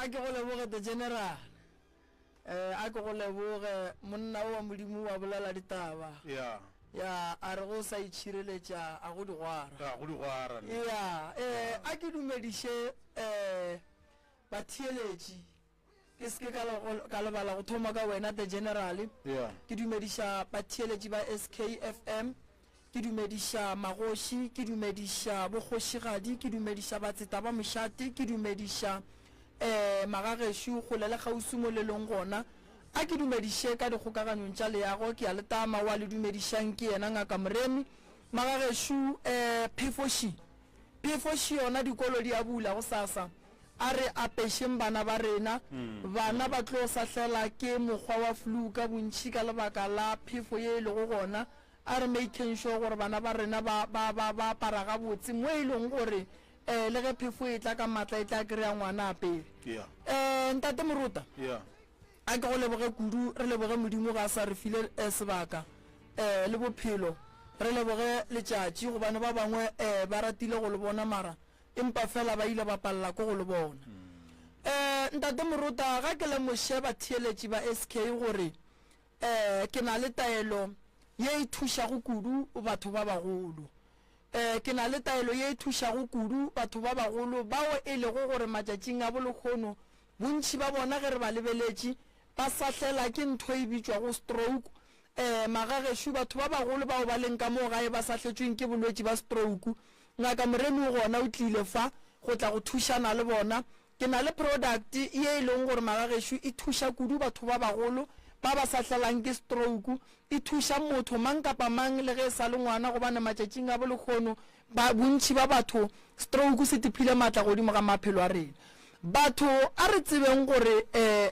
A ke go leboge the general. Eh, a ke go leboge monna o wa Modimo wa bolela ditaba. Yeah. Ya, a re go sa itšhireletša a go digwara. A go digwara. Ya, eh, a ke dumediše eh batheeletši ke se ke ka lebala go thoma ka wena the general. Yeah. Ke dumediša batheeletši ba SKFM. Ke dumediša magoši, ke dumediša bokgošigadi, ke dumediša batseta ba mošate, ke dumediša um magagešo kgole le kgauswi mo le leng gona. A ke dumediše ka dikgokaganyong tša leago, ke a le tama, wa le dumedišang ke yena Ngaka Moremi. Magagešo um phefo ši, phefo ši yona dikolo di a bula gosasa. A re apešeng bana ba rena. Bana ba tlo sahlela ke mokgwa wa flu ka bontši ka lebaka la phefo ye e lego gona. A re makeng sure gore bana ba rena ba, ba, ba, ba apara gabotse mo e leng gore um le ge phefo e tla ka maatla e tla kry-a ngwana apere. Yeah. Um Ntate Morota, Yeah. a ke go leboge kudu, re leboge Modimo ga a sa re file um sebaka um le bophelo, re leboge letšatši gobane ba bangwe um ba ratile go le bona mara empa fela ba ile ba palela ko go le bona. Um Ntate Morota, ga ke lemoše batheeletši ba SK gore Ee, ke na le taelo ye e thušago kudu batho ba bagolo. Ee, ke na le taelo ye e thušago kudu batho ba bagolo bao e lego gore matšatšing a bolehono bontši ba bona ge re ba lebeletše ba sahlela ke ntho e bitšwago stroke. Ee, magagešo, batho ba bagolo bao ba leng ka mo gae ba sahletšweng ke bolwetši ba stroke, Ngaka Moremi o gona o tlile fa go tla go thušana le bona. Ke na le product ye e leng gore magagešo e thuša kudu batho ba bagolo ba ba sa tlelang ke stroke. E thuša motho mang kapa mang le ge e sa le ngwana gobane matšatšing a bolehono ba bontši ba batho stroke se tiphile maatla godimo ga maphelo a rena. Batho a re tsebeng gore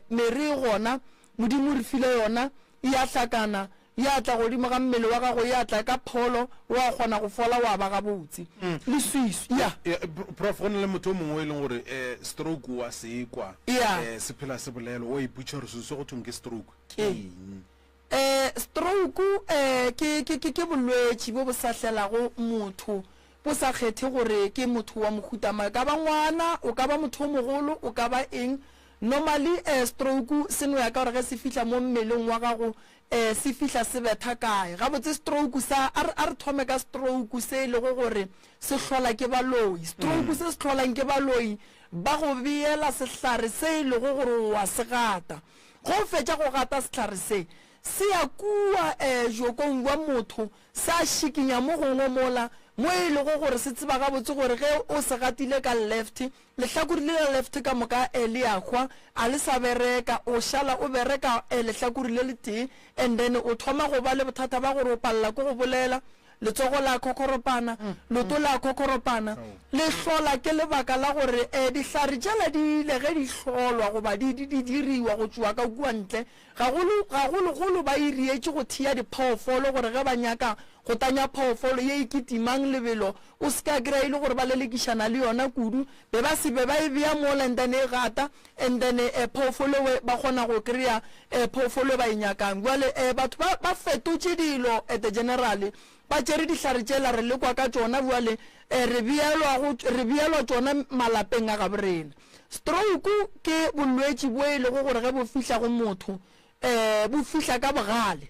mere e gona, Modimo o re file yona, e a hlakana, Ya tla godimo ga mmele wa gago, ya tla ka pholo, wa kgona go fola wa ba gabotse. Leswiswi, ya. Ya, Prof, go na le motho o mongwe o e leng gore um stroke o a se kwa, Ya. um se phela se bolelwa, o a ipotšiša gore selo se go thweng ke stroke ke Ke. eng? Um stroke um ke, ke, ke, ke bolwetši bo bo sahlelago motho, bo sa kgethe gore ke motho wa mohuta mang. E ka ba ngwana, o ka ba motho o mogolo, o ka ba eng. Normally um stroke se no ya ka gore ge se fihla mo mmeleng wa gago E, se fihla se betha kae? Gabotse stroke sa, a re, a re thome ka stroke se e lego gore se hlola ke baloi. Stroke se se hlolang ke baloi, ba go beela sehlare se e lego gore o a se gata. Ge o fetša go gata sehlare se, se ya kua e, jokong bja motho, sa šikinya mo gongwe mola, mo e lego gore se tseba gabotse gore ge o se gatile ka left, Lehlakore le la left ka moka le a hwa, a le sa bereka, o šala o bereka lehlakore le letee and then o thoma go ba le bothata ba gore o palela ke go bolela, letsogo la khokhoropana, leoto la khokhoropana, le hlola ke lebaka la gore dihlare tšela di ile ge di hlolwa goba di di di diriwa go tšwa ka kua ntle, gagolo gagologolo ba irietše go thea diphoofolo gore ge ba nyaka go tanya phoofolo ye e kitimang lebelo O se ke a kry-a e le gore ba lelekišana le yona kudu, be ba se be ba e bea mola and then e gata and then phoofolo ewe ba kgona go kry-a phoofolo e ba e nyakang. Bjale batho ba ba fetotše dilo at the generally, ba tšere dihlare tšela re lekwa ka tšona bjale re beelwa go re beelwa tšona malapeng a gabo rena. Stroke ke bolwetši bo e lego gore ge bo fihla go motho eh bo fihla ka bogale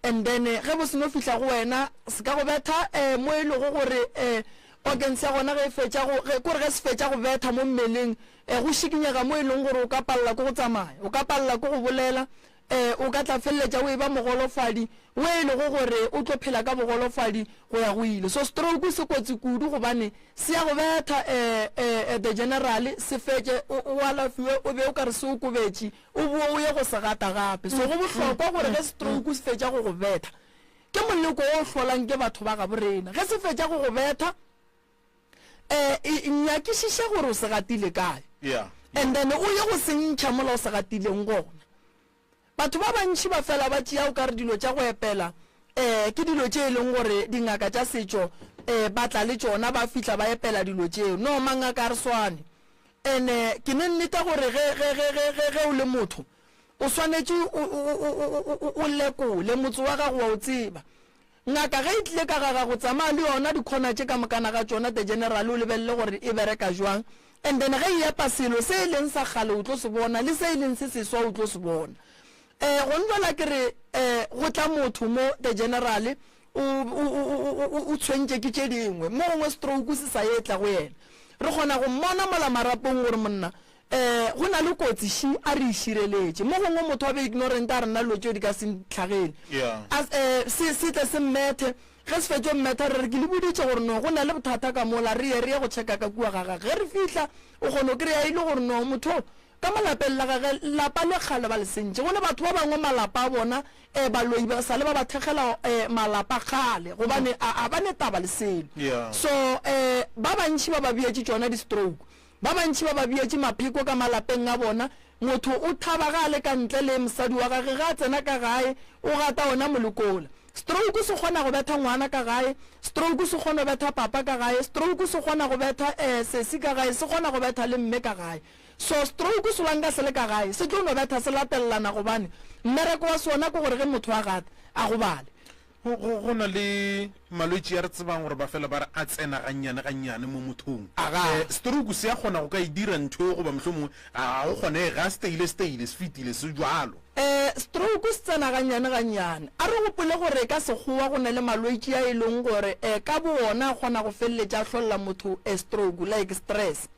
and then ge bo seno fihla go wena se ka go betha eh mo e lego gore eh organs ya gona ge e fetša go ge kore ge se fetša go betha mo mmeleng eh go šikinyega mo e leng gore o ka palela ke go tsamaya o ka palela ke go bolela eh o ka tla feleletša o e ba mogolofadi o e lego gore o tlo phela ka bogolofadi go ya go ile. So stroke se kotsi kudu gobane se ya go betha eh eh the general se fetše o o alafiwe o be o ka re se o kobetše o boe o ye go se gata gape. So go bohlokwa gore ge stroke se fetša go go betha, ke moleko wo o hlolang ke batho ba gabo rena. Ge se fetša go go betha, um nyakišiša gore o se gatile kae and then o ye go se ntšha mola o se gatileng gona. Batho ba bantši ba fela ba tšea o ka re dilo tša go epela um ke dilo tše e leng gore dingaka tša setšo um ba tla le tšona ba fihla ba epela dilo tšeo. No, mangaka a re swane. Ene ke ne nneta gore ge, ge, ge, ge, ge, ge o le motho, o swanetše o, o, o, o, o, o lekole motse wa gago wa o tseba. Ngaka ge e tlile ka ga gago, tsamaya le yona dikhona tše ka mokana ga tšona, the general, o lebelele gore e bereka jwang. And then ge e epa selo se e leng sa kgale o tlo se bona le se e leng se seswa o tlo se bona. Eh gongwela ke re eh go tla motho mo the general o o o o o tshwentše ke tše dingwe mo gongwe stroke se sa etla go yena. Re kgona go mmona mola marapong gore monna eh go na le kotsi ši a re e šireletše. Mo gongwe motho a be ignorant a re nna dilo tšeo di ka se ntlhagele. A eh se se tle se mmethe Ge se fetšo mmetha re re ke le boditše gore no go na le bothata ka mola re ye re ye go checka ka kua ga gage. Ge re fihla o kgona go kry-a e le gore no motho o ka mo lapeng la gage lapa le kgale ba le sentše. Go ne batho ba bangwe malapa a bona um baloi ba sa le ba ba thekgela um malapa kgale gobane a a ba ne taba le selo. So um ba bantši ba ba beetše tšona di-stroke. Ba bantši ba ba beetše mapheko ka malapeng a bona. Motho o thaba ge a le ka ntle le mosadi wa gage ge a tsena ka gae o gata ona molekola. Stroke se kgona go betha ngwana ka gae, stroke se kgona go betha papa ka gae, stroke se kgona go betha eh sesi ka gae, se kgona go betha le mme ka gae. So stroke solanka se le ka gae, se tlo no betha se latelelana gobane mmereko wa sona ke gore ge motho a gata, a gobale. Go, go, go na le malwetši a re tsebang gore ba fela ba re a tsena gannyane gannyane mo mothong. Aga. Eh, stroke se a kgona go ka e dira ntho eo goba mohlomongwe ga go kgonege, ga se teile se teile, se fetile, se bjalo. Stroke se tsena gannyane gannyane. A re gopole gore ka Sekgowa go na le malwetši a e leng gore ka bowona a kgona go feleletša a hlolla motho stroke, like stress.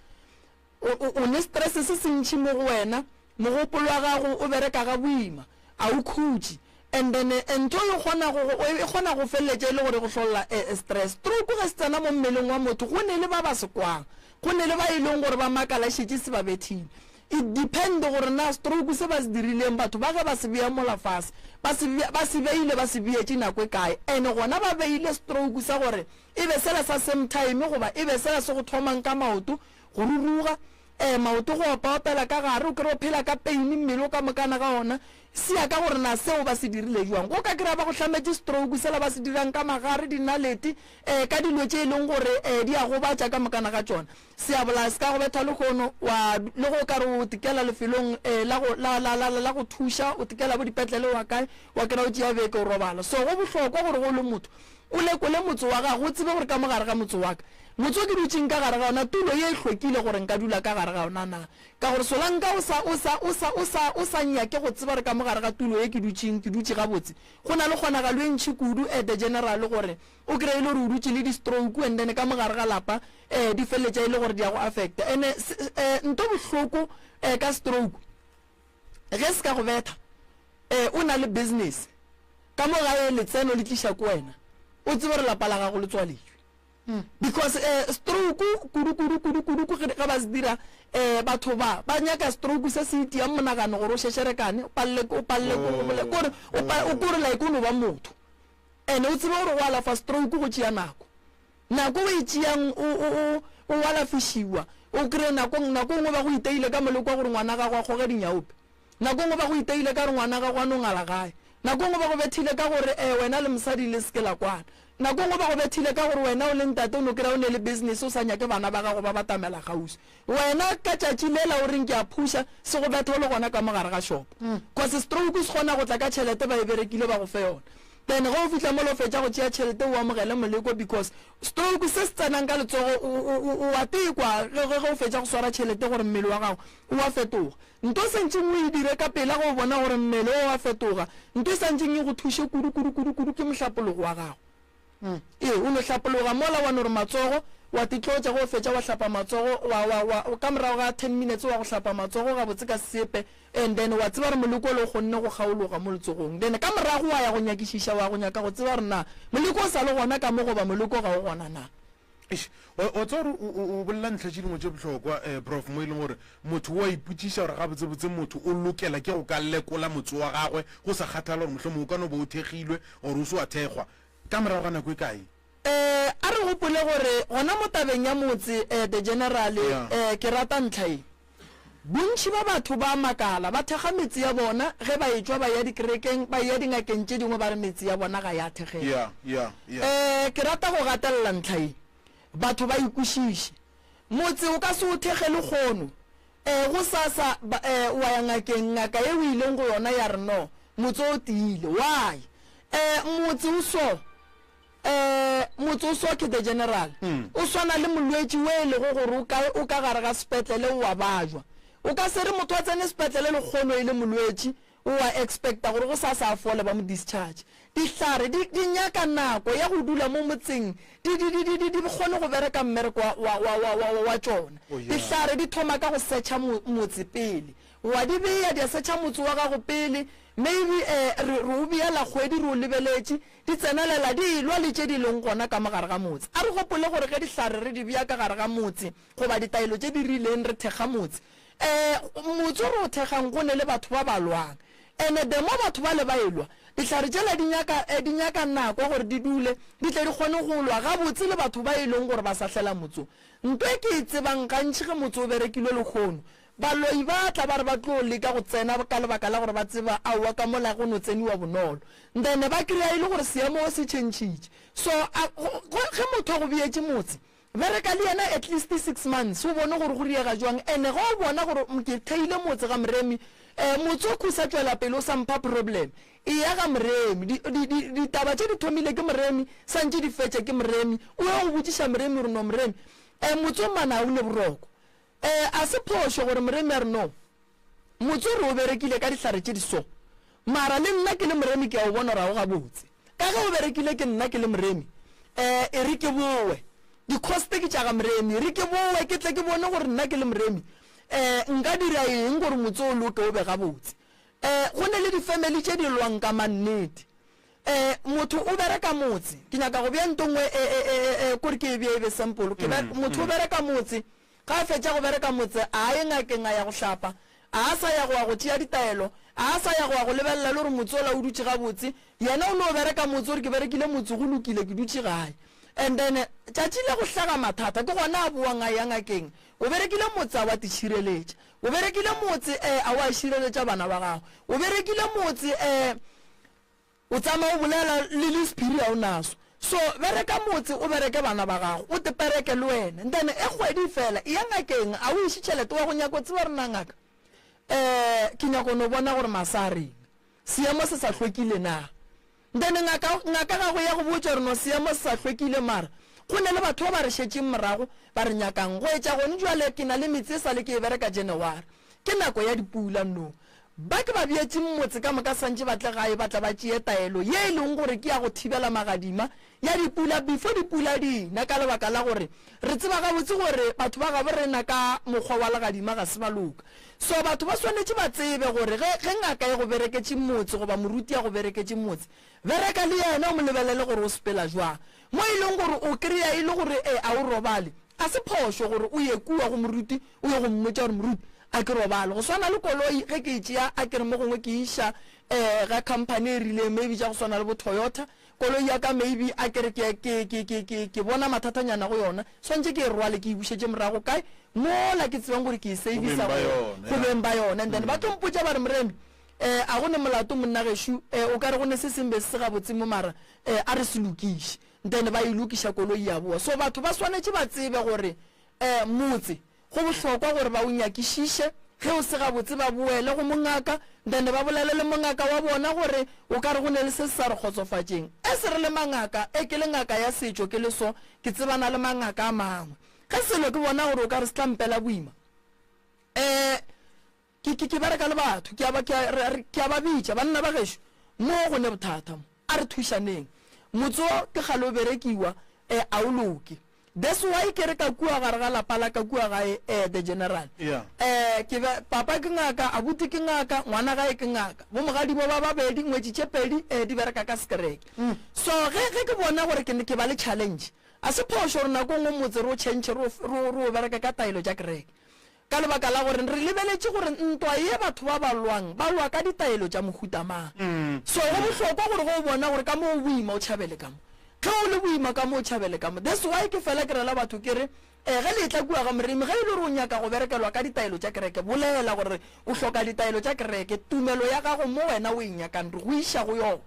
O, o, o ne stress se sentši mo go wena, mogopolo wa gago o bereka ga boima, a o khutše. And then ntho e kgona go, e kgona go feleletša e le gore e go hlolla stress. Stroke ge se tsena mo mmeleng wa motho, go ne le ba ba se kwang, go ne le ba e leng gore ba makala šetše se ba bethile. It depend gore na stroke se ba se dirileng batho ba ge ba se bea mola fase ba se ba se beile ba se beetše nako e kae and gona ba beile stroke sa gore e be sela sa same time goba e be sela se go thomang ka maoto go ruruga eh maoto go opaopela ka gare o kry o phela ka pain mmele o ka mokana ga ona se ya ka gore na seo ba se dirile jwang go ka kry-a ba go hlametše stroke sela ba se dirang ka magare dinalete eh ka dilo tše e leng gore eh di a gobatša ka mokana ga tšona Seabolaya se ka go betha lehono, wa, le ge o ka re o tekela lefelong eh, la go, la, la, la, la go thuša, o tekela bo dipetlele wa kae, wa kry-a o tšea beke o robala. So go bohlokwa gore ge o le motho, o lekole motse wa gago, o tsebe gore ka mo gare ga motse wa ka, motse o ke dutšeng ka gare ga ona, tulo ye e hlwekile gore nka dula ka gare ga ona na? Ka gore solanka o sa, o sa, o sa, o sa, o sa nyake go tseba gore ka mo gare ga tulo ye ke dutšeng, ke dutše gabotse, go na le kgonagalo e ntši kudu at the general gore o kry-e e le gore o dutše le di-stroke and then ka mo gare ga lapa um di feleletša e le gore di a go affecta. And-e nto bohloko um ka stroke ge se ka go betha um o na le business ka mo gae letseno le tliša ko wena o tsebe gore lapa la gago le tswaletšwe because um stroke kudu kudu kudu kudu ge ba se dira um batho ba ba nyaka stroke se se itiang monagano gore o šešerekane o palele o palele kore o kore like o no ba motho. Ene o tsebe gore go alafa stroke go tšea nako. Nako o e tšeang o, o, o, o alafišiwa, o kry-e nako, nako nngwe ba go iteile ka moleko wa gore ngwana gago a kgoge dinyaope. Nako nngwe ba go iteile ka gore ngwana gago a no ngala gae. Nako nngwe ba go bethile ka gore eh wena le mosadi le se ke la kwana. Nako nngwe ba go bethile ka gore wena o le ntate o no kry-a o ne le business o sa nyake bana ba gago ba batamela kgauswi. Wena ka tšatši lela o reng ke a phuša, se go betha o le gona ka mo gare ga shop. Cause stroke se kgona go tla ka tšhelete ba e berekile ba go fe yona. Then ge o fihla mola o fetša go tšea tšhelete o amogele moleko because stroke se se tsenang ka letsogo o, o, o, o a tekwa ge, ge, ge o fetša go swara tšhelete gore mmele wa gago o a fetoga. Nto e santšeng o e dire ka pela ge o bona gore mmele o a fetoga, nto e santšeng e go thuše kudu, kudu, kudu, kudu ke mohlapologo wa gago. Ee, o no hlapologa mola wa no re matsogo, wa te tlotša, ge o fetša wa hlapa matsogo, wa, wa, wa, ka morago ga ten minutes wa go hlapa matsogo gabotse ka sesepe, and then wa tseba gore moleko ole o kgonne go kgaologa mo letsogong. Then ka morago wa ya go nyakišiša, wa go nyaka go tseba gore na moleko o sa le gona ka mo goba moleko ga o gona na. Eish, wa, wa tseba gore o, o, o bolela ntlha tše dingwe tše bohlokwa, eh, Prof, mo e leng gore motho o a ipotšiša gore gabotsebotse motho o lokela ke go ka lekola motse wa gagwe go sa kgathale gore mohlomongwe o ka no ba o thekgilwe or o se wa thekgwa. Ka morago ga nako e kae? Eh, a re gopole gore gona mo tabeng ya motse, eh, the general, Yeah. eh, ke rata ntlha ye. Bontši ba batho ba a makala, ba thekga metse ya bona, ge ba etšwa ba eya dikerekeng, ba eya dingakeng tše dingwe ba re metse ya bona ga ya thekgega. Yeah, yeah, yeah. Eh, ke rata go gatelela ntlha ye, batho ba e kwešiše. Motse o ka se o thekge lekgono, eh, gosasa ba, eh, wa ya ngakeng, ngaka ye o ileng go yona ya re no, motse o tiile. Why? Eh, motse o so. Um motse o so ke the general o swana le molwetši o e lego gore o ka o ka gare ga sepetlele o a bajwa. O ka se re motho a tsene sepetlele lekgono e le molwetši o a expecta gore gosasa a fole ba mo discharge. Dihlare di di nyaka nako ya go dula mo motseng di di di di di di kgone go bereka mmereko wa wa wa wa wa wa tšona. Oh yeah. Dihlare di thoma ka go setšha mo motse pele. Wa di bea di a setšha motse wa gago pele maybe eh re re o beela kgwedi re o lebeletše Di tsenelela di elwa le tše di leng gona ka mo gare ga motse. A re gopole gore ge dihlare re di bea ka gare ga motse goba ditaelo tše di rileng re thekga motse. Ee, motse o re o thekgang go ne le batho ba ba lwang. Ene the more batho bale ba elwa, dihlare tšela di nyaka, di nyaka nako gore di dule di tle di kgone go lwa gabotse le batho ba e leng gore ba sahlela motse o. Nto e ke e tsebang gantši ge motse o berekilwe lehono, Baloi ba tla ba re ba tlo leka go tsena ka lebaka la gore ba tseba aowa ka mola go no tseniwa bonolo. Then ba kry-a e le gore seemo se tšhentšhitše. So a, go, go, ge motho a go beetše motse, bereka le yena at least six months o bone gore go riega jwang. And-e ge o bona gore ke theile motse ga Moremi, um motse o sa tšwela pele o sa mpha problem, eya ga Moremi. Di, di, di, ditaba tše di thomile ke Moremi, santše di fetše ke Moremi. O ye go botšiša Moremi gore no Moremi, um motse o mane ga o ne boroko. Ee, a se phošo gore moremi a re no. Motse o re o berekile ka dihlare tše di so. Mara le nna ke le moremi ke a o bona gore ga o gabotse. Ka ge o berekile ke nna ke le moremi, ee, e re ke bowe. Di-cost ke tša ga moremi. E re ke bowe ke tle ke bone gore nna ke le moremi, ee, nka dira eng gore motse o loke o be gabotse. Ee, go ne le di-family tše di lwang ka mannete. Ee, motho o bereka motse. Ke nyaka go bea nto nngwe e, e, e, e, e, kore ke e bee e be sample. Ke be, motho o bereka motse. Ga a fetša go bereka motse, a ye ngakeng a ya go hlapa. A a sa ya go ya go tšea ditaelo. A a sa ya go ya go lebelela le gore motse ola o dutše gabotse. Yena o no bereka motse, o re ke berekile motse, go lokile, ke dutše gae. And then tšatši le go hlaga mathata, ke gona a boang a ya ngakeng. O berekile motse, a wa te šireletša. O berekile motse, eh, a wa šireletša bana ba gago. O berekile motse, eh, O tsamaya o bolela le le sephiri ga o naso. So bereka motse o bereke bana ba gago o tepereke le wena. Then e kgwedi e fela eya ngakeng a o iše tšhelete wa go nyaka o tseba gore na ngaka um ke nyaka go no bona gore masa a reng. Seemo se sa hlwekile na. Then ngaka ngaka gago ya go botša gore no seemo se sa hlwekile mara go ne le batho ba ba re šetšeng morago ba re nyakang. Go etša gone jwale ke na le metse e sale ke e bereka January. Ke nako ya dipula no. Ba ke ba beetšeng motse ka moka santše ba tle gae ba tla ba tšee taelo ye e leng gore ke ya go thibela magadima ya dipula before dipula di na ka lebaka la gore re tseba gabotse gore batho ba gabo rena ka mokgwa wa legadima ga se ba loka. So batho ba swanetše ba tsebe gore ge ge ngaka e go bereketše motse goba moruti a go bereketše motse bereka le yena o mo lebelele gore o sepela jwang. Mo e leng gore o kry-a e le gore e a o robale a se phošo gore o ye kua go moruti o ye go mmotša gore moruti A ke robale. Go swana le koloi, ge ke e tšea, a ke re mo gongwe ke e iša um ga company e rileng, maybe tša go swana le bo Toyota, koloi ya ka maybe a ke re ke, ke, ke, ke, ke, ke bona mathatanyana go yona, swantše ke e rwale ke e bušetše morago kae? Mola ke tsebang gore ke e Go beng servisa ba go, yona, go ya. beng ba yona. And then ba tlo mpotša ba re, Moremi, um a go ne molato monna gešo, um o ka re go ne se seng be se se gabotse mo mara um a re se lokiše. Then ba e lokiša koloi ya boa. So batho ba swanetše ba tsebe gore um motse Go bohlokwa gore ba o nyakišiše, ge o se gabotse ba boele go mongaka then ba bolele le mongaka wa bona gore o ka re go ne le se se sa re kgotsofatšeng. As re le mangaka, e ke le ngaka ya setšo ke le so, ke tsebana le mangaka a mangwe. Ge selo ke bona gore o ka re se tla mpela boima, eh, Ke, ke, ke bereka le batho, ke a ba, ke a, re, re, ke a ba bitša, banna ba gešo, mo go ne bothata mo, a re thušaneng. Motse wo ke kgale o berekiwa, eh, a o loke. That's why ke re ka kua gare ga lapa la ka kua gae, eh, the general. Yeah. Eh, ke be, papa ke ngaka, abuti ke ngaka, ngwana gae ke ngaka. Bo mogadibo ba babedi, ngwetši tše pedi, eh, di bereka ka sekereke. So ge, ge ke bona gore ke, ke ba le challenge, a se phošo gore nako e nngwe motse re o change, re o, re o, re o bereke ka taelo tša kereke. Ka lebaka la gore re lebeletše gore ntwa ye batho ba ba lwang, ba lwa ka ditaelo tša mohuta mang. So go bohlokwa gore ge o bona gore ka mo o boima o tšhabele ka mo. Ge o le boima ka mo o tšhabele ka mo. That's why ke fela ke rela batho ke re, eh, ge le etla kua ga Moremi, ge e le gore o nyaka go berekelwa ka ditaelo tša kereke, bolela gore o hloka ditaelo tša kereke, tumelo ya gago mo wena o e nyakang re go iša go yona.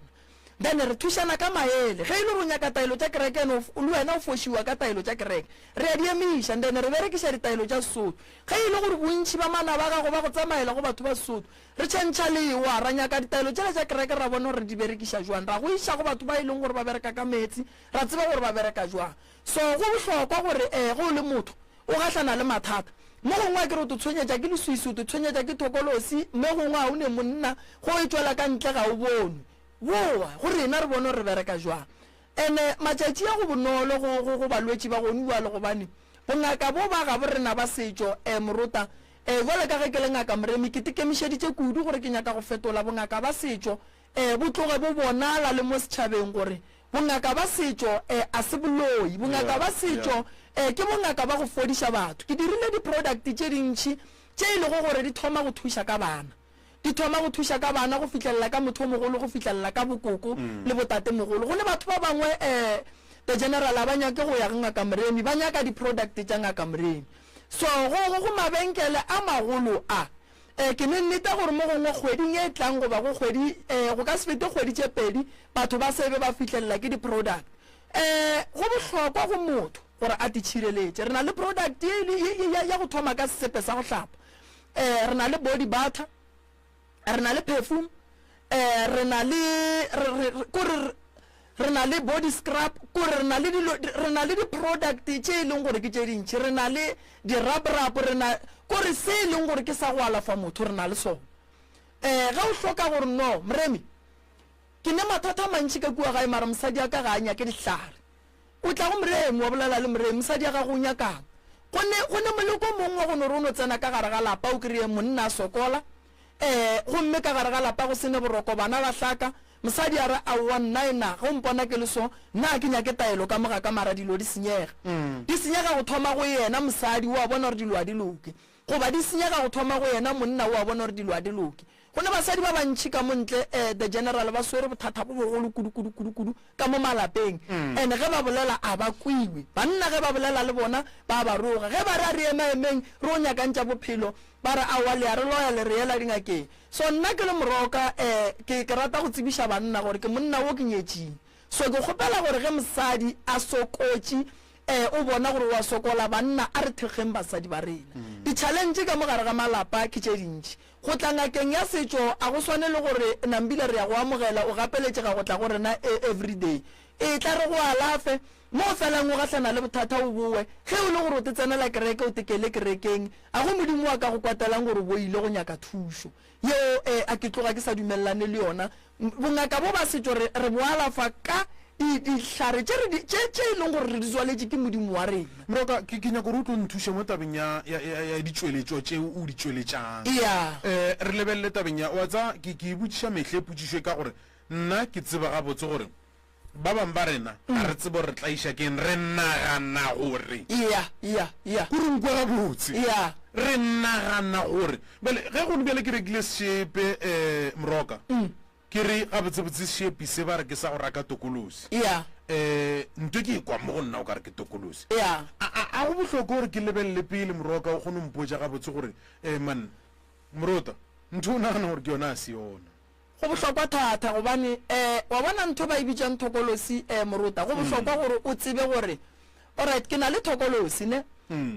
Then re thušana ka maele. Ge e le gore o nyaka taelo tša kereke and le wena o fošiwa ka taelo tša kereke, re a di emiša and then re berekiša ditaelo tša Sesotho. Ge e le gore bontši ba manaba a gago ba go tsamaela go batho ba Sesotho, re tšhentšha lewa, ra nyaka ditaelo tšela tša kereke ra bona gore re di berekiša jwang, ra go iša go batho ba e leng gore ba bereka ka meetse, ra tseba gore ba bereka jwang. So go bohlokwa gore ge o le motho o gahlana le mathata, mo gongwe akere o to tshwenyetša ke leswiswi, o to tshwenyetša ke thokolosi, mo gongwe ga o ne monna, ge o e tšwela ka ntle ga o bonwe. Bowa go rena re bone gore re bereka jwang. Ene matšatši a go bonolo go, go, go balwetši ba gonu bjalo gobane bongaka bo ba gabo rena ba setšo, eh, morota, eh, bjalo ka ge ke le Ngaka Moremi, ke tekemišeditše kudu gore ke nyaka go fetola bongaka ba setšo, eh, bo tloge bo bonala le mo setšhabeng gore bongaka ba setšo, eh, a se boloi. Bongaka ba setšo, eh, ke bongaka ba go fodiša batho. Ke dirile di-product tše dintši tše e lego gore di thoma go thuša ka bana. Di thoma go thuša ka bana go fihlelela ka motho o mogolo go fihlelela ka bokoko le botatemogolo. Go ne batho ba bangwe um the general ga ba nyake go ya go Ngaka Moremi, ba nyaka di-product tša Ngaka Moremi. So go, go, go mabenkele a magolo a, um ke ne nneta gore mo gongwe kgweding e tlang goba go kgwedi, um go ka se fete kgwedi tše pedi batho ba se be ba fihlelela ke di-product. Um go bohlokwa go motho gore a titšhireletše. Re na le product ye, ye, ye, ya, ya go thoma ka sesepe sa go hlapa. Eh, re na le body butter, re na le perfume, eh, re na le, re, re, re, kore re na le body scrub, kore re na le dilo, re na le di-product tše e leng gore ke tše dintši, re na le di-rub-rub, re na, kore se e leng gore ke sa go alafa motho re na le sona. Eh, ge o hloka gore no, Moremi, ke ne mathata a mantši ka kua gae mara mosadi a ka ga a nyake dihlare. O tla go Moremi, wa bolela le Moremi, mosadi ya gago o nyakang? Go ne, go ne moleko o mongwe wa go no re o no tsena ka gare ga lapa o kry-e monna a sokola, ee, gomme ka gare ga lapa go se ne boroko, bana ba hlaka, mosadi a re, Aowa, nna ena, ge o mpona ke le so, nna ga ke nyake taelo ka mo ga ka, mara dilo di senyega. Di senyega go thoma go yena mosadi, o a bona gore dilo ga di loke. Goba di senyega go thoma go yena monna, o a bona gore dilo ga di loke. Go ne basadi ba bantši ka mo ntle, eh, the general, ba swere bothata bo bogolo kudu, kudu, kudu, kudu ka mo malapeng. And ge ba bolela a ba kwiwe. Banna ge ba bolela le bona ba ba roga. Ge ba re a re ema-emeng re o nyakang tša bophelo, ba re aowa le a re loya le re yela dingakeng. So nna ke le Moroka, eh, ke, ke rata go tsebiša banna gore ke monna wo ke nyetšing. So ke kgopela gore ge mosadi a sokotše, eh, o bona gore o a sokola, banna a re thekgeng basadi ba rena. Di-challenge ka mo gare ga malapa ke tše dintši. Go tla ngakeng ya setšo a go swane le gore Nambile re ya go amogela, o gapeletšega go tla go rena everyday. Etla re go alafe, mo o felang o gahlana le bothata o bowe. Ge o le gore o te tsenela kereke o tekele kerekeng, a go Modimo wa ka go kwatelang gore o bo ile go nyaka thušo. Yeo a ke tloga ke sa dumelelane le yona. Bongaka bo ba setšo re, re bo alafa ka di, dihlare tše re di, tše, tše e leng gore re di tswaletše ke Modimo wa rena. Moroka, ke, ke nyaka gore o tlo nthuše mo tabeng ya, ya, ya, ya ditšweletšwa tše o di tšweletšang. Eya. Eh, re lebelele tabeng ya, wa tseba, ke, ke e botšiša mehle potšišo e ka gore nna ke tseba gabotse gore Ba bangwe ba rena ga re tsebe gore re tlaiša ke eng, re nagana gore. Eya, eya, eya. Ko re nkwe gabotse. Eya. Re nagana gore. Bjale, ge gone bjale ke rekile sešepe, um Moroka, ke re gabotsebotse sešepi se ba re ke sa go raka tokolosi. Eya. Um nto ke e kwa mo go nna o ka re ke tokolosi. Eya. A, a, a go bohlokwa gore ke lebelele pele, Moroka, o kgone go mpotša gabotse gore, um man, Morota, ntho o nagana gore ke yona a se yona. Go bohlokwa thata gobane eh wa bona ntho ba e bitšang thokolosi eh morota, go bohlokwa gore o tsebe gore alright ke na le thokolosi ne.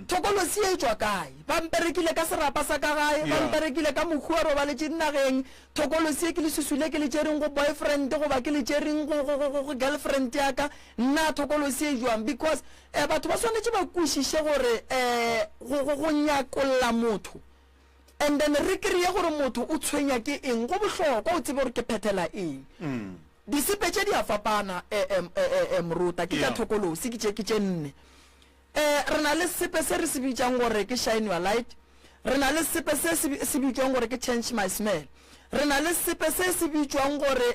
Thokolosi e tšwa kae? Ba mperekile ka serapa sa ka gae, ba mperekile ka mohu a robaletše dinageng, thokolosi e ke leswiswi le ke le tšereng go boyfriend goba ke le tšereng go, go, go, go girlfriend ya ka, nna thokolosi e jwang? Because eh batho ba swanetše ba kwešiše gore eh go, go, go nyakolla motho And then re kreye gore motho o tshwenya ke eng, go bohlokwa o tsebe gore ke phethela eng. Disepe tše di a fapana Morota, ke tša thokolosi, ke tše, ke tše nne. Re na le sepe se re se bitšang gore ke shine your light, re na le sepe se se bitšwang gore ke change my smell, re na le sepe se se bitšwang gore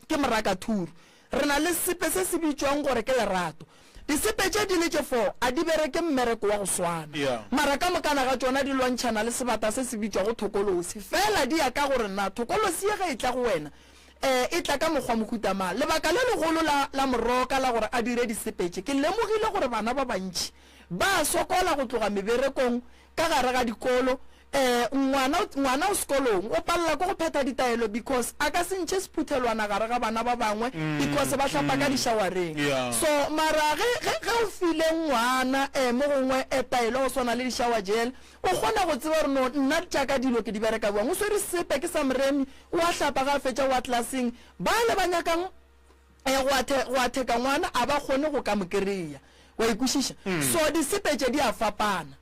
ke morakathuru, Re na le sepe se se bitšwang gore ke lerato. Disepe tše di le tše fo a di bereke mmereko wa go swana. Mara ka mokana ga tšona di lwantšhana le sebata se se bitšwago thokolosi. Fela di ya ka gore na thokolosi ye ge e tla go wena, e, e tla ka mokgwa mohuta mang. Lebaka le legolo la, la Moroka la gore a dire disepe tše, ke lemogile gore bana ba bantši ba a sokola go tloga meberekong, ka gare ga dikolo. Um ngwana, ngwana o sekolong, o palela ke go phetha ditaelo because a ka se ntšhe sephuthelwana gare ga bana ba bangwe because ba hlapa ka dišawareng. So mara ge, ge, ge o file ngwana um mo gongwe um taelo ya go swana le di-shower gel, o kgona go tseba gore no nna tša ka dilo ke di bereka bjang. O swere sesepe ke sa moremi, o a hlapa ge a fetša o ya klaseng. Bale ba nyakang um go athe, go atheka ngwana a ba kgone go ka mo kry-a. Wa e kwešiša? So disepe tše di a fapana.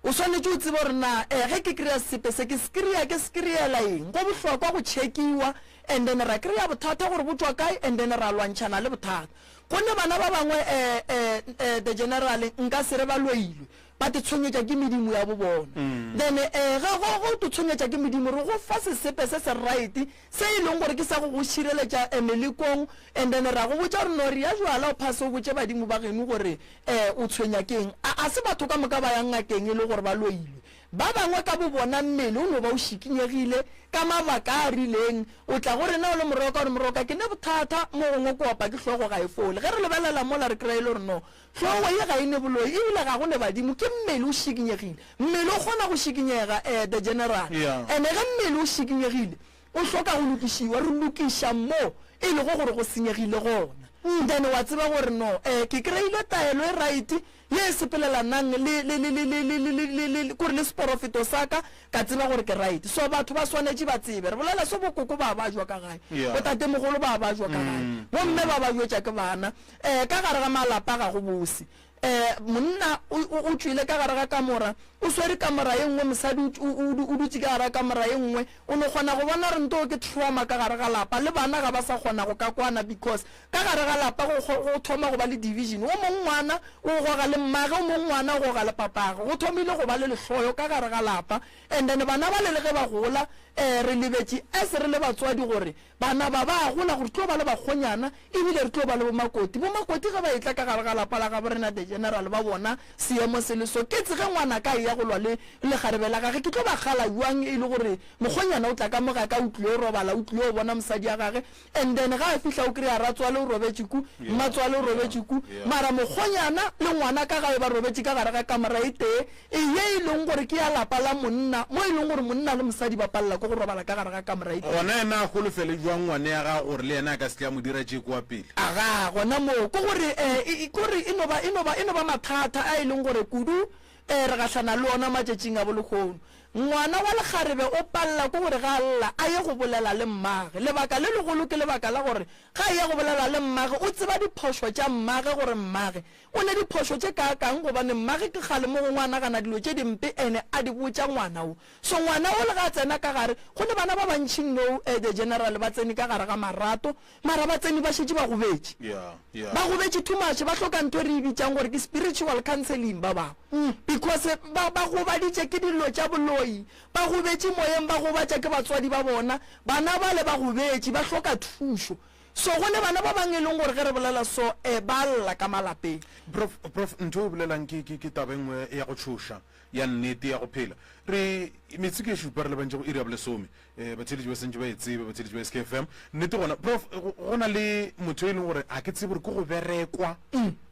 O swanetše o tsebe gore na eh ge ke kry-a sesepe se ke se kry-a ke se kry-ela eng. Go bohlokwa go check-iwa and then ra kry-a bothata gore bo tšwa kae and then ra lwantšhana le bothata. Gonne bana ba bangwe eh eh eh the general nka se re ba loilwe ba te tshwenyetša ke medimo ya bo bona. Then eh ge go go te tshwenyetša ke medimo re go fa sesepe se se right se e leng gore ke sa go go šireletša eh melekong and then ra go botša gore no rea jwala o phase o botše badimo ba geno gore Ee, o tshwenya ke'ng? A a se batho ka moka ba yang ngakeng e le gore ba loilwe. Ba bangwe ka bobona mmele o no ba o šikinyegile ka mabaka a a rileng. O tla go rena o le moroka o re, Moroka, ke ne bothata, mo gongwe ke opa ke hlogo ga e fole. Ge re lebelela mola re kry-a e le gore no, hlogo ye ga e ne boloi ebile ga go ne badimo, ke mmele o šikinyegile. Mmele o kgona go šikinyega, eh, the general. And-e ge mmele o šikinyegile, O hloka go lokišiwa. Re lokiša mo e lego gore go senyegile gona. Then wa tseba gore no, eh, ke kry-ile taelo e right ye e sepelelanang le, le, le, le, le, le, le, le, le, le, kore le seporofeto sa ka, ka tseba gore ke right. So batho ba swanetše ba tsebe. Re bolela so bokoko ba bajwa ka gae, Yeah. botatemogolo ba bajwa ka gae, bomme ba bajwetša ke bana. Eh, ka gare ga malapa ga go bose. Eh, monna o, o, o tšwele ka gare ga kamora, o swere kamora ye nngwe, mosadi o, o, o, o dutše ka gare ga kamora ye nngwe. O no kgona go bona gore nto ke trauma ka gare ga lapa, le bana ga ba sa kgona go ka kwana because ka gare ga lapa go, go, go thoma go ba le division. O mong ngwana o goga le mmage, o mong ngwana o goga le papage. Go thomile go ba le lehloyo ka gare ga lapa. And then bana bale le ge ba gola, eh, re lebetše as re le batswadi gore Bana ba ba a gola gore tlo ba le bakgonyana ebile re tlo ba le bomakoti. Bomakoti ge ba etla ka gare ga lapa la gabo rena the general ba bona seemo se le so. Ke tse ge ngwanaka a eya go lwa le lekgarebe la gage ke tlo ba kgala bjang e le gore mokgonyana o tla ka mo ga ka o tlile o robala o tlile o bona mosadi ya gage and then ga a fihla o kry-a ratswale o robetše ku mmatswale o robetše ku mara mokgonyana le ngwanaka gae ba robetše ka gare ga kamora e tee E ye e leng gore ke ya lapa la monna, mo e leng gore monna le mosadi ba palela ke go robala ka gare ga kamora e tee. Gona yena a holofele bjang ngwane ya gagwe gore le yena a ka se tle a mo dira tše kua pele? Agaa, gona moo, ke gore, e, e, ke gore e no ba, e no ba, e no ba mathata a e leng gore kudu, e, re gahlana le ona matšatšing a bolehono. Ngwana wa lekgarebe o palela ke gore ge a lla a ye go bolela le mmage. Lebaka le legolo ke lebaka la gore ge a eya go bolela le mmage o tseba diphošo tša mmage gore mmage O ne diphošo tše kaakang gobane mmage ke kgale mo gongwe a nagana dilo tše dimpe ene a di botša ngwana wo. So ngwana wo le ge a tsena ka gare, go ne bana ba bantši nou eh the general ba tsene ka gare ga marato mara ba tsene ba šetše ba gobetše. Ba gobetše too much ba hloka ntho e re e bitšang gore ke spiritual counseling ba bangwe because ba ba gobaditše ke dilo tša boloi, ba gobetše moyeng ba gobatša ke batswadi ba bona, bana bale ba gobetše ba hloka thušo. So go ne bana ba bang e leng gore ge re bolela so eh ba lla ka malapeng. Prof, prof, ntho e o bolelang ke, ke, ke taba e nngwe ya go tšhoša, ya nnete, ya go phela. Re, metsotso ke e šupa re lebantše go iri ya bolesome. Eh, batheeletši ba santše ba e tsebe, batheeletši ba SKFM. Nnete gona, prof, go, go na le motho e leng gore ga ke tsebe gore ke go berekwa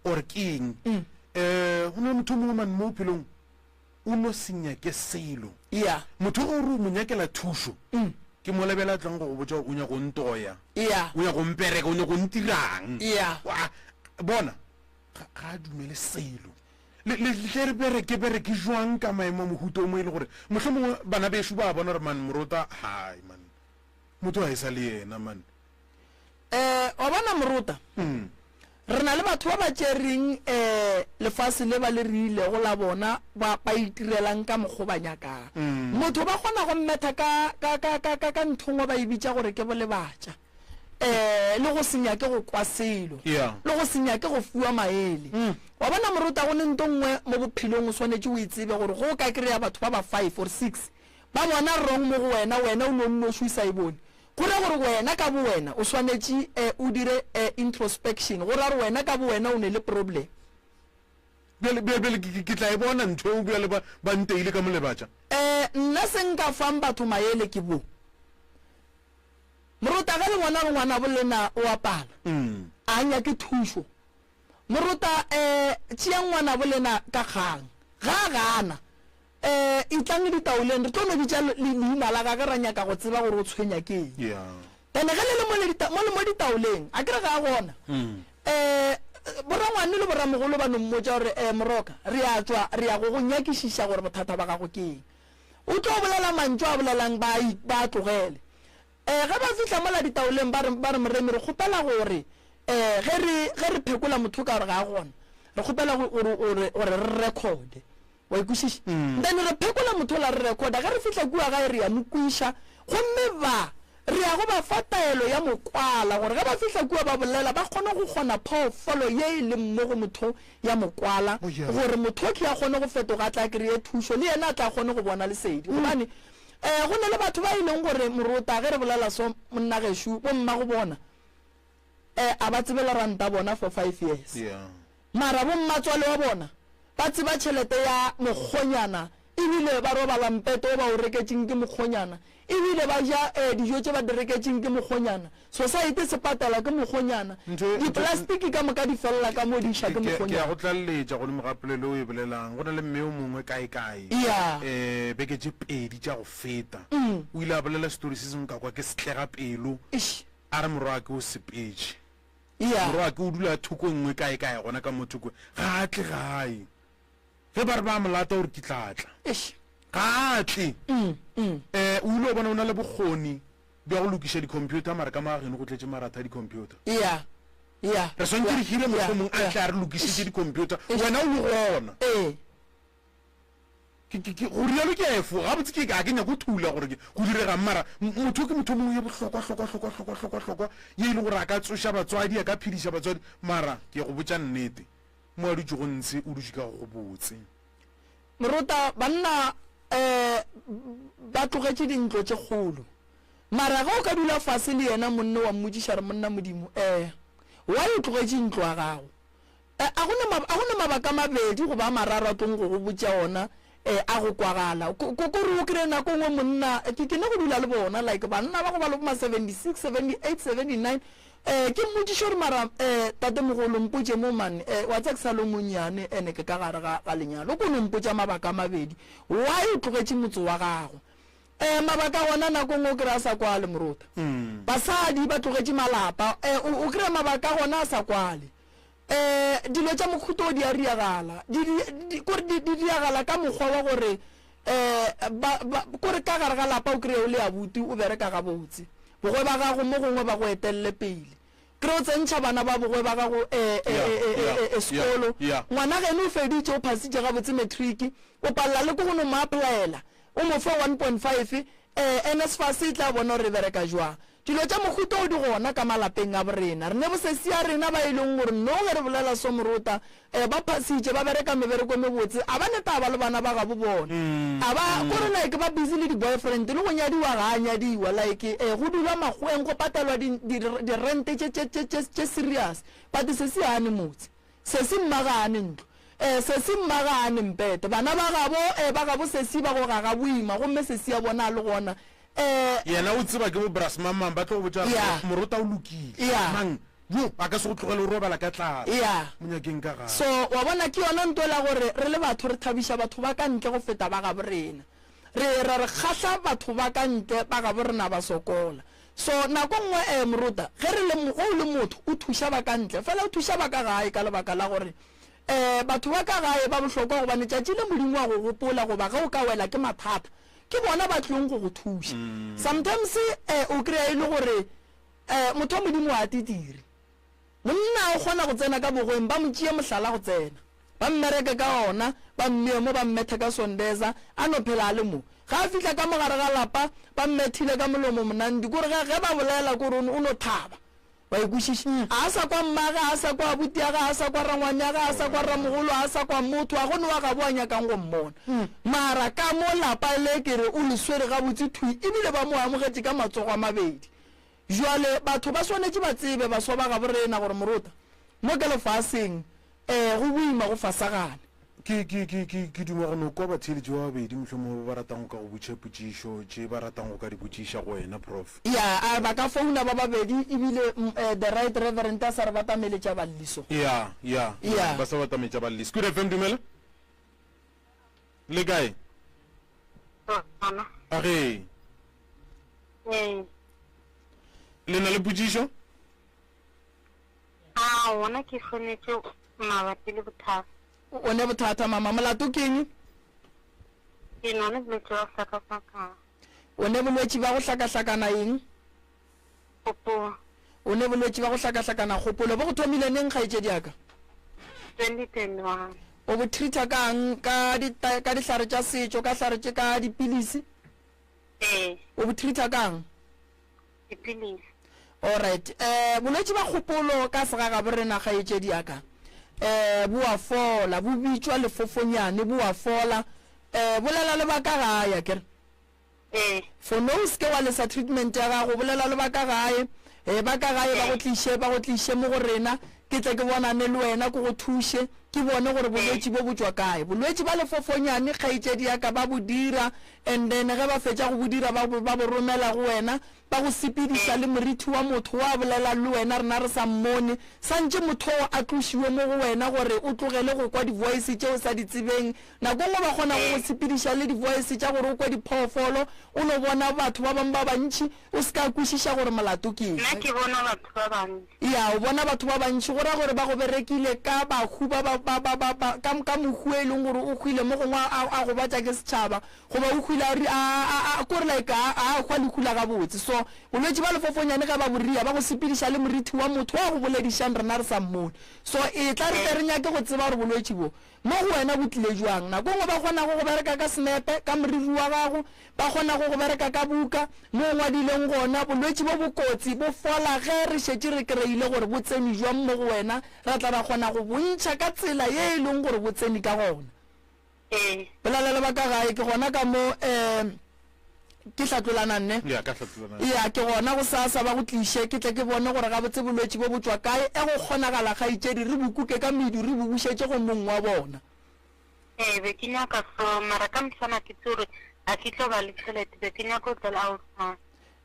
or ke eng. Eh, go na le motho o mongwe man mo bophelong, O no se nyake selo. Yeah. Motho ge o re o mo nyakela thušo, ke mola bjale a tlang go go botša gore o nyaka go ntoya. Yeah. O nyaka go mpereka, o nyaka go ntirang. Yeah. Wa, bona, ga, ga a dumele selo. Le, le, le tle re bereke, bereke jwang ka maemo a mohuta o mo e le gore mohlomongwe bana bešo ba bona gore man morota, hai man, motho ga e sa le yena man. Eh, wa bona morota, re na le batho ba ba tšereng eh lefase le ba le riilego la bona ba ba itirelang ka mokgo ba nyakang. Motho ba kgona go mmetha ka ka ka ka ka ka nthongwe ba e bitša gore ke bolebatša. Eh, le go se nyake go kwa selo. Yeah. Le go se nyake go fiwa maele. Wa bona morota go ne nto nngwe mo bophelong o swanetše o e tsebe gore go ka kry-a batho ba ba five or six ba bona wrong mo go wena, wena o no nnoši o sa e bone. Go ra gore wena ka bowena o swanetše o dire introspection, go ra gore wena ka bowena o ne le problem. Bjale, bjale, bjale ke, ke, ke tla e bona ntho eo bjale ba, ba nteile ka molebatša. Nna se nka fang batho maele ke bo, Morota ge le bona gore ngwanabo lena o a pala, a nyake thušo, morota tšeang ngwanabo lena ka kgang, ga a gana. Um etlang ditaoleng, re tlo no bitša leina la gage ra nyaka go tseba gore o tshwenya ke eng. Then ge le le mo le mo le mo ditaoleng, a ke re ga a gona. Um borangwane le boramogolo ba no mmotša gore, um Moroka, re a tšwa re ya go go nyakišiša gore bothata ba gago ke eng. O tlo bolela mantšu a bolelang ba ba a tlogele. Um ge ba fihla mola ditaoleng ba re, ba re Moremi re kgopela gore um ge re ge re phekola motho ka gore ga a gona, re kgopela gore gore gore re recorde. Wa e kwešiša? Then re phekola motho ola re recorda, ge re fihla kua gae re ya mo kwiša, gomme ba, re ya go ba fa taelo ya mokwala gore ge ba fihla kua ba bolela ba kgone go kgona phoofolo ye e leng mo go motho ya mokwala gore motho a kgone go fetoga a tle a kreye thušo le yena a tle a kgone go bona lesedi. Gobane um go na le batho ba e leng gore morota ge re bolela so monna gešo bommago bona um a ba tsebe le ranta bona for five years. Mara bommatswale wa bona ba tseba tšhelete ya mokgonyana ebile ba robala mpete wo ba o reketšeng ke mokgonyana ebile ba ja eh, dijo tše ba di reketšeng ke mokgonyana. Sosaete se patela ke mokgonyana. Diplastiki ka moka di felela ka mo di iša ke Ke, ke ya mokgonyana. go tlaleletša godimo ga polelo e o e bolelang. Go na le mme yo mongwe kae-kae, Ya. eh, beke tše pedi tša go feta, o ile a bolela setori se sengwe ka kwa ke setlega pelo. Eish. A re morwake o sepetše. Ya. Morwake o dula thoko e nngwe kae-kae gona ka mo thoko, ga a tle gae. Ge ba re ba mo lata o re ke tla tla. Eish. Ga a tle. Eh, o ile wa bona o na le bokgoni bja go lokiša di-computer mara ka mo ga geno go tletše maratha a di-computer. Ya. Ya. Re swanetše re hire Ya. mohlomong a Ya. tle a re lokišetše di-computer, Eish. wena o le gona. Ee. Ke, ke, ke, go rialo ke a efoga. Gabotse ke, ga ke nyake go thula gore ke, go diregang, mara m, motho ke motho o mongwe ye bohlokwa, hlokwa, hlokwa, hlokwa, hlokwa, hlokwa, ye e le gore a ka tsoša batswadi, a ka phediša batswadi, mara ke go botša nnete, mo a dutšego ntshe, o dutše ka go gobotse. Morota, banna um ba tlogetše dintlo tše kgolo, mara ge o ka dula fase le yena monno wa mmotšiša re, Monna Modimo, um why o tlogetše ntlo ya gago? E, a go ne, a go ne mabaka a mabedi goba a mararo a tlong go go botša ona, e, a go kwagala. Ko, ko, kore o kry-e nako nngwe monna, ke, ke ne go dula le bona, like banna ba go ba le bo ma 76, 78, 79, e, ke mmotšiše gore mara, e, tatemogolo mpotše mo man, e, wa tseba ke sa le o monnyane ene ke ka gare ga, ga lenyalo, o ko no mpotša mabaka a mabedi, why o tlogetše motse wa gago? E, mabaka a gona nako nngwe o kry-a a sa kwale morota. Basadi ba tlogetše malapa, e, o, o kry-a mabaka a gona a sa kwale. Um dilo tša mokhuto o di a riagala, di, di, di, kore di, di riagala ka mokgwa wa gore um ba, ba, kore ka gare ga lapa o kry-e o le abuti o bereka gabotse, bogwe ba gago mo gongwe ba go etelele pele, kry-e o tsentšha bana ba bogwe ba gago um um sekolo, ngwana geno o feditše o phasitše gabotse matric, o palela le ke go no mo applyela, o mo fe 1.5, um NSFAS e tla bona gore e bereka jwang. Dilo tša mohuta wo di gona ka malapeng a borena. Re ne bosesi ya rena ba e leng gore no ge re bolela so morota, eh, ba phasitše, ba bereka mebereko e mebotse, a ba ne taba le bana ba gabo bona. A ba, kore like ba busy le di-boyfriend, le go nyadiwa ga a nyadiwa, like eh, go dulwa makgoweng, go patelwa di, di, di-rent tše, tše, tše, tše, tše serious. But sesi ga a ne motse. Sesi mma ga a ne ntlo. Eh, sesi mma ga a ne mpete. Bana ba gabo, eh, ba gabo sesi ba goga ga boima, gomme sesi ya bona a le gona. Eh. Yena o tseba ke bo bra semang-mang, ba tlo go botša gore Yeah. morota o lokile. Yeah. Mang, yo, a ka se go tlogele o robala ka tlala. Yeah. Mo nyakeng ka gae. So, wa bona, ke yona nto la gore re le batho re thabiša batho ba ka ntle go feta ba gabo rena. Re, re, re kgahla batho ba ka ntle, ba gabo rena ba sokola. So, nako nngwe, eh, morota, ge re le, ge o le motho, o thuša ba ka ntle, fela o thuša ba ka gae ka lebaka la gore, eh, batho ba ka gae ba bohlokwa gobane tšatši le Modimo a go gopola goba ge o ka wela ke mathata, ke bona ba tlong go go thuša. Sometimes, eh, o kry-a e le gore, eh, motho wa Modimo ga a titire. Monna o kgona go tsena ka bogweng, ba mo tšee mohlala go tsena, ba mmereke ka ona, ba mmee mo, ba mmethe ka sondeza, a no phela a le mo. Ge a fihla ka mo gare ga lapa, ba mmethile ka molomo monandi, kore ge, ge ba bolela kore o no, o no thaba. Wa e kwešiša? A sa kwa mmage, a sa kwa abutiage, a sa kwa rangwaneage, a sa kwa ramogolo, a sa kwa motho, a go ne wa gabo a nyakang go mmona. Mara ka mo lapa le ke re o le swere gabotse thwi, ebile ba mo amogetše ka matsogo a mabedi. Bjale batho ba swanetše ba tsebe, baswa ba gabo rena, gore morota mo ke lefaseng, ee, go boima go fasagane. Ke, ke, ke, ke, ke duma go no kwa batheeletši ba babedi mohlomongwe ba ba ratang go ka go botšiša potšišo, tše ba ratang go ka di botšiša go wena, Prof. Ya, a ba ka founa ba babedi, ebile mm, eh, the right reverend a sa re batameletša balli so. Ya, ya, Ya. ba sa batametša balli. Squid FM, dumela. Le kae? Mama. A ge. Ee. Le na le potšišo? A gona ke swanetše mabapi le bothata. O ne bothata mama, molato ke eng? Ke na le bolwetši bja go hlakahlakana. O ne bolwetši bja go hlakahlakana eng? Kgopolo. O ne bolwetši bja go hlakahlakana kgopolo. Bo go thomile neng kgaetšedi ya ka? 2021. O bo treata ka'ng? Ka di, ka dihlare tša setšo, ka hlare tše, ka dipilisi? Ee. O bo treata ka'ng? Dipilisi. Alright. Eh, bolwetši bja kgopolo ka segagabo rena kgaetšedi ya ka, eh, bo a fola, bo bitšwa lefofonyane, bo a fola. Eh, bolela le ba ka gae, akere? Ee. For no o seke wa lesa treatment ya gago, bolela le ba ka gae, eh, ba ka gae ba go tliše, ba go tliše mo go rena, ke tle ke bonane le wena, ke go thuše, ke bone gore bolwetši bo bo tšwa kae. Bolwetši ba lefofonyane, kgaetšedi ya ka, ba bo dira, and then ge ba fetša go bo dira, ba, ba bo romela go wena, ba go sepediša le morithi wa motho wa bolela le wena, rena re sa mmone. Santše mothoo a tlošiwe mo go wena gore o tlogele go kwa di-voice tše o sa di tsebeng. Nako nngwe ba kgona go go sepediša le di-voice tša gore o kwe diphoofolo, o no bona batho ba bangwe ba bantši, o se ka kwešiša gore molato ke eng. Nna ke bona batho ba bantši. Ya, o bona batho ba bantši, go ra gore ba go berekile ka bahu ba ba, ba, ba, ba, ba, ka, ka mohu e leng gore o hwile mo gongwe a, a gobatša ke setšhaba, Goba o hwile a, a, a, a, kore like a, a hwa lehu la gabotse. So, bolwetši bja lefofonyane ge ba bo ria, ba go sepediša le morithi wa motho wa go boledišang rena re sa mmone. So, etla re tle re nyake go tseba gore bolwetši bo mo go wena bo tlile bjang. Nako nngwe ba kgonago go bereka ka senepe, ka moriri wa gago, ba kgonago go bereka ka buka, mo o ngwadileng gona. Bolwetši bo bo kotsi, bo fola ge re šetše re kreile gore bo tsene bjang mo go wena, ra tla ra kgona go bo ntšha ka tsela ye e leng gore bo tsene ka gona. Ee. Bolela le ba ka gae, ke gona ka mo um ke hlatlolana nne. Ya, ka hlatlolana. Ya, ke gona gosasa ba go tliše, ke tle ke bone gore gabotse bolwetši bo bo tšwa kae. E go kgonagala, kgaetšedi, re bo kuke ka medu, re bo bušetše go mong wa bona. Ee, be ke nyaka so, mara ka moswana ke tse gore ga ke tlo ba le tšhelete, be ke nyaka go tla le ausi.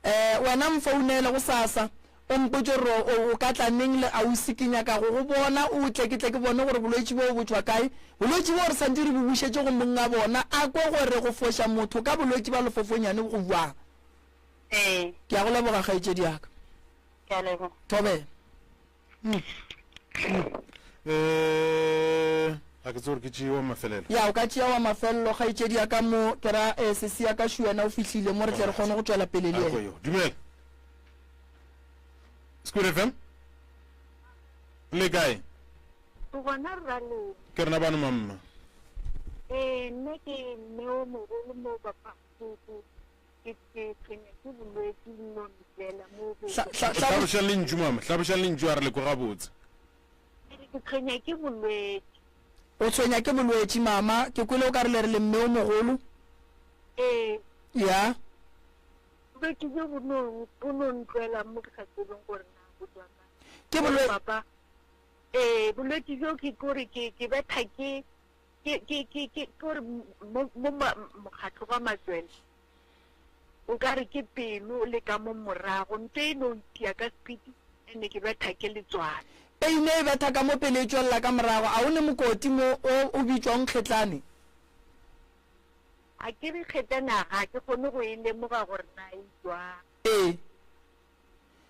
Eh, wena mfounele gosasa, o mpotše gore o, o ka tla neng le ausi, ke nyaka go go bona, o tle ke tle ke bone gore bolwetši boo bo tšwa kae. Bolwetši boo re santše re bo bušetše go monnga bona, a kwe gore go foša motho ka bolwetši bja lefofonyane go bjang. Ee. Ke a go leboga, kgaetšedi ya ka. Ke a leboga. Thobela. Eh, ga ke tsebe gore ke tšee wa mafelelo. Ya, o ka tšea wa mafelelo, kgaetšedi ya ka mo, ke ra, eh, sesi ya ka šo yena o fihlile mo, re tle re kgone go tšwela pele le A ko yena. yo. Dumela. Square FM. Le kae? Ke gona rra lena. Ke rena bano mamma. Ee, nna ke mme o mogolo mo papa ke ke Ke ke tshwenywa ke bolwetši nno ntlela mo bo. Hla, hla, hla, Hlabošang lentšu mama, hlabošang lentšu a re le kwe gabotse. Ke re ke tshwenya ke bolwetši. O tshwenya ke bolwetši mama, ke kwele o ka re le re le mme o mogolo. Ee. Ya. Bolwetši bjo bo no bo no ntlwela mo ke sa tsebeng gore na bo tšwa kae. Ke bolwe. Papa, ee bolwetši bjo ke kore ke ke betha ke ke ke ke ke kore mo mo mokgatlo wa matswele O ka re ke pelo le ka mo morago, ntho e no ntia ka speed ene ke betha ke letswalo. Peine e betha ka mo pele e tšwelela ka morago. A o ne mokoti mo o o bitšwago nkgetlane? A ke re kgetlane a ga ke kgone go e lemoga gore na e jwang. Ee.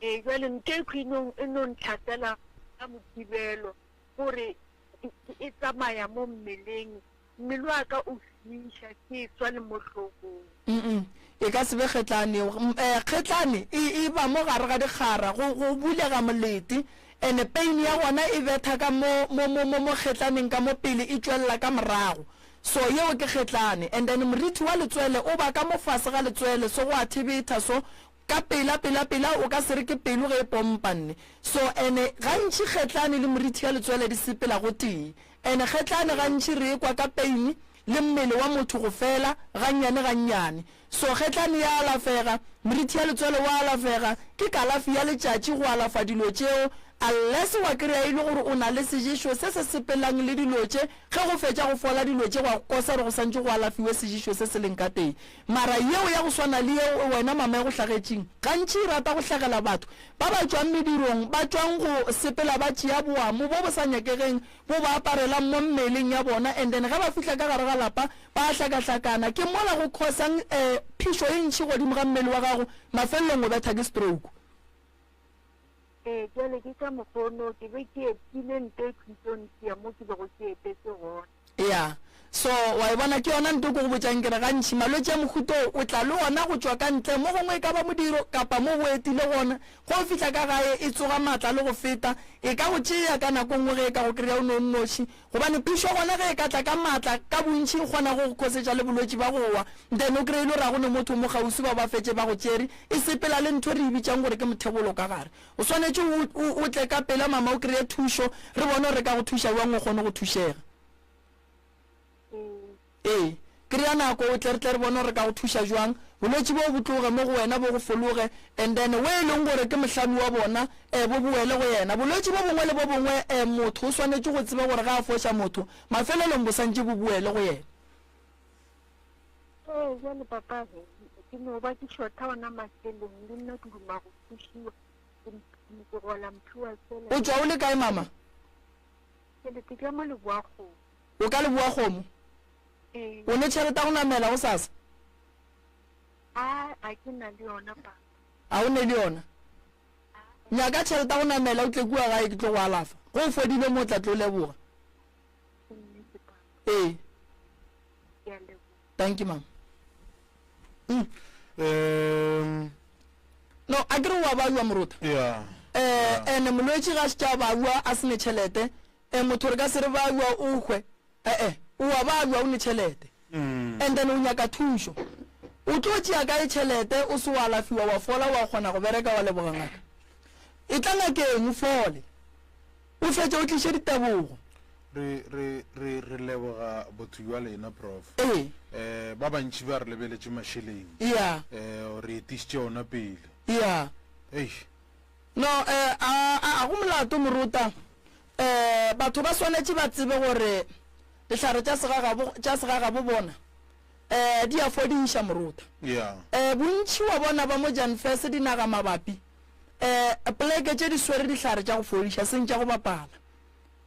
Ee, jwale ntho e khwi e no ntlhasela ka Mokibelo gore e tsamaya mo mmeleng Mmele wa ka o fiša, ke swa le mo hlogong. Mm-mm, e ka se be kgetlane yeo. Eh, kgetlane e, e ba mo gare ga dikgara, go, go bulega molete, ene pain ya gona e betha ka mo, mo, mo, mo, mo kgetlaneng ka mo pele, e tšwelela ka morago. So, yeo ke kgetlane. And then morithi wa letswele o ba ka mo fase ga letswele, so go a thebetha, so ka pela, pela, pela, o ka se re ke pelo ge e pompa, nne. So, ene gantši kgetlane le morithi ya letswele di sepela gotee. Ene kgetlane gantši re ekwa ka pain le mmele wa motho go fela gannyane gannyane. So kgetlane ya alafega, morithi ya letswele wa alafega, ke kalafi ya letšatši go alafa dilo tšeo. Unless wa kry-a e le gore o na le seješo se se sepelang le dilo tše, ge go fetša go fola dilo tše gwa kosa gore go santše go alafiwe seješo se se leng ka teng. Mara yeo ya go swana le yeo wena mama e go hlagetšeng, gantši e rata go hlagela batho ba ba tšwang medirong, ba tšwang go sepela ba tšea boamo bo bo sa nyakegeng bo ba aparelang mo mmeleng ya bona and then ge ba fihla ka gare ga lapa ba a hlakahlakana. Ke mola go cause-ang phišo e ntši godimo ga mmele wa gago, mafelelong o betha ke stroke. Ee, bjale ke ka mokgono, ke be ke etile nte khutšong tia mo ke bego ke etetse gona. Ya. So, wa e bona, ke yona nto ke go botšang ke re gantši malwetši a mohuta wo o tla le ona go tšwa ka ntle, mo gongwe e ka ba modiro kapa mo o etile gona. Ge o fihla ka gae e tsoga maatla le go feta, e ka go tšea ka nako nngwe ge e ka go kry-a o no nnoši, gobane phišo gona ge e ka tla ka maatla ka bontši e kgona go go khosetša le bolwetši ba go wa, then o kry-e le gore ga go ne motho mo kgauswi ba ba fetše ba go tšere, e sepela le ntho re e bitšang gore ke mothebolo ka gare. O swanetše o, o, o tle ka pela mama o kry-e thušo, re bone gore re ka go thuša bjang o kgone go thušega. Ee, kry-a nako o tle re tle re bone gore re ka go thuša bjang, bolwetši boo bo tloge mo go wena bo go fologe, and then we e leng gore ke mohlami wa bona, eh, bo boele go yena. Bolwetši bo bongwe le bo bongwe, eh, motho o swanetše go tseba gore ge a foša motho, mafelelong bo santše bo boele go yena. Ee, bjale papa, he, ke no ba ke šotha ona mašeleng, le nna ke duma go thušiwa, ke, ke gola mphiwa fela. O tšwa o le kae mama? Ke le, ke tšwa mo Leboakgomo. O ka Leboakgomo? Ee. O ne tšhelete ya go namela gosasa? A, a ke na le yona papa. A o ne le yona? Nyaka tšhelete ya go namela o tle kua gae ke tlo go alafa. Ge o fodile mo o tla tlo leboga. Ke nnete papa. Ee. Ke a leboga. Thank you mama. Um No, a ke re wa bajwa morota. Yeah. Eh, ene molwetši ga se tša bajwa a se ne tšhelete. Eh, motho re ka se re bajwa o hwe. Eh eh, o wa bajwa o ne tšhelete. And then o nyaka thušo. O tlo tšea kae tšhelete o se wa alafiwa wa fola wa kgona go bereka wa leboga ngaka. E tla ngakeng o fole. O fetše o tliše ditebogo. Re, re, re, re leboga botho bja lena, Prof. Ee. Eh, ba bantši ba re lebeletše mašeleng. Ya. Eh, re etišitše ona pele. Ya. Eish. No, eh, a, a, a go molato, Moruta. Eh, batho ba swanetše ba tsebe gore dihlare tša segagabo, tša segagabo bona, eh, di a fodiša, Moruta. Ya. Eh, bontši wa bona ba mo Jan Fes dinaga mabapi, eh, poleke tše di swere dihlare tša go fodiša, seng tša go bapala.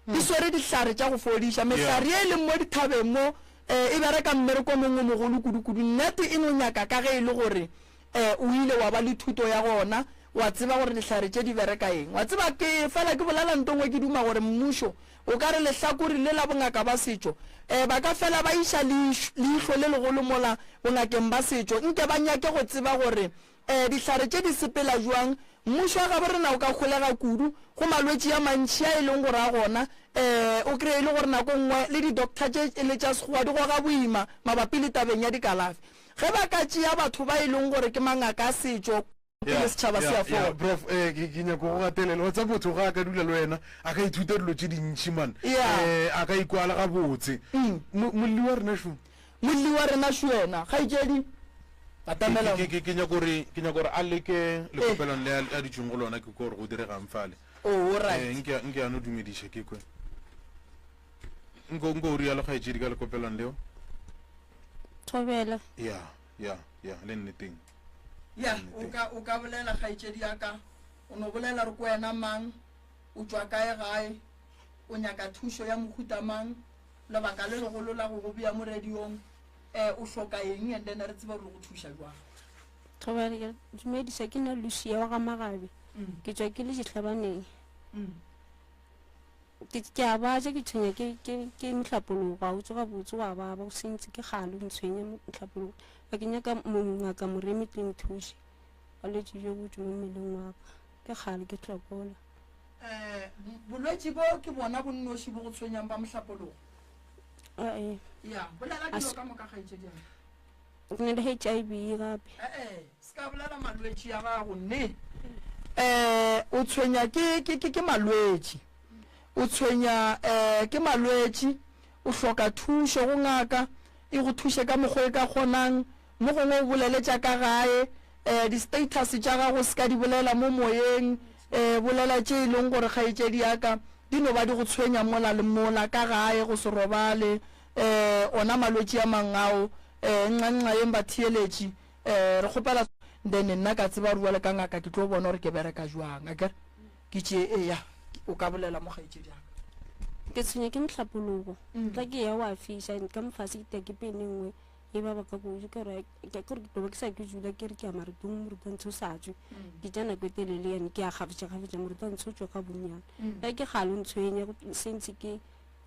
Di swere dihlare tša go fodiša. Mehlare ye e leng mo dithabeng mo e bereka mmereko o mongwe o mogolo kudu-kudu. Nnete e no nyaka ka ge e le gore o ile wa ba le thuto ya gona, wa tseba gore dihlare tše di bereka eng. Wa tseba, ke fela ke bolela nto nngwe ke duma gore mmušo o ka re lehlakore le la bongaka ba setšo ba ka fela ba iša leihlo le legolo mola bongakeng ba setšo nke ba nyake go tseba gore Ee, dihlare tše di sepela bjang? Mmušo wa gabo rena o ka holega kudu go malwetši a mantši a e leng gore a gona. Ee, o kry-e e le gore nako nngwe le di-doctor tše e le tša Sekgowa di goga boima mabapi le tabeng ya dikalafi. Ge ba ka tšea batho ba e leng gore ke mangaka a setšo pele setšhaba se a fola. Prof, eh, ke, ke nyako go gatelela. Wa tseba motho ga a ka dula le wena, a ka ithuta dilo tše dintši man. Yeah. Eh, a ka ikwala gabotse. Mo, molli wa rena šo. Molli wa rena šo yena, kgaetšedi. Batamela. Ke, ke, ke nyako gore, ke nyako gore a leke lekopelong le a, a dutšeng go lona, ke kwe gore go diregang fale. Oh, all right. Eh, nke, nke a no dumediša, ke kwe. Nko, nko o rialo kgaetšedi ka lekopelong leo. Thobela. Ya, ya, ya, le nneteng. Ya, o ka, o ka bolela kgaetšedi ya ka. O no bolela gore ke wena mang, o tšwa kae gae, o nyaka thušo ya mohuta mang, lebaka le legolo la go go bea mo radiong. Eh, o hloka eng and then re tsebe gore re go thuša jwang. Thobela, ke dumediša ke nna Lucia wa ga Magabe. Ke tšwa ke le Dihlabaneng. Ke ke a baja ke tshwenya ke ke ke mohlapologo ga o tsoga botse wa baba o sentse ke kgale o ntshwenya mohlapologo. Ba ke nyaka ngaka Moremi tle nthuše. Bolwetši bjo bo tšwe mo mmeleng wa ka. Ke kgale ke hlokola. Eh, bolwetši bo ke bona bo nnoši bo go tshwenyang ba mohlapologo? Ee. Ya, bolela dilo ka moka kgaetšedi ya ka. Ke na le HIV gape. Ee, se ka bolela malwetši a gago nne. Eh, o tshwenya ke ke ke ke malwetši. O tshwenya eh ke malwetši, o hloka thušo go ngaka e go thuše ka mokgwa e ka kgonang. Mo gongwe o bolele tša ka gae, eh di-status tša gago se ka di bolela mo moyeng. Um bolela tše e leng gore kgaetšedi ya ka di no ba di go tshwenya mola le mola ka gae, go se robale, um ona malwetši a mang ao. Um nxa-nxa yeng batheeletši, um re kgopela then nna ka tseba gore bjale ka ngaka ke tlo bona gore ke bereka jwang, akere? Ke tše, eya, o ka bolela mo kgaetšedi ya ka. Ke tshwenya ke mohlapologo. Tla ke ya wa fiša ka mofase ke tia ke pene nngwe e baba ka kudu ka gore ke gore ke tlo ba ke sa ke dula ke re ke ya maretong morutantsho o sa tswe ke tša nako e telele yane ke ya gafetša gafetša morutantsho o tswe ka bonnyane ge ke galo ntshwenya since ke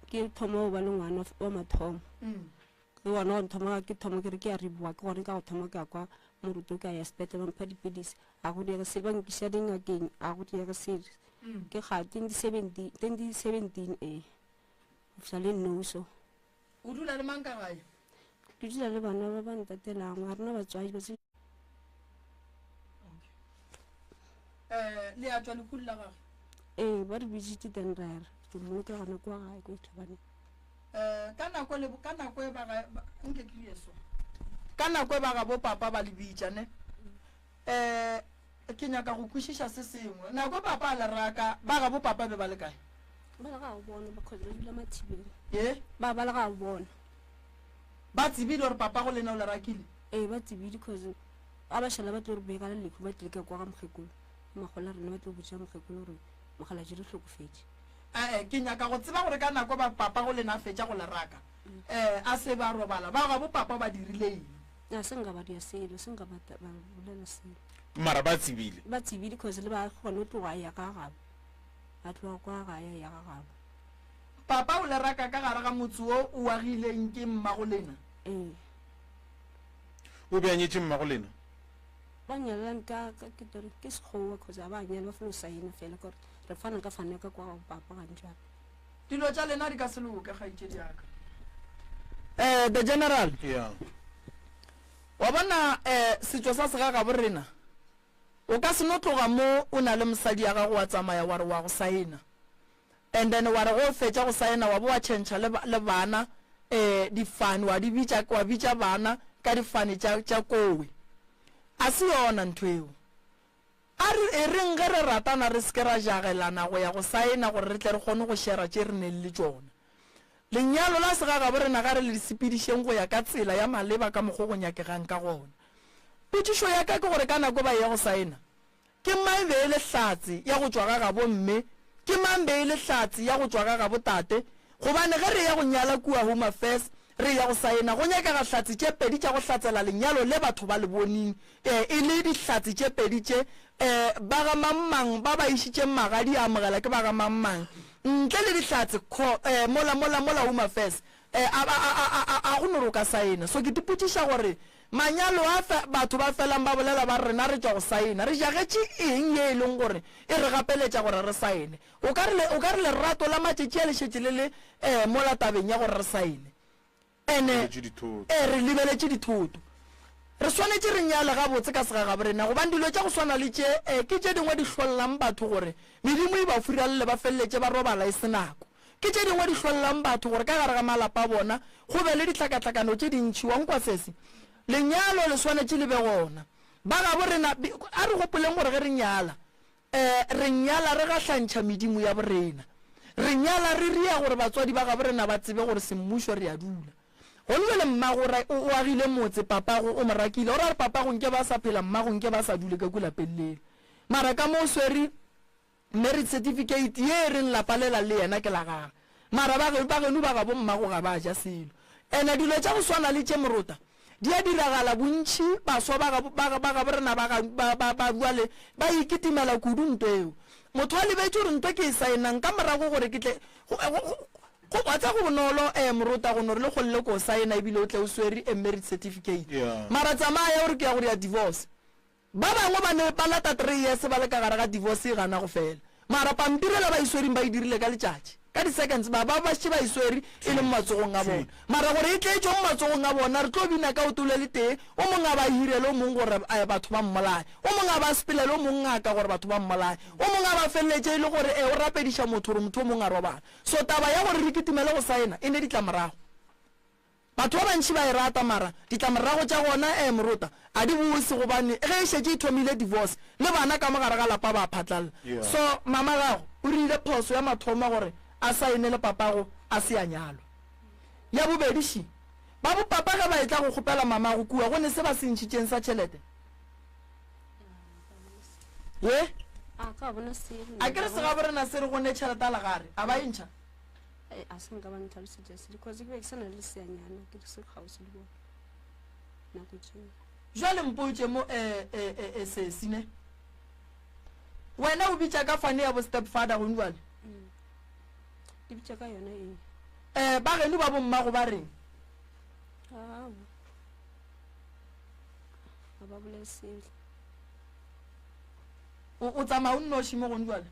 ke thoma go ba le ngwana wa mathomo ke gona go thoma ke thoma ke re ke ya riboa ke gone ka go thoma ke ya kwa moruto ke ya sepetlele ba mpha dipilisi a go diege selo ba nkiša dingakeng a go diege selo ke ga 2017 2017 ee go fihla le nnoso O dula le mang ka gae? Ke dula le bana ba ba ntatelang, ga rena batswadi ba se. Okay. Eh, le a tšwa lehung la gagwe? Ee, ba re bitsitse then ra ya re tlo mmoloka gona kwa gae ko Tlhabane. Eh, ka nako le ka nako e ba ga nke ke ye so. Ka nako e ba ga bo papa ba le bitša ne. Eh, ke nyaka go kwešiša se sengwe. Nako e papa a le raka, ba gabo papa be ba le kae? Ba le ga bona, because ba dula Mathibeng. Ye? Ba ba le ga bona. Ba tsebile gore papa go lena o le rakile? Ee, ba tsebile cause a ba šala ba tlo re bega le lehu ba tlile ka kwa ga mokgekolo. Makgolo a rena ba tlo botša mokgekolo gore mokgalabje re hlokofetše. Ee, ke nyaka go tseba gore ka nako ba papa go lena a fetša go le raka, eh, a se ba robala, ba gabo papa ba dirile eng? A se nka ba dia selo, se nka ba ba bolela selo. Mara ba tsebile? Ba tsebile cause le ba kgone go tloga a ya ga gabo. A tloga kwa gae a ya ga gabo. Papa o le raka ka gare ga motse wo o agileng ke mmago lena? Ee. O be a nyetše mmago lena? Ba nyalelane ka ka ke tore ke sekgowa cause a ba nyala ba fo saena fela ka gore re fana ka fana ka kwa ga papa gantši gape. Dilo tša lena di ka se loke, kgaetšedi ya ka. Eh, the general. Yeah. Wa bona eh setšo sa segagabo rena. O ka se no tloga mo o na le mosadi ya gago wa tsamaya wa re wa go saena. And then wa re go fetša go saena wa bo wa tšhentšha le le bana eh difane wa di bitša wa bitša bana ka difane tša tša kowe. A se yona ntho eo. A re e reng ge re ratana re se ke ra jagelana go ya go saena gore re tle re kgone go shera tše re neng le tšona. Lenyalo la segagabo rena ga re le sepedišeng go ya ka tsela ya maleba ka mokgo go nyakegang ka gona. Potšišo ya ka ke gore ka nako ba eya go saena, ke mang be e le hlatse ya go tšwa ga gabo mme, ke mang be e le hlatse ya go tšwa ga gabo tate? Gobane ge re eya go nyala kua Home Affairs, re eya go saena, go nyakega hlatse tše pedi tša go hlatsela lenyalo le batho ba le boning, ee, e le dihlatse tše pedi tše, ee, ba ga mang-mang ba ba išitšeng magadi a amogela ke ba ga mang-mang. Ntle le dihlatse, kho, ee, mola, mola, mola Home Affairs, ee, a, a, a, a, a, a go no re o ka saena. So ke tipotšiša gore manyalo a fe, batho ba felang ba bolela ba re rena re tšwa go saena, re jagetše eng ye e leng gore e re gapeletša gore re saene? O ka re, o ka re lerato la matšatši a le šetše le le eh, mola tabeng ya gore re saene. Ene, eh, re lebeletše dithoto. Re swanetše re nyale gabotse ka segagaborena, gobane dilo tša go swana le tše eh, ke tše dingwe di hlollang batho gore medimo e ba furalele ba feleletše ba robala e se nako. Ke tše dingwe di hlollang batho gore ka gare ga malapa a bona go be le dihlakahlakano tše dintši. Wa nkwa sesi? Lenyalo le swanetše le be gona. Ba gabo rena, a re gopoleng gore ge re nyala, Ee, re nyala re gahlantšha medimo ya borena. Re nyala re ria gore batswadi ba gabo rena ba tsebe gore semmušo re a dula. Gone bjale mmago ra, o, o agile motse, papago o mo rakile. O ra re papago nke ba sa phela, mmago nke ba sa dule ka kua lapeng lela. Mara ka mo o swere marriage certificate ye e reng lapa lela le yena ke la gagwe. Mara ba ge, ba geno ba gabo mmago ga ba ja selo. Ene dilo tša go swana le tše morota, Di a diragala, bontši baswa ba gabo, ba, ba gabo rena ba ga, ba, ba, ba bjale ba ikitimela kudu nto eo. Motho a lebetše gore nto ke e saenang ka morago gore ke tle, go, go, go, go, wa tseba go bonolo, eh, morota go no re le kgolele ko saena ebile o tle o swere a marriage certificate. Yeah. Mara tsamaya o re ke ya go dira divorce. Ba bangwe ba ne ba lata three years ba le ka gare ga divorce e gana go fela. Mara pampiri ela ba e swereng ba e dirile ka letšatši. Ka di seconds ba ba ba šetše ba e swere e le mo matsogong a bona. Mara gore e tle e tšwe mo matsogong a bona re tlo bina ka oto le letee, o mongwe a ba hirele o mongwe gore batho ba mmolaye, o mongwe a ba sepelele o mongwe ngaka gore batho ba mmolaye, o mongwe a ba feleletše e le gore o rapediša motho gore motho o mongwe a robale. So taba ya gore re kitimele go saena e ne ditlamorago. Batho ba bantši ba e rata mara ditlamorago tša gona eh morota A di bose gobane ge e šetše e thomile divorce le bana ka mo gare ga lapa ba a phatlalla. So mama gago o rile phoso ya mathomo gore a saene le papago a se a nyalwa. Ya bobedi ši, ba bo papa ge ba etla go kgopela mamago kua go ne se ba se ntšhitšeng sa tšhelete? Ye? A ke re segaborena se re go ne tšhelete a legare, a ba e ntšha? A se nka ba ntlhalosetša se because ke be ke sa na le leseanyana ke se kgauswi le bona. nako tšeo. Jwale mpotše mo, e, e, e, e, sesi, ne? Wena o bitša ka fane ya bo stepfather gong jwale? Mm. Ke bitša ka yona ee. Eh, ba geno ba bommago ba reng? Aowa. Ga ba bolele selo. O, o tsamaya o nnoši mo gong jwale?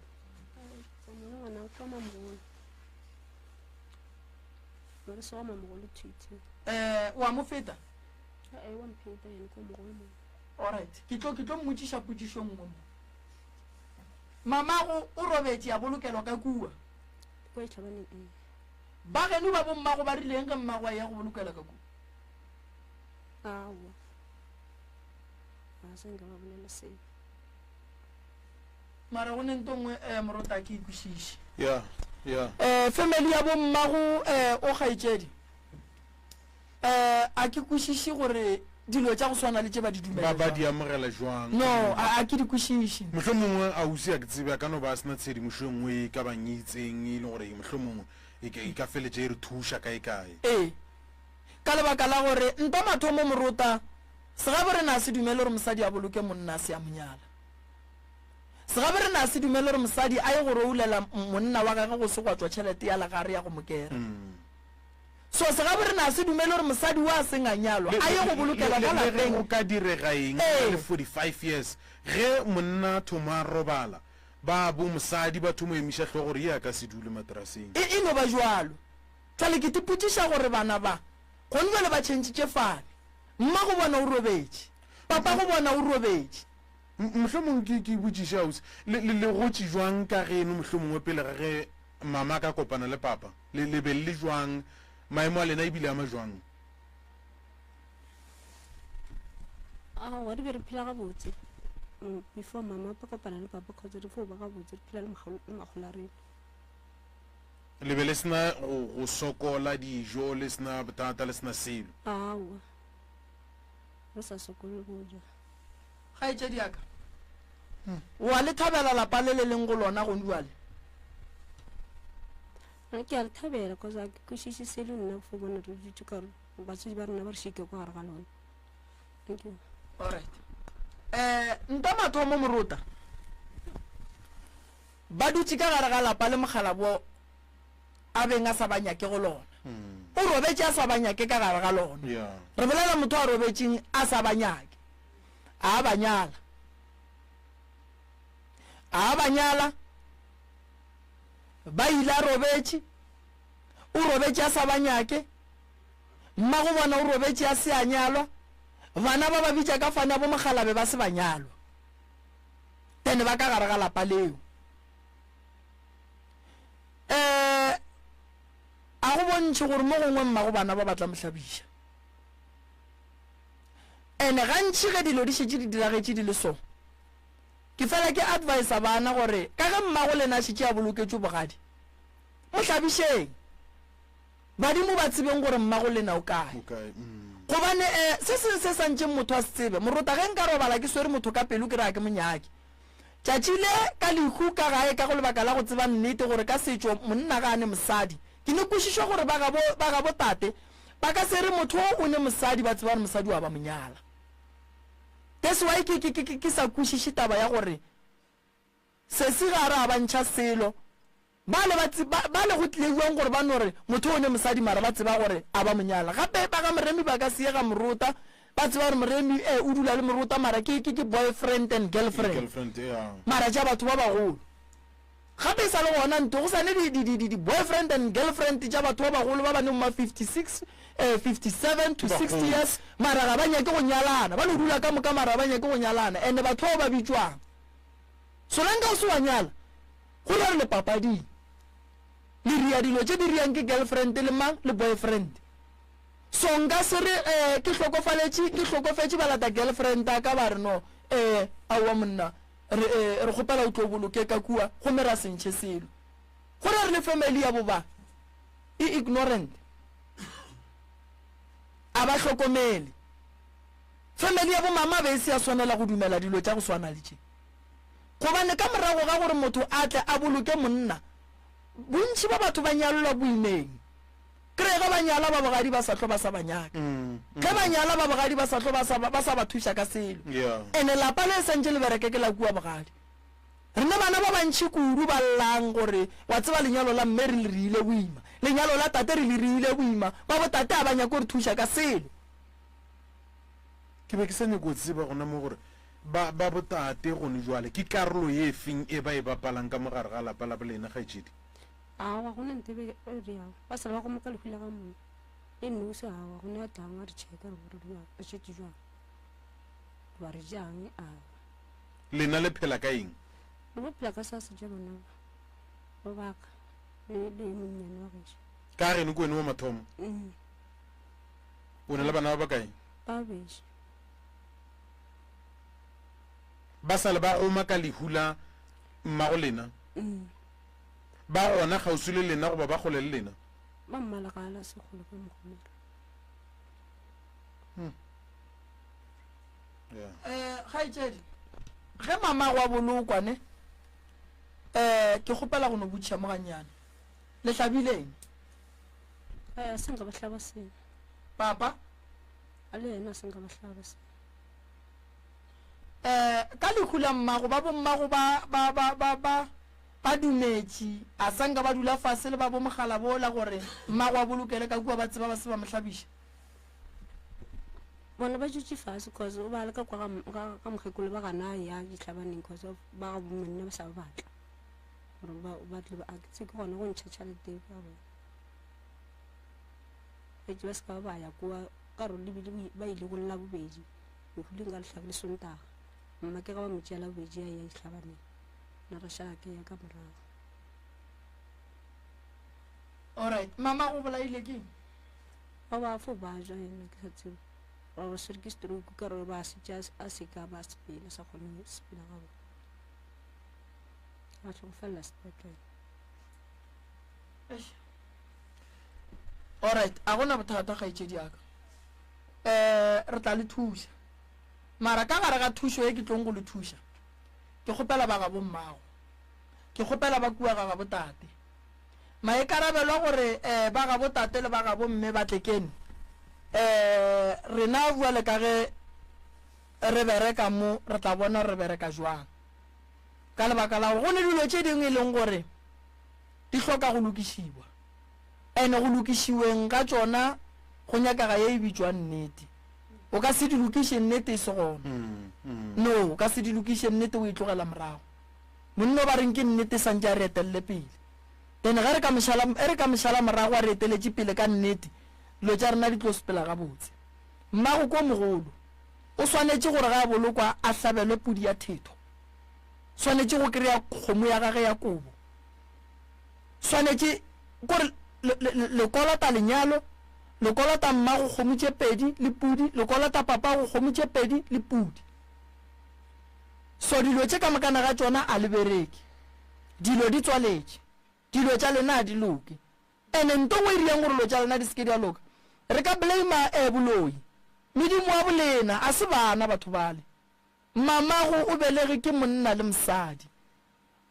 Tsamaya le ngwana ka mamogolo. Mare se wa mamogolo thwi-thwi. Eh, o a mo feta? Ee, wa mpheta yena ke o mogolo mo. Alright, ke tlo ke tlo mmotšiša potšišo nngwe mo. Mamago o robetše a bolokelwa ka kua. Kwa Ditlhabaneng ee. Ba geno ba bommago ba rileng ge mmago a eya go bolokelwa ka kua? Aowa. Ga se nka ba bolela selo. Mara go ne nto nngwe eh morota a ke e kwešiše. Ya, ya. Eh family ya bo mmago eh o kgaetšedi eh a ke kwešiše gore dilo tša go swana le tše ba di dumela Ba ba di jwang. amogela jwang? No, a a ke di kwešiše. Mohlomongwe ausi a ke tsebe a ka no ba a se na tshedimošo e nngwe e ka bang e itseng e le gore mohlomongwe e ka e ka feletša e re thuša kae kae. Ee. Ka lebaka la gore nto mathomo morota segabo rena a se dumele gore mosadi a boloke monna a se a mo nyala. Segaberena a se dumele gore mosadi a ye go roulela monna wa gagwe go se gwa tšwa tšhelete ya legare ya go mo kera. So segaberena a se dumele gore mosadi wa a seng a nyalwa a ye go bolokelwa ka Le ge lapeng. go ka direga eng Ee. le 45 years ge monna a thoma a robala, ba bo mosadi ba thomo emiša hlogo gore ye a ka se dule materaseng. E, e no ba bjalo. Bjale ke tipotšiša gore bana ba gone bjale ba tšhentšitše fane. Mmago bona o robetše, papago bona o robetše. Mohlomongwe ke, ke botšiše ausi, le, le, le gotše jwang ka geno mohlomongwe pele ga ge mama a ka kopana le papa? Le, le be le le jwang? Maemo a lena ebile a ma jwang? Aowa, re be re phela gabotse mm, before mama a kopana le papa, cause re fo ba gabotse, re phela le mogolo, le makgolo a rena. Le be le sena go, go sokola dijo, le sena bothata, le sena selo? Aowa, re sa sokole go ja. Kgaetšedi ya ka, o a le thabela lapa le le leng go lona gone bjale? Nna ke a le thabela cause a ke kwešiše selo nna fo bona re dutše ka gore batswadi ba rena ba re šike kwa gare ga lona. Thank you. Alright. Eh, nta mathomo morota. Ba dutše ka gare ga lapa le mokgalabo a beng a sa ba nyake go lona. O robetše a sa ba nyake ka gare ga lona. Yeah. Re bolela motho a robetšeng a sa ba nyake. A ba nyala. A ba nyala. Ba ile a robetše. O robetše a sa ba nyake. Mmago bona o robetše a se a nyalwa. Bana ba ba bitša ka fane ya bo mokgalabe ba se ba nyalwa. Then ba ka gare ga lapa leo. Eh a go bontšhe gore mo gongwe mmago bana ba ba tla mo hlabiša. Ene gantši ge dilo di šetše di diragetše di le so, ke fela ke advisa bana gore ka ge mmago lena a šetše a boloketšwe bogadi, mo hlabišeng. Badimo ba tsebeng gore mmago lena o kae. Gobane eh, se seng se sa ntšeng motho a se tsebe, morota ge nka robala ke swere motho ka pelo ke re ga ke mo nyake. Tšatši le ka lehu ka gae ka go lebaka la go tseba nnete gore ka setšo monna ga a ne mosadi. Ke ne kwešišo gore ba gabo, ba gabo tate ba ka se re motho o o ne mosadi ba tseba gore mosadi wa ba mo nyala. That's why ke, ke, ke, ke sa kwešiše taba ya gore sesi ga a re a ba ntšha selo. Bale ba tse, ba, bale go tlile bjang gore ba no re motho o ne mosadi mara ba tseba gore a ba mo nyala. Gape ba ga Moremi ba ka se ye ga Morota, ba tseba gore Moremi eh o dula le Morota mara ke, ke, ke boyfriend and girlfriend. Girlfriend, yeah. Mara tša batho ba bagolo. Gape e sa le gona nto go sa ne di, di, di, di, di boyfriend and girlfriend tša batho ba bagolo ba ba neng ma 56, eh, 57 to 60 Bagolo. years mara ga ba nyake go nyalana. Ba no dula ka moka mara ga ba nyake go nyalana. And batho bao ba bitšwang? Solanka o se wa nyala, Go ra re le papading. Le ria dilo tše di riang ke girlfriend le mang le boyfriend. So nka se re eh ke hlokofaletše, ke hlokofetše ba lata girlfriend ya ka ba re no eh aowa monna re eh re kgopela o tlo boloke ka kua gomme ra se ntšhe selo. Go ra re le family ya bo ba e ignorant. A ba hlokomele. Family ya bo mama be e se ya swanela go dumela dilo tša go swana le tše. Gobane ka morago ga gore motho a tle a boloke monna, bontši ba batho ba nyalelwa boimeng. Kry ge ba nyala ba bogadi ba sa hlo ba sa ba nyaka. Ge ba nyala ba bogadi ba sa hlo ba sa ba sa ba thuša ka selo. Ene lapa le santše le bereke ke la kua bogadi. Rena bana ba bantši kudu ba llang gore wa tseba lenyalo la mme re le riile boima, lenyalo la tate re le riile boima, ba bo tate a ba nyake go re thuša ka selo. Ke be ke sa nyako go tseba gona mo gore ba ba bo tate gone jwale ke karolo ye feng e ba e bapalang ka mo gare ga lapa la bolena kgaetšedi? Aowa, go na nto e be e re yago. Ba sa ba go moka lehu la ga monna. Le nosi aowa, go ne a tlang a re checka re gore re re šetše jwang. Goba re jang aowa. Lena le phela ka eng? Re bo phela ka sa se ja bana ba. Ba baka le le yo monnyane wa gešo. Ka geno ke wene wa mathomo? Mm. O na le bana ba bakae? Ba bešo. Ba sa le ba goma ka lehu la mmago lena? Mm. Ba gona kgauswi le lena goba ba kgole le lena? Ba mmalagala se kgole ka mokgomelo. Hmm. Yeah. Eh, kgaetšedi, ge mamago a bolokwa ne, eh, ke kgopela go no botšiša mo gannyane. Le hlabile eng? Eh, a se nka ba hlaba selo. Papa? A le yena a se nka ba hlaba selo. Eh, ka lehu la mmago, ba bommago ba, ba, ba, ba, ba, ba dumetše, a sa nka ba dula fase le ba bomogala bola gore mmago a bolokele ka kua ba tseba ba se ba mo hlabiša. Bona ba dutše fase cause o ba le ka kwa ga, ga, ga mokgekolo ba gana a ya dihlabaneng cause of ba ga bommenne ba sa ba batla gore ba, ba tle ba, a ke tse ke gona go ntšha tšhelete ya bona. Fetše ba se ka ba ba ya kua ka gore lebile ba ile go lla bobedi. Lehu le nka le hlabile Sontaga. Mma ke ga ba mo tšea Labobedi a eya dihlabaneng. Nna ra šala ke ya ka morago. Alright, mama go bolaile ke eng? Ba ba fo ba ja yena ke sa tsebe. Ba ba swere ke stroke ka gore ba šetše a se ka ba sepela sa kgone go sepela ga bona. Ba hlokofalela sepetlele. Eish. Alright, a gona bothata kgaetšedi ya ka. um re tla le thuša. Mara ka gare ga thušo ye ke tlong go le thuša, ke kgopela ba gabo mmago, ke kgopela ba kua ga gabo tate. Maikarabelo a gore um ba gabo tate le ba gabo mme ba tle keno, um rena bjale ka ge re bereka mo, re tla bona re bereka jwang. Ka lebaka la gore go ne dilo tše dingwe e leng gore di hloka go lokišiwa. And go lokišiweng ga tšona go nyakega ye e bitšwang nnete. O ka se di lokiše nnete e se gona. No, o ka se di lokiše nnete o e tlogela morago. Monna o ba reng ke nnete santše a re etelele pele. Then ge re ka mo šala, e re ka mo šala morago a re eteletše pele ka nnete, dilo tša rena di tlo sepela gabotse. Mmago ko mogolo o swanetše gore ge a bolokwa a hlabelwe pudi ya thetho. Swanetše go kry-a kgomo ya gage ya kobo. Swanetše kore le, le, le, le kolota lenyalo, le kolota mmago kgomo tše pedi le pudi, le kolota papago kgomo tše pedi le pudi. So dilo tše ka mokana ga tšona a le bereke. Dilo di tswaletše. Dilo tša lena a di loke. Ene nto ngwe e riang gore dilo tša lena di se ke di a loka, re ka blame eh boloi. Medimo wa bolena, a se bana batho bale. Mamago o belege ke monna le mosadi.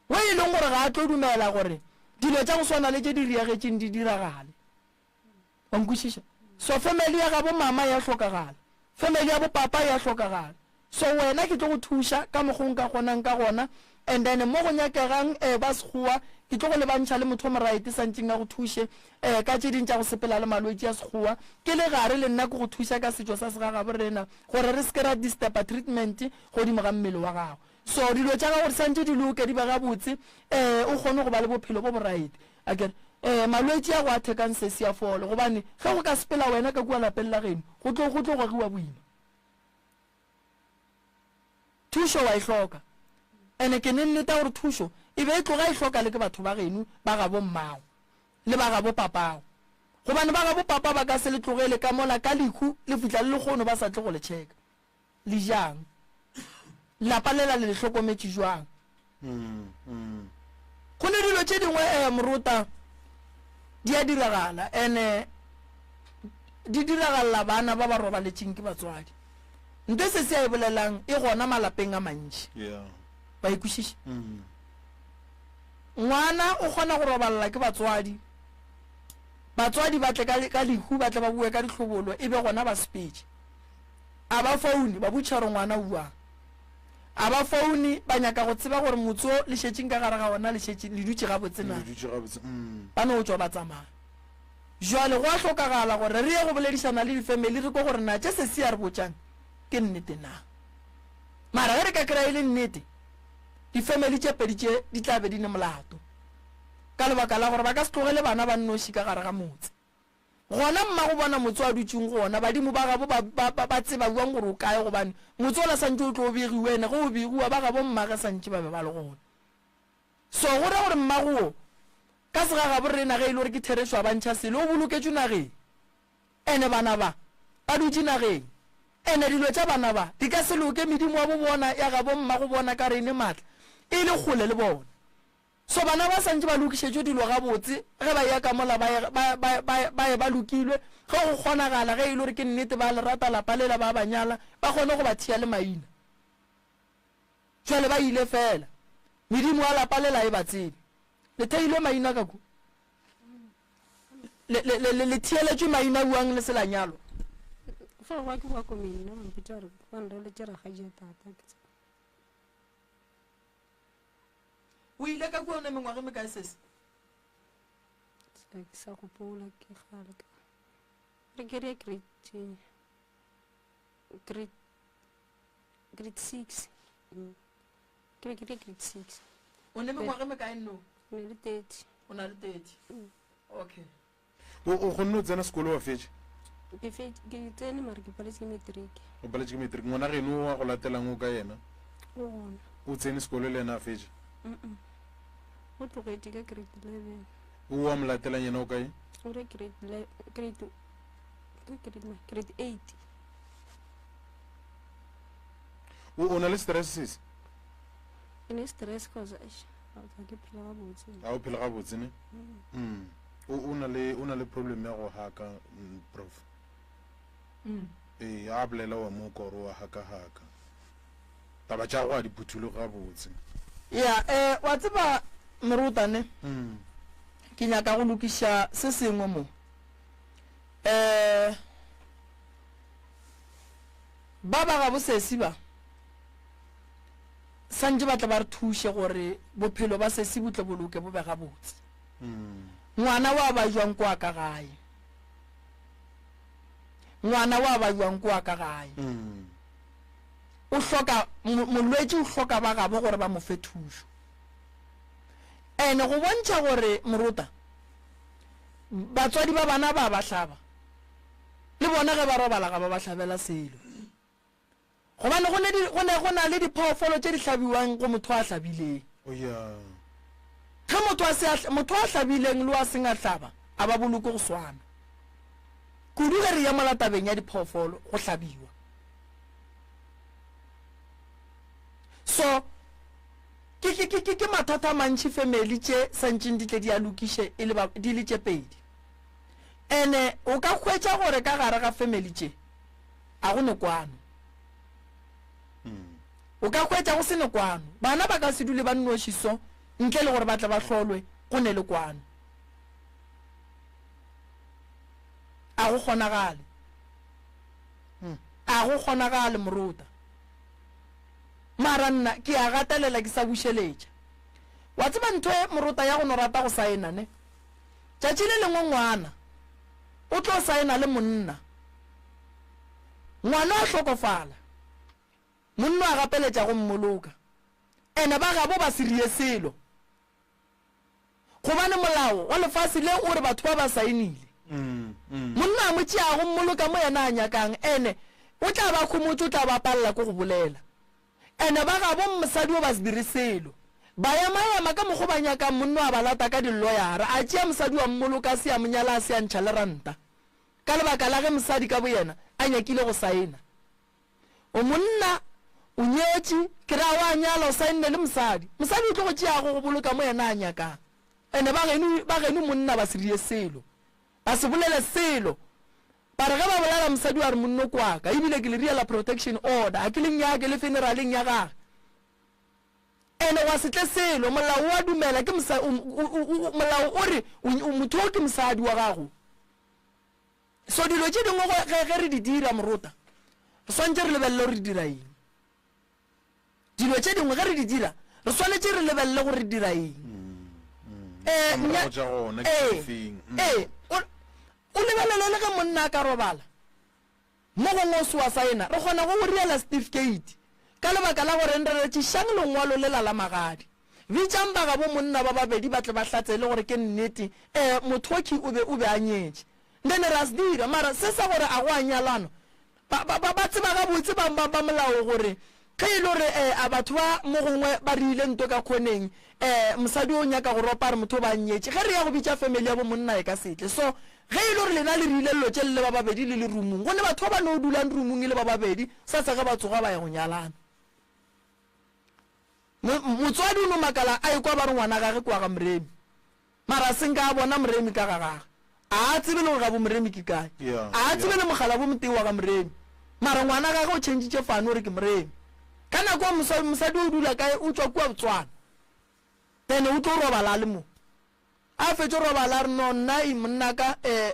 Wo e leng gore ga a tlo dumela gore dilo tša go swana le tše di riagetšeng di diragale. Wa nkwešiša? So family ya gabo mama ya hlokagala, family ya bo papa ya hlokagala. So wena ke tlo go thuša ka mokgo nka kgonang ka gona and then mo go nyakegang eh ba sekgowa ke tlo go lebantšha le motho o moraete santšeng a go thuše eh ka tše ding tša go sepela le malwetši a sekgowa. Ke le gare le nna ke go thuša ka setšo sa segagabo rena gore re se ke ra disturba treatment godimo ga mmele wa gago. So dilo tša gago di santše di loke, di be gabotse, ee, o kgone go ba le bophelo bo boraete. Akere, ee, malwetši a go a thekang sesi a fole, gobane ge go ka sepela wena ka kua lapeng la geno, go tlo, go tlo gogiwa boima. Thušo wa e hloka. Ene ke ne nneta gore thušo e be e tloga e hloka le ke batho ba geno, ba gabo mmago, le ba gabo papago. Gobane ba gabo papa ba ka se le tlogele ka mola ka lehu le fihla le lekgono ba sa tle go le checka. Le jang? Lapa lela le le hlokometše jwang? Go ne dilo tše dingwe eh morota di a diragala ene di diragalela bana ba ba robaletšeng ke batswadi. Nto se se a e bolelang e gona malapeng a mantši. Ba e kwešiša? Ngwana o kgona go robalela ke batswadi, batswadi ba tle ka, ka lehu ba tle ba bue ka dihlobolo e be gona ba sepetše. A ba foune ba botšiša gore ngwana o buang. A ba foune ba nyaka go tseba gore motse o le šetšeng ka gare ga ona le šetše le dutše gabotse na. Le dutše gabotse. Mm. Ba no tšwa ba tsamaya. Jwale go a hlokagala gore re ye go boledišana le difemeli re kwe gore na tše sesi a re botšang ke nnete na. Mara ge re ka kry-a e le nnete, difemeli tše pedi tše di tla be di ne molato ka lebaka la gore ba ka se tlogele bana ba nnoši ka gare ga motse. Gona mmago bona motse o a dutšeng go ona, badimo ba gabo ba, ba, ba, ba tseba bjang gore o kae, gobane motse ola santše o tlo o begiwa, ene ge o begiwa ba gabo mmage santše ba be ba le gona. So go ra gore mmago wo, ka segagabo rena ge e le gore ke therešo a ba ntšha selo, o boloketšwe nageng. Ene bana ba, ba dutše nageng. Ene dilo tša bana ba, di ka se loke, medimo wa bo bona ya gabo mmago bona ka re e ne maatla, e le kgole le bona. So bana ba santše ba lokišetšwe dilo gabotse, ge ba eya ka mola ba ye, ba, ba, ba, ba ye ba lokilwe, ge go kgonagala, ge e le gore ke nnete ba le rata lapa lela ba ba nyala, ba kgone go ba thea le maina. Jwale ba ile fela. Medimo ya lapa lela e ba tsebe. Le theilwe maina ka kua. Le, le, le, le, le theeletšwe maina buang le se la nyalwa. Fa wa ke wa komeng nna ba mpotša gore ba nreletše rakgadi ya tata ke tseba. O ile ka kua o ne mengwaga e mekae sesi? Ga ke sa gopola ke kgale ka re ke re grade grade grade 6. Mm. Ke be ke le grade 6. O ne mengwaga e mekae no? Ke ne le 30. O na le 30. Mm. Okay. O o kgonne o tsena sekolo wa fetša? Ke fe ke tsene mara ke paletše ke matric. O paletše ke matric. Ngwana geno wa go latelang o ka yena? O gona. O tsene sekolo le yena a fetša? Mm. O tlogetše ka grade 11. O wa mo latelang yena o kae? O re grade grade grade grade 8. O o na le stress sesi? Ke ne stress cause eish ga ke phela gabotse. Ga o phela gabotse ne? Mm. O o na le o na le problem ya go haka mm, prof. Mm. Ee, a bolela wa mo koro wa haka haka. Taba tša go a di phuthologe gabotse. Ya, eh, wa tseba morutane, Mm. ke nyaka go lokiša se sengwe mo. Eh, ba ba gabo sesi ba santše ba tle ba re thuše gore bophelo ba sesi bo tle bo loke bo be gabotse. Ngwana wa ba jwang kwa ka gae? Ngwana wa ba jwang kwa ka gae? O hloka molwetši o hloka ba gabo gore ba mo fe thušo. Ene go bontšha gore morota batswadi ba bana ba ba hlaba le bona ge ba robala ga ba ba hlabela selo. Gobane go ne, go ne go na le diphoofolo tše di hlabiwang go motho a hlabileng. Oh, yeah. Ge motho a se a, motho a hlabileng le wa seng a hlaba, a ba boloke go swana. Kudu ge re ya mola tabeng ya diphoofolo go hlabiwa. So, ke, ke, ke, ke, ke mathata a mantši family tše santšeng di tle di a lokiše e le ba, di le tše pedi. Ene o ka hwetša gore ka gare ga family tše, a go ne kwano. O ka hwetša go se ne kwano. Bana ba ka se dule ba nnoši so ntle le gore ba tle ba hlolwe go ne le kwano. A go kgonagale. A go kgonagale morota. Mara nna ke a gatelela ke sa bušeletša. Wa tseba ntho e morota ya go no rata go saena ne? Tšatši le lengwe ngwana o tlo saena le monna. Ngwana a hlokofala, monna a gapeletša go mmoloka. Ene ba gabo ba se rie selo, gobane molao wa lefase le o re batho ba ba saenile. Monna a mo tšea go mmoloka mo yena a nyakang, ene o tla ba khomotše, o tla ba palela ke go bolela. Ene ba gabo mosadi o ba se dire selo. Ba emaema ka mokgo ba nyakang, monna a ba lata ka dilloyara, a tšea mosadi wa mmoloka a se a mo nyala a se a ntšha le ranta, ka lebaka la ge mosadi ka boyena a nyakile go saena. O monna, o nyetše, ke ra wa nyala, o saenne le mosadi. Mosadi o tlo go tšea go go boloka mo yena a nyakang. Ene ba geno, ba geno monna ba se rie selo, ba se bolele selo. Ba re ge ba bolela mosadi wa re monno ke wa ka, ebile ke le riela protection order, ga ke le nyake le funeraleng ya gage. Ene gwa se tle selo, molao o a dumela, ke mosa, o, o, o, o, molao o re o, o, motho o ke mosadi wa gago. So dilo tše dingwe go, ge, ge re di dira morota, re swanetše re lebelele gore re dira eng. Dilo tše dingwe ge re di dira, re swanetše re lebelele gore re dira eng. Eh, Ditlamorago tša gona ke ee, difeng? Mm. ee, o, o lebelele le ge monna a ka robala, Mo gongwe o se wa saena, re kgona go go riela setifikeiti ka lebaka la gore re re tšišang lengwalo lela la magadi. Bitšang ba gabo monna ba babedi ba tle ba hlatsele gore ke nnete, ee, mothoki o be o be a nyetše. Then ra se dira. Mara se sa gore a go a nyalanwa, ba, ba, ba, ba tseba gabotse ba, ba, ba molao gore ge e le gore, ee, a batho ba mo gongwe ba riile nto ka khoneng, ee, mosadi o nyaka go ropa a re motho o ba a nyetše, ge re ya go bitša family ya bo monna e ka se tle. So, Ge e le gore lena le rile llo tše le le ba babedi le le rumung, go ne batho ba ba no dulang rumung e le ba babedi, sasa ge ba tsoga ba ya go nyalana. Mo, motswadi o no makala a ekwa ba re ngwana gage ke wa ga Moremi. Mara a se nka a bona Moremi ka ga gage. A a tsebe le gore gabo Moremi ke kae. Yeah, A a tsebe yeah. le mogala bo motee wa ga Moremi. Mara ngwana gage o tšhentšitše fane o re ke Moremi. Ka nako eo mosadi, mosadi o dula kae, o tšwa kua Botswana. Then o tlo robala a le mo. A fetše robala a re no nna e monna ka eh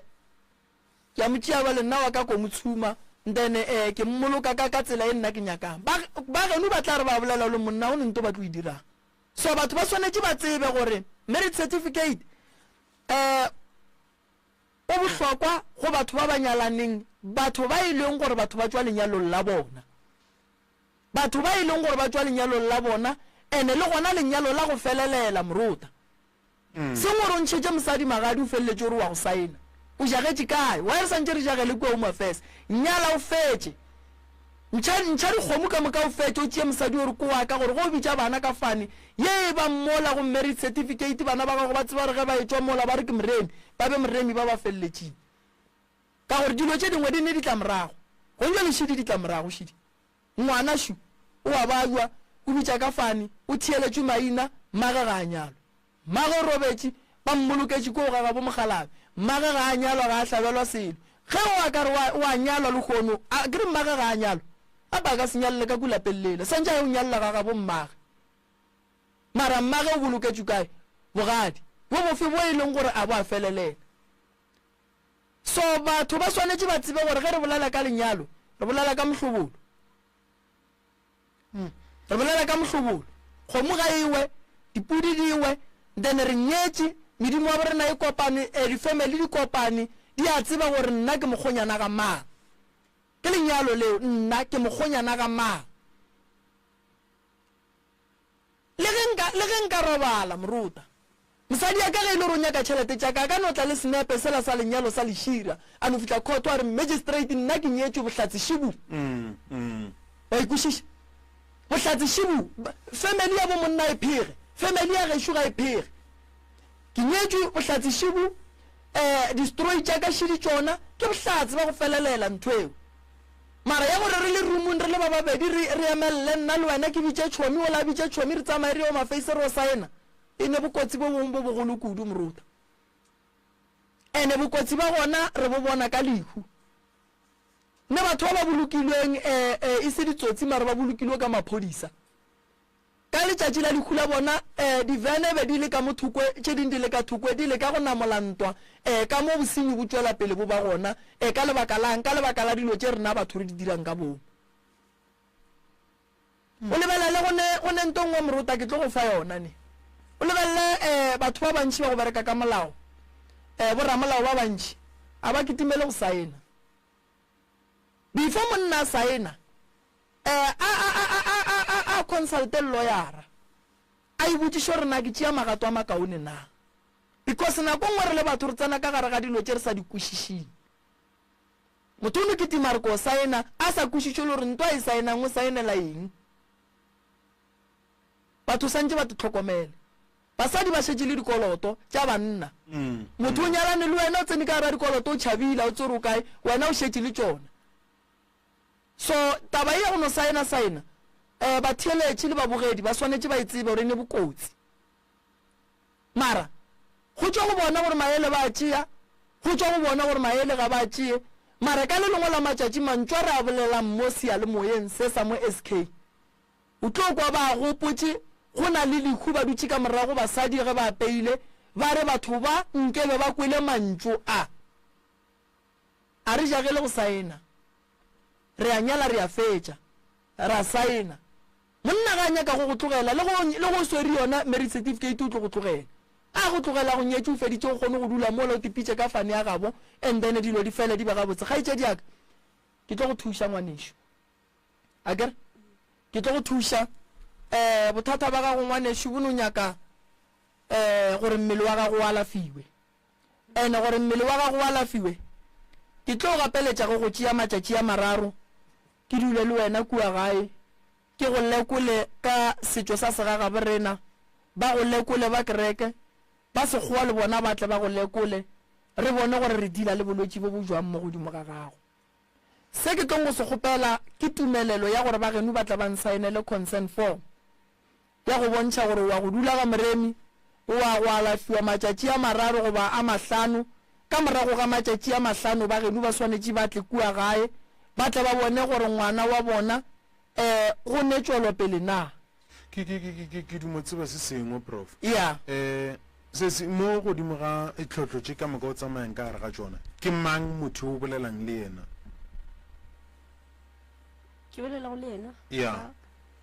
ke a mo tšea bjale nna wa ka ko mo tshuma then eh ke mmoloka ka ka tsela e nna ke nyakang. Ba ba geno ba tla re ba bolela le monna o ne nto ba tlo e dirang. So batho ba swanetše ba tsebe gore marriage certificate eh o bohlokwa go batho ba ba nyalaneng, batho ba e leng gore batho ba tšwa lenyalong la bona. Batho ba e leng gore ba tšwa lenyalong la bona ene le gona lenyalo la go felelela morota. Seng gore o ntšhetše mosadi magadi o feleletše o re wa go saena. O jagetše kae? Why re santše re jagele kua Home Affairs? Nyala o fetše. Ntšha ntšha dikgomo ka moka o fetše o tšee mosadi o re ke wa ka gore ge o bitša bana ka fane ye e ba mola go marriage certificate bana ba gago ba tseba gore ge ba etšwa mola ba re ke moremi ba be moremi ba ba feleletšeng. Ka gore dilo tše dingwe di ne ditlamorago. Gong jwale šidi ditlamorago šidi. Ngwana šo o a babja, o bitša ka fane, o theeletšwe maina, mmage ga a nyalwa. Mmage o robetše, ba mmoloketše koo ga gabo mokgalabje. Mmage ga a nyalwa, ga a hlabelwa selo. Ge o a ka re o a nyalwa lehono, a ke re mmage ga a nyalwa? Gape a ka se nyalele ka ku lapeng lela, swantše a ye go nyalela ga gabo mmage. Mara mmage o boloketšwe kae? Bogadi bo bofe bo e leng gore a bo a felelela? So batho ba swanetše ba tsebe gore ge re bolela ka lenyalo, re bolela ka mohlobolo. Re bolela ka mohlobolo. Kgomo ga e we, dipudi di we, then re nyetše, medimo wa borena e kopane, eh, di-family di kopane, di a tseba gore nna ke mokgonyana ga mang. Ke lenyalo leo, nna ke mokgonyana ga mang. Le ge nka, le ge nka robala, moruta. Mosadi ya ka ge e le gore o nyaka tšhelete tša ka, a ka no tla le senepe sela sa lenyalo sa lešira, a no fihla khoto a re, Magistrate, nna ke nyetšwe, bohlatse šibu. Wa e kwešiša? Bohlatse šibu. Family ya bo monna e phege, family ya gešo ga e phege. Ke nyetšwe, bohlatse šibu, eh, distroi tša ka šidi tšona, ke bohlatse ba go felelela ntho eo. Mara ya gore re le roomong re le ba babedi re, re emelele, nna le wena, ke bitše tšhomi, ola a bitše tšhomi, re tsamaye re ye go mafeise re yo saena, e ne bokotsi bo bongwe bo bogolo kudu, moruta. Ene bokotsi ba gona re bo bona ka lehu. Ne batho ba ba bolokilweng, e, e, e se ditsotsi mara ba bolokilwe ka maphodisa. Ka letšatši la lehu la bona, ee, divene be di le ka mo thoko, tše ding di le ka thoko, di leka go namola ntwa, ee, ka mo bosenyi bo tšwela pele bo ba gona, ee, ka lebaka la'ng? Ka lebaka la dilo tše rena batho re di dirang ka boomo. O lebelele, go ne, go ne nto nngwe morota, ke tlo go fa yona, ne. O lebelele, ee, batho ba bantši ba go bereka ka molao, ee, boramolao ba bantši, a ba kitimele go saena. Before monna a saena, Eh, a, a, a, a, a, a, a, a consulte lloyara, a e botšiše gore na ke tšea magato a makaone na. Because nako nngwe re le batho re tsena ka gare ga dilo tše re sa di kwešišing. Motho o no kitima a re ko saena, a sa kwešiše le gore nto a e saenang o saenela eng. Batho santše ba tlhokomele. Basadi ba šetše le dikoloto tša banna. Motho o nyalane le wena o tsene ka gare ga dikoloto o tšhabile a o tsebe gore o kae, wena o šetše le tšona. So taba ye ya go no saena saena, um batheeletši le babogedi ba swanetše ba e tsebe gore e ne bokotsi. Mara go tšwa go bona gore maele ba a tšea, go tšwa go bona gore maele ga ba a tšee. Mara ka le lengwe la matšatši mantšu a re a bolelang mo seyalemoyeng se sa mo SK, O tlo kwa ba gopotše go na le lehu ba dutše ka morago basadi ge ba apeile ba re batho ba nkebe ba kwele mantšu a. A re jagele go saena. Re a nyala re a fetša. Ra saena. Monna ga a nyaka go go tlogela le go le go o swere yona marriage certificate o tlo go tlogela. A go tlogela go nyetše o feditše o kgone go dula mola o tipitše ka fane ya gabo and then dilo di fele di be gabotse. Kgaetšedi ya ka ke tlo go thuša ngwanešu. Akere ke tlo go thuša. Um bothata ba gago ngwanešu bo no nyaka um gore mmele wa gago o alafiwe. Ene gore mmele wa gago o alafiwe, ke tlo gapeletša go go tšea matšatši a mararo ke dule le wena kua gae, ke go lekole ka setšo sa segagaborena, ba go lekole ba kereke, ba sekgowa le bona ba tle ba go lekole, re bone gore re deala le bolwetši bo bo jwang mo godimo ga gago. Se ke tlong go se kgopela ke tumelelo ya gore ba geno ba tle ba nsaenele consent form ya go bontšha gore o wa go dula ga Moremi, o wa go alafiwa matšatši a mararo goba a mahlano. Ka morago ga matšatši a mahlano ba geno ba swanetše ba tle kua gae ba tle ba bone gore ngwana wa bona um go ne tšwelopele na. Ke, ke, ke, ke, ke, ke dumo tseba se sengwe, Prof. Ya. Eh, se se, mo godimo ga ditlhohlo tše ka moka o tsamayang ka gare ga tšona, ke mang motho yo o bolelang le yena? Ke bolelago le yena? Ya.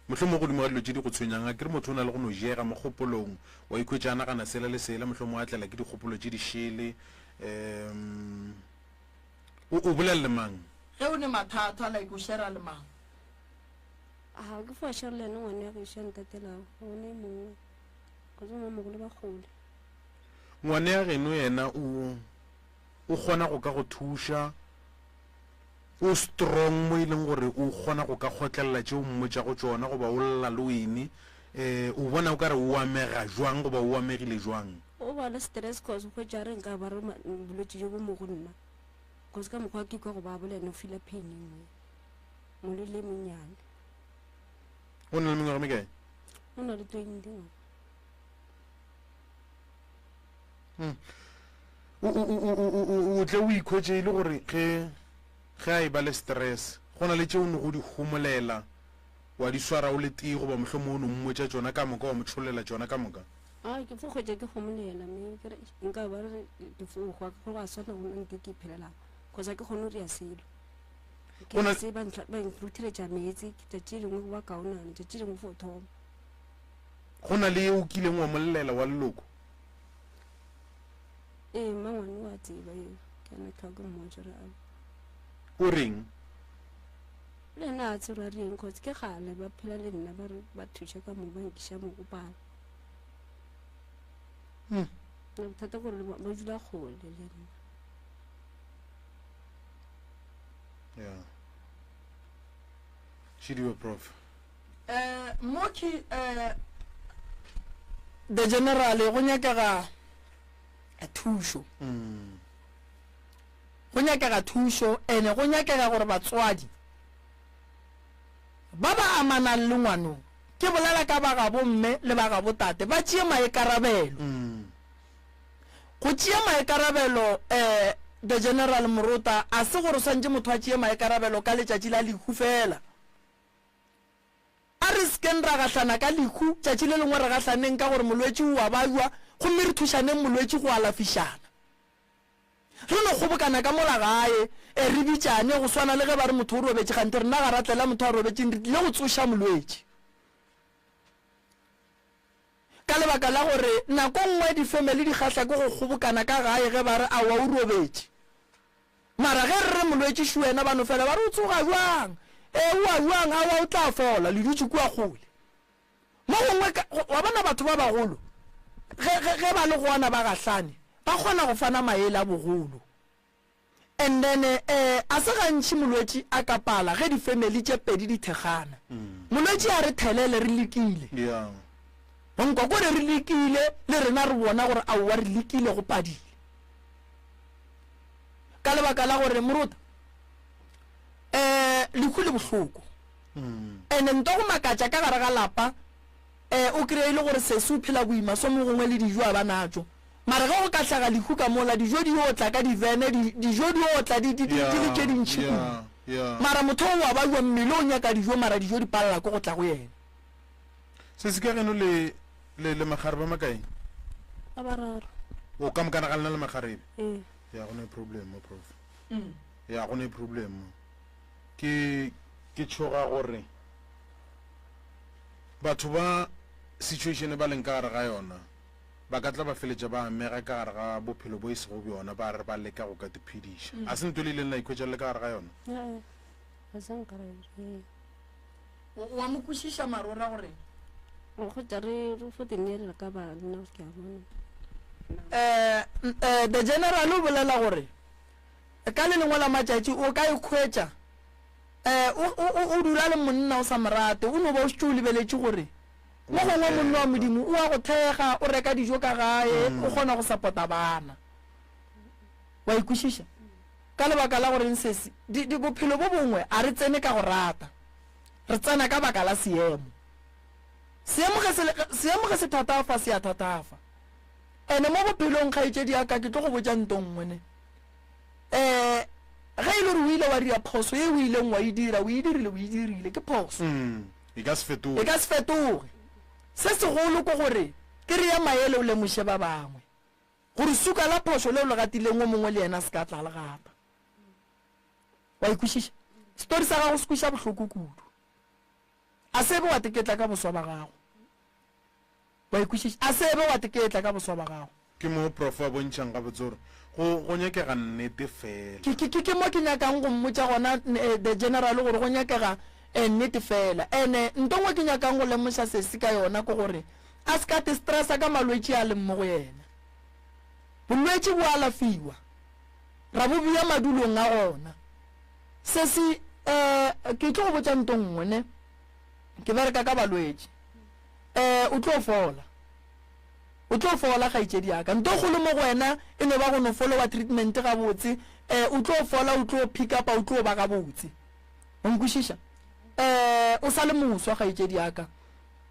Mohlomongwe godimo ga dilo tše di go tshwenyang, akere motho o na le go no jega mo kgopolong, wa ikhwetša a nagana sela le sela, mohlomongwe a tlela ke dikgopolo tše di šele. Um, o, o bolela le mang? Ge o ne mathata, like o share-a le mang? Ga ke fo share le yena ngwana ya gešo ya ntatelago, ga gona e mongwe. Go tswa mamogolo ba kgole. Ngwana ya geno yena o o kgona go ka go thuša, o strong mo e leng gore o kgona go ka kgotlelela tše o mmotšago tšona goba o lla le wene. Um o bona o ka re o amega jwang goba o amegile jwang? O ba le stress cause o hwetša a re nka ba re bolwetši jo bo mo go nna. Cause ka mokgwa ke kwa go ba bolela o feela pain e nngwe. Molo le monnyane. O na le mengwaga mekae? O na le 20 ngwaga. Hmm. O, o, o, o, o, o tle o ikhwetše e le gore ge ge a e ba le stress go na le tše o no go di homolela wa di swara o le tee goba mohlomongwe o no mmotša tšona ka moka wa mo tšhollela tšona ka moka. A ke fo hwetša ke homolela mme ke re nka ba re ke fo hwa ke gore a swana go nna ke iphelelago cause ga ke kgone go dira selo. Ke Go na- se ba ntlha- ba nrutheletša meetse tšatši lengwe go ba kaonana tšatši lengwe fo thoma. Go na le ye o kileng wa mo llela wa leloko? Ee, mmangwane o a tseba eo. Ke a no tlhoka mmotša gore a. O reng? Le yena a tseba a reng cause ke kgale ba phela le nna ba re ba thuša ka mo ba nkiša mo go pala. Hmm. Bothata gore ba ba dula kgole le nna. Yeah. Šidiwe prof. Eh, Mooki, eh, the general, go nyakega thušo. Mm. Go nyakega thušo ene go nyakega gore batswadi ba ba amanang le ngwano, ke bolela ka ba gabo mme le ba gabo tate, ba tšee maikarabelo. Mm. Go tšea maikarabelo, eh, the general Morota, a se gore swantše motho a tšee maikarabelo ka letšatši la lehu fela. A re se keng ra gahlana ka lehu, tšatši le lengwe re gahlaneng ka gore molwetši o a babja, gomme re thušaneng molwetši go alafišana. Re no kgobokana ka mola gae, e, re bitšane, go swana le ge ba re motho o robetše, kganthe rena ga ra tlela motho a robetšeng, re tlile go tsoša molwetši. Ka lebaka la gore nako nngwe difemeli di kgahla ke go kgobokana ka gae ge ba re aowa o robetše. Mara ge re re molwetši šo yena ba no fela ba re o tsoga bjang? Ee o a bjang? Aowa o tla fola, le dutše kua kgole. Mo gongwe ka, wa bona batho ba bagolo ge, ge, ge ba le gona ba gahlane ba kgona go fana maele a bogolo. And then eh, a se gantši molwetši a ka pala ge difemeli tše pedi di thekgana. Molwetši a re thelele re lekile. Yeah. Wa nkwa kore re lekile le rena re bona gore aowa re lekile go padile. Ka lebaka la gore morota eh lehu le bohloko. Ene nto go makatša ka gare ga lapa eh o kry-e le gore sesi o phela boima so mo gongwe le dijo a ba natšo. Mara ge go ka hlaga lehu ka mola dijo di yo tla ka divene dijo di yo tla di di di le tše dintši kudu. Mara motho o wa bajwa mmele o nyaka dijo mara dijo di palela ke go tla go yena. Sesi ka geno le le le makgarebe a makae? A bararo. O ka mokana ga lena le makgarebe? Ee. Ya go ne problem mo prof. Ya go ne problem mo. Ke ke tšhoga gore batho ba situation ba leng ka gare ga yona ba ka tla ba feletša ba amega ka gare ga bophelo bo e sego bjona ba re ba leka go ka tiphediša. A se nto le ileng la ikhwetša le le ka gare ga yona? Ee. Ga se nka ra e. O a mo kwešiša mara o ra gore? Nkgotša re re fo te neelela ka banna ke a bona. Eh, eh, the general o bolela gore ka le lengwe la matšatši o ka ikhwetša eh, o, o, o, o dula le monna o sa mo rate, o no ba o šetše o lebeletše gore mo gongwe monna wa Modimo o a go thekga, o reka dijo ka gae, o kgona go sapota bana. Wa ikwešiša? Ka lebaka la goreng sesi, di, di, bophelo bo bongwe a re tsene ka go rata. Re tsena ka baka la seemo. Seemo ge se, seemo ge se thatafa, se a thatafa. Ene mo bophelong, kgaetšedi ya ka, ke tlo go botša nto nngwe ne. Eh, ge e le gore o ile wa dira phoso ye o ileng wa e dira, o e dirile, o e dirile, ke phoso. Mm, e ka se fetoge. E ka se fetoge. Se segolo ke gore ke re ya maele o lemoše ba bangwe. Gore suka la phošo leo le gatileng o mongwe le yena a se ka tla le gata. Wa e kwešiša? Setori sa gago se kweša bohloko kudu. A se be wa teketla ka boswa ba gago. Wa e kwešiša? A se be wa teketla ka boswa ba gago. Ke mo prof a bontšhang gabotse gore go, go nyakega nnete fela. Ke, ke, ke, ke mo ke nyakang go mmotša gona, the general, gore go nyakega nnete fela. Ene nto nngwe ke nyakang go lemoša sesi ka yona ke gore a se ka te stressa ka malwetši a leng mo go yena. Bolwetši bo alafiwa, ra bo bea madulong a gona. Sesi, eh, ke tlo go botša nto nngwe ne, ke bereka ka balwetši. Eh, o tlo fola. O tlo fola, kgaetšedi ya ka. Nto kgolo mo go wena e no ba go no followa treatment gabotse. Eh, o tlo fola, o tlo pick up-a, o tlo ba gabotse. O nkwešiša? Eh, o sa le moswa, kgaetšedi ya ka.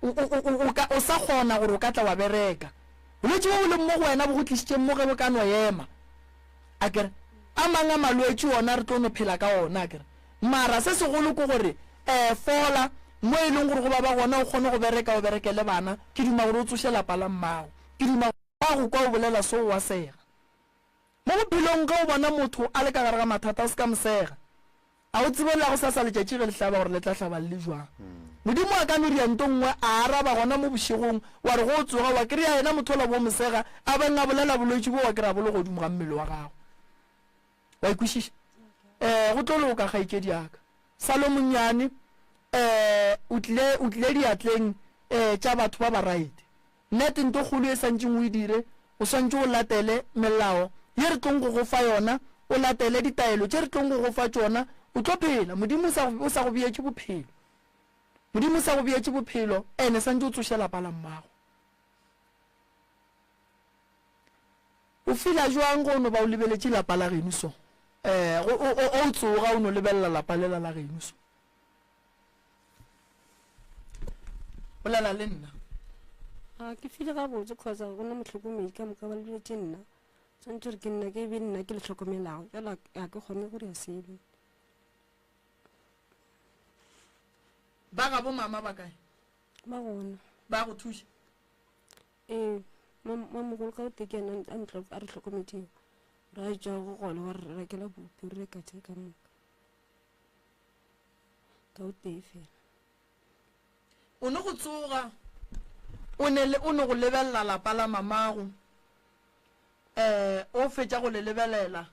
O, o, o, o ka, o sa kgona gore o ka tla wa bereka. Bolwetši bo bo leng mo go wena bo go tlišitšeng mo ge bo ka no ema. Akere? A mang a malwetši ona re tlo no phela ka ona, akere? Mara se segolo ke gore, eh, fola, mo e leng gore go baba gona o kgone go bereka, o berekele bana. Ke duma gore o tsoše lapa la mmago. Ke duma go go kwa o bolela so o a sega. Mo bophelong ge o bona motho a le ka gare ga mathata o se ka mo sega. A o tsebe la gosasa letšatši ge le hlaba gore le tla hlaba le le jwang? Modimo a ka no dira nto nngwe a araba gona mo bošegong, wa re ge o tsoga wa kry-a yena motho ola bo mo sega a beng a bolela bolwetši bo wa kry-a bo le godimo ga mmele wa gago. Wa e kwešiša? Eh, go tlo loka kgaetšedi ya ka. Sa lo monnyane, eh, o tlile, o tlile diatleng, eh, tša batho ba ba right. Nnete, nto kgolo ye santšeng o e dire, o swantše o latele melao ye re tlong go go fa yona, o latele ditaelo tše re tlong go go fa tšona, o tlo phela. Modimo o sa, o sa go beetše bophelo. Modimo o sa go beetše bophelo, ene santše o tsoše lapa la mmago. O fila jwang go no ba o lebeletše lapa la geno so? Eh, go, o, o, o tsoga o no lebelela lapa lela la geno so. Bolela le nna. A ke file gabotse cause ga gona mohlokomedi ka moka ba lebeletse nna. Tshwanetse gore ke nna ke be nna ke le hlokomelago. Jalo ga ke kgone go dira selo. Ba gabo mama ba kae? Ba gona. Ba go thuša? Ee, mamogolo ka o tee ke yena a ntlo a re hlokometšego. Ra etšwa go gona wa re rekela bupi, re reka tše ka moka. Ka o tee fela. O no go tsoga o ne le o no go lebelela lapa la mamago eh o fetša go le lebelela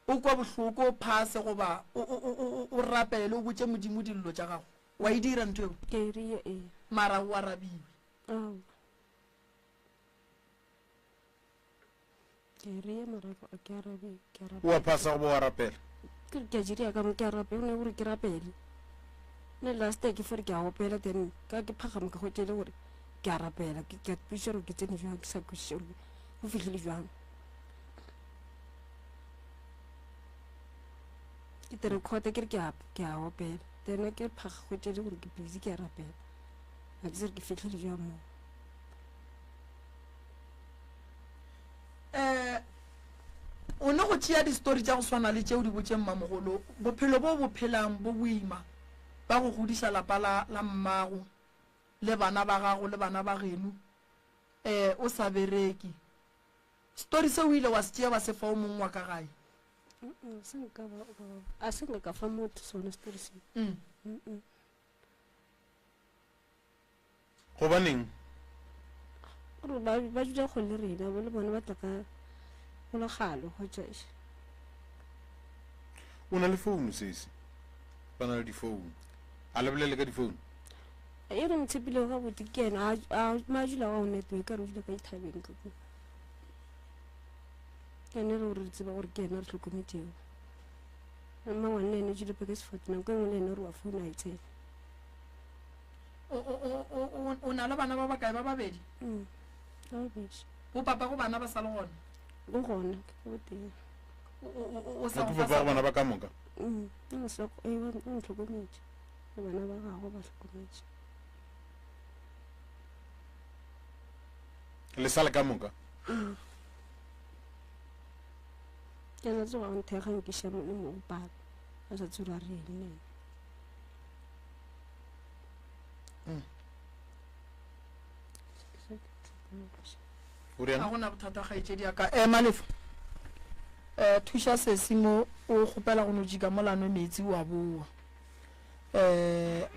o kwa bohloko o phase goba o o o o rapele o botše Modimo dillo tša gago wa e dira ntho eo? Ke e ria ee. Mara o arabiwe? Aowa. Ke ria mara ke arabe ke arabe. O a phasa goba o a rapela? Ke re ke a jiria ka mo ke a rapela ne gore ke rapele. Ne last ke fore ke a opela then ka ke phagama ka hwetša e le gore Ke a rapela, ke ke a ipotšiša gore ke tsene jwang, ke sa kwešiše gore go fihlile jwang. Ke te record ke re ke a ke a opela. Then ke phakga gore ke busy ke a rapela. Ga ke tsebe gore ke fihlile jwang moo. Um o ne go tšea di-story tša go swana le tšeo di botše mmamogolo, bophelo bo bo phelang bo boima ba go godiša lapa la la mmago le bana ba gago le bana ba geno um o sa bereke. Story se o ile wa se tšea wa se fa o mongwe wa ka gae? Se nka ba a se nka ka fa motho sone story se. Mm. Gobaneng? Gore ba ba dula kgole le rena, bo le bona ba tla ka go le kgale hwetša. O na le founu sesi? Ba na le difounu. A le bolele ka difounu? E re motshepilego gabotse ke yena a ma dula wa go network a re o dula ka dithabeng ka kua. Ke yena re gore re tseba gore ke yena re hlokometšego. Mmangwane le yena o dule Pekesford nako e nngwe le yena re wa founa a e tsebe. O, o, o, o, o, o na le bana ba bakae? Ba babedi? Mm, ba babedi. Bo papa go bana ba sa le gona? O gona, ke o tee. O, o, o, o sa Ke go fa papa go bana ba ka moka? Mm, o nhloko- eh, o o ntlhokometše. Le bana ba gagwe ba hlokometše. Le sa le ka moka? Mm. Ke na tsoga o nthekga nkiša mo le mo go papa. A sa tsebe gore a re eng le ena. Ga gona bothata kgaetšedi ya ka. Ema lefa. Um thuša sesi mo o kgopela go no jika mola nwe meetse o a boa. Um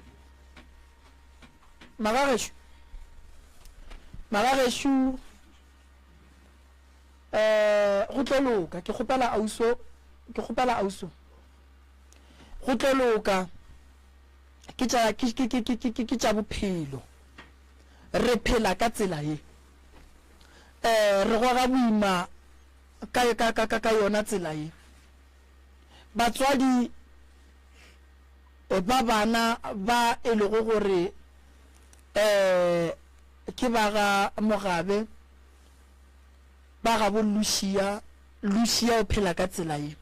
magagešo magagešo um go tlo loka ke kgopela auso ke kgopela auso go tlo loka ke tša, ke, ke, ke, ke, ke, ke tša bophelo. Re phela ka tsela ye. Eh, re goga boima ka, ka, ka, ka, ka yona tsela ye. Batswadi eh, ba bana ba e lego gore eh, ke ba ga Mogabe, ba gabo Lucia, Lucia o phela ka tsela ye.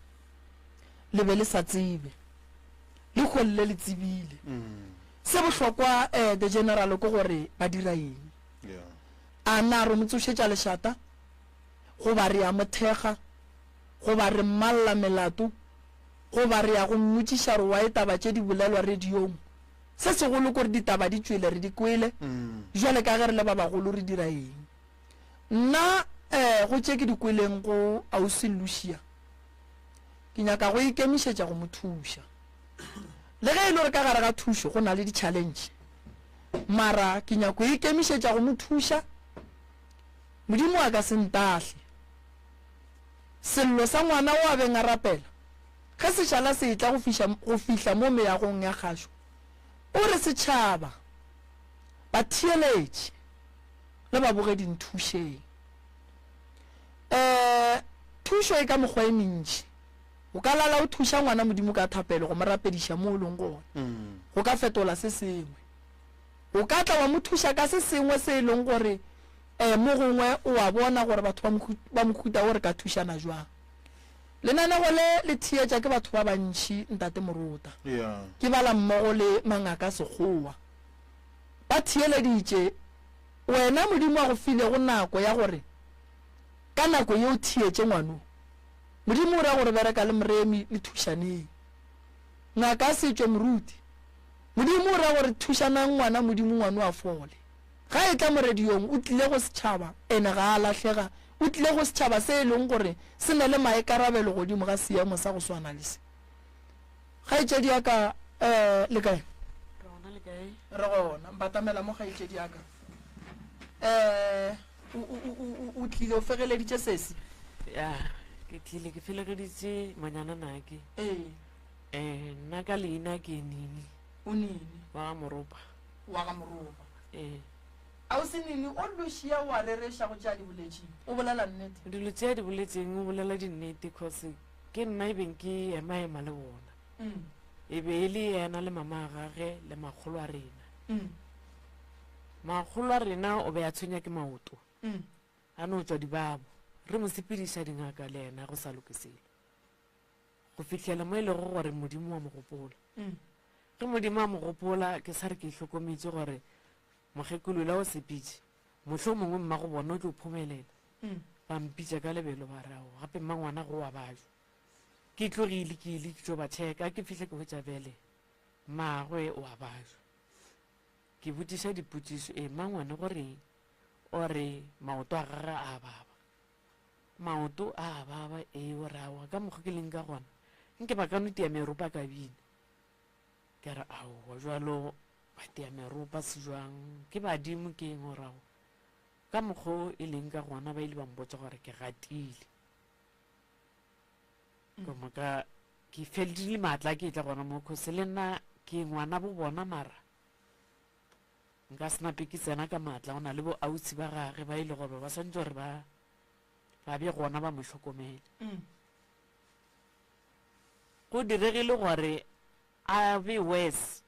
Le be le sa tsebe. Lehono le le tsebile. Se bohlokwa eh, the general ke gore ba dira eng. A na re mo tsošetša lešata goba re a mo thekga goba re mmalla melato goba re ya go mmotšiša gore why taba tše di bolelwa radiong. Se segolo ke gore ditaba di tšwele re di kwele, jwale ka ge re le ba bagolo re dira eng. Nna eh, go tše ke di kweleng go Ausi Lucia, Ke nyaka go ikemišetša go mo thuša. Le ge e le gore ka gare ga thušo go na le di-challenge, mara ke nyako go ikemišetša go mo thuša. Modimo a ka se ntahle. Sello sa ngwana o a beng a rapela ge se šala se etla go fiša go fihla mo meagong ya kgašo, o re setšhaba, batheeletši le babogedi nthušeng. Um thušo e ka mekgwa e mentši. O ka lala o thuša ngwana Modimo ka thapelo go mo rapediša mo o leng gona. Go ka fetola se sengwe. O ka tla wa mo thuša ka se sengwe se e leng gore um mo gongwe o a bona gore batho ba mohuta wo re ka thušana jwang. Lenanego le le theetša ke batho ba bantši Ntate Morota. Ke bala mmogo le mangaka a Sekgowa. Ba theeleditše Wena Modimo a go filego nako ya gore ka nako ye o theetše ngwano. Modimo o ra gore bereka le Moremi le thušaneng. Ngaka a setšo moruti. Modimo o ra gore thušanang ngwana Modimo ngwano a fole. Ga e tla mo radiong o tlile go setšhaba ene ga a lahlega o tlile go setšhaba se e leng gore se na le maekarabelo godimo ga seemo sa go swana le se. Kgaetšedi ya ka, eh, le kae? Re gona, le kae? Re gona. Mbatamela mo, kgaetšedi ya ka. Eh, o, o, o, o, o tlile o fegeleditše sesi? Ya, ke tlile ke felegeditše manyana nake. Ee. Eh, nna ka leina ke Nini. O Nini? Wa ga Moropa. Wa ga Moropa. Ee. Ausi Nini, o Lucia o a rereša go tše a di boletšeng. O bolela nnete? Dilo tše a di boletšeng, o bolela dinnete, cause Ke nna e beng ke ema-ema le bona. E be e le yena le mama gage le makgolo a rena. Makgolo a rena o be a tshwenya ke maoto. A no tšwa dibabo. Re mo sepediša dingaka le yena go sa loke selo. Go fihlela mo e lego gore Modimo wa mo gopola. Ge Modimo a mo gopola, ke sa re ke hlokometše gore mokgekolo yola o sepetše, mohlomongwe mmago bona o tlo phomelela. Ba mpitša ka lebelo ba re, Aowa, gape mmangwana go wa bajwa. Ke tlogile ke ile ke tšo ba checka, ke fihla ke hwetša bjale mmagwe o a bajwa. Ke botšiša dipotšišo, ee mmangwane go reng? O re maoto a gagwe a baba. Maoto a a baba, ee o re aowa ka mokgwa ke leng ka gona nke ba ka no tia meropa ka bina. Ke re aowa jwalo ba tia meropa se jwang ke badimo ke eng o re aowa ka mokgwa e leng ka gona ba ile ba mpotša gore ke gatile. Ke moka ke fedile maatla ke tla gona mo cause le nna ke ngwana bo bona mara nka se nape ke tsena ka maatla go na le bo ausi ba gage ba e le gore ba swanetše gore ba ba be gona ba mo hlokomele. Go diregile gore a be worse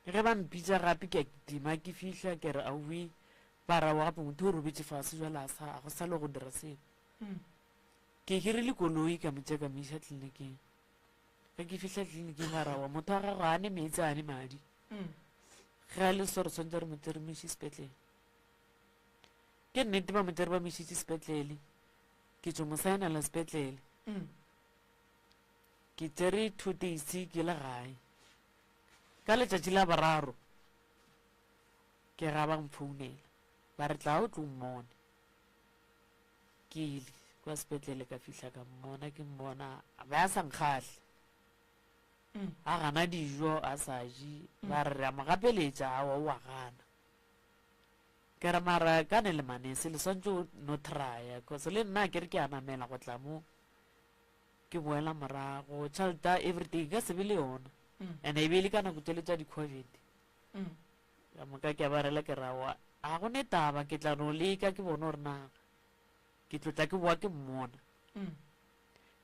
ge ba mpitša gape ke a kitima ke fihla ke re aowi ba ra gape motho o robetše fase jwale a sa go sa le go dira selo. Ke hirile koloi ka mo tšea ka mo iša tleliniking. Ge ke fihla tleliniking ba ra wa motho wa gago ga a ne meetse a ne madi. Ge a le so re tshwanetse re mo tsere mo iše sepetlele. Ke nnete ba mo tsere ba mo išitše sepetlele. Ke tšo mo saenela sepetlele. Ke tsere 2 days ke le gae. Ka letšatši la boraro ke ga ba mfounela ba re tla o tlo mmone. Ke ile kwa sepetlele ka fihla ka mmona ke mmona ba a sa nkgahle. A gana dijo a sa je ba re re a mo gapeletša aowa o a gana. Ke re mara ka ne le manese le swantše o no trya cause le nna ke re ke a namela go tla mo ke boela morago tšhelete everything ka se be le yona and e be e le ka nako tšele tša di-covid. Ka moka ke a ba rela ke ra wa ga go ne taba ke tla no leka ke bone gore na ke tlo tla ke boa ke mmona.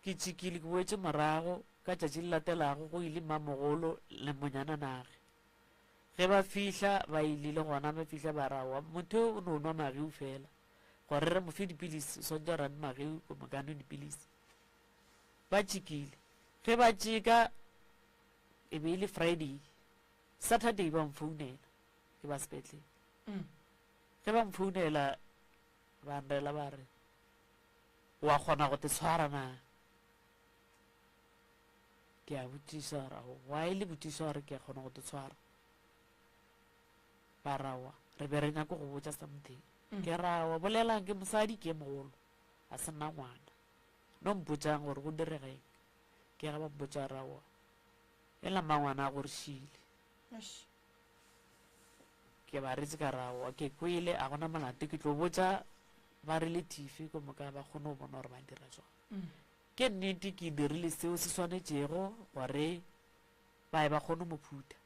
Ke tšikile ke boetše morago ka tšatši le latelago go ile mmamogolo le monyana nage. Ge ba fihla ba ile le gona ba fihla ba ra wa motho o no nwa magiu fela gore re mo fe dipilisi o swantše gore a nwe magiu ko moka a nwe dipilisi. Ba tšikile ge ba tšeka e be e le Friday Saturday ba mfounela ke ba sepetlele. Ge ba mfounela ba nrela ba re wa kgona go te tshwara na? Ke a botšiša gore ao why le botšiša gore ke a kgona go te tshwara? Ba ra wa re be re nyaka go botša something. Ke ra wa bolelang ke mosadi ke mogolo a se nna ngwana. No mpotšang gore go direga eng. Ke ga ba mpotša ra wa ela mmangwana a gore šile. Ke ba retse ka ra wa ke kwele a gona molato ke tlo botša ba relative ko moka ba kgone go bona gore ba dira jwang. Ke nnete ke dirile seo se swanetšego gore ba ye ba kgone mo phutha.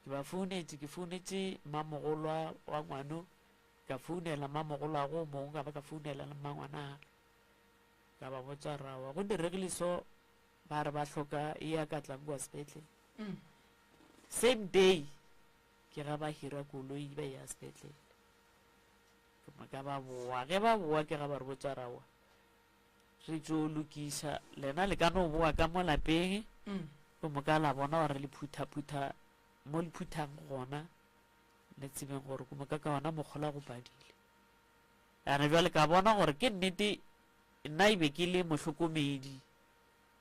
Ke ba founetše ke founetše mmamogolo wa ngwano ka founela mmamogolo wa go mongwe ka ba ka founela le mmangwanage ka ba botša rawa go diregile so ba re ba hloka e ya ka tlang kua sepetlele. Same day ke ga ba hira koloi ba ya sepetlele. Ke moka ba boa ge ba boa ke ga ba re botša rawa re tšo lokiša lena le ka no boa ka mo lapeng ke moka la bona gore le phutha-phutha mo le phuthang gona le tsebeng gore ke moka ka ona mokgola go padile. Ane bjale ka bona gore ke nnete nna e be ke le mohlokomedi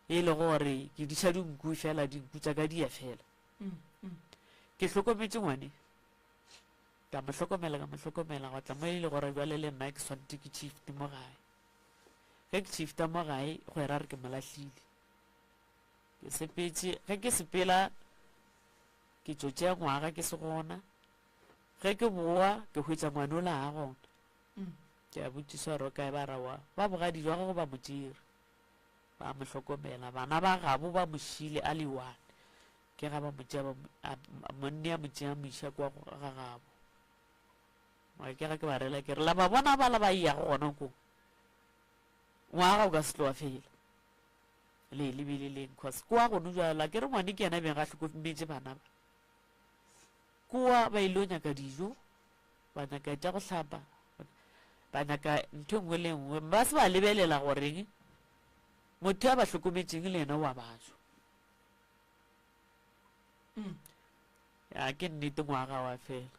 e le gore ke diša dinku fela dinku tša ka di ya fela. Ke hlokometše ngwane ka mo hlokomela ka mo hlokomela go tla mo e le gore bjale le nna ke swanetše ke shift mo gae. Ge ke shifta mo gae go era re ke mo lahlile. Ke sepetše ge ke sepela ke tšo tšea ngwaga ke se gona. Ge ke boa ke hwetša ngwane o la a gona. Ke a botšiša gore o kae ba ra wa ba bogadi jwa gago ba mo tšere ba mo hlokomela bana ba gabo ba mo šile a le one ke ga ba mo tšea monne a mo tšea mo iša kwa ga gabo. Mara ke ga ke ba rela ke re la ba bona ba la ba yago gona ko ngwaga o ka se tlo wa fela le lebile leng cause kwa gone jwala ke re ngwane ke yena beng ga hlokometše bana ba. Kua ba ile go nyaka dijo, ba nyaka tša go hlapa, ba nyaka ntho e nngwe le e nngwe. Ba se ba lebelela goreng motho ya ba hlokometšeng le yena wa batho. Ya ke nnete ngwaga wa fela.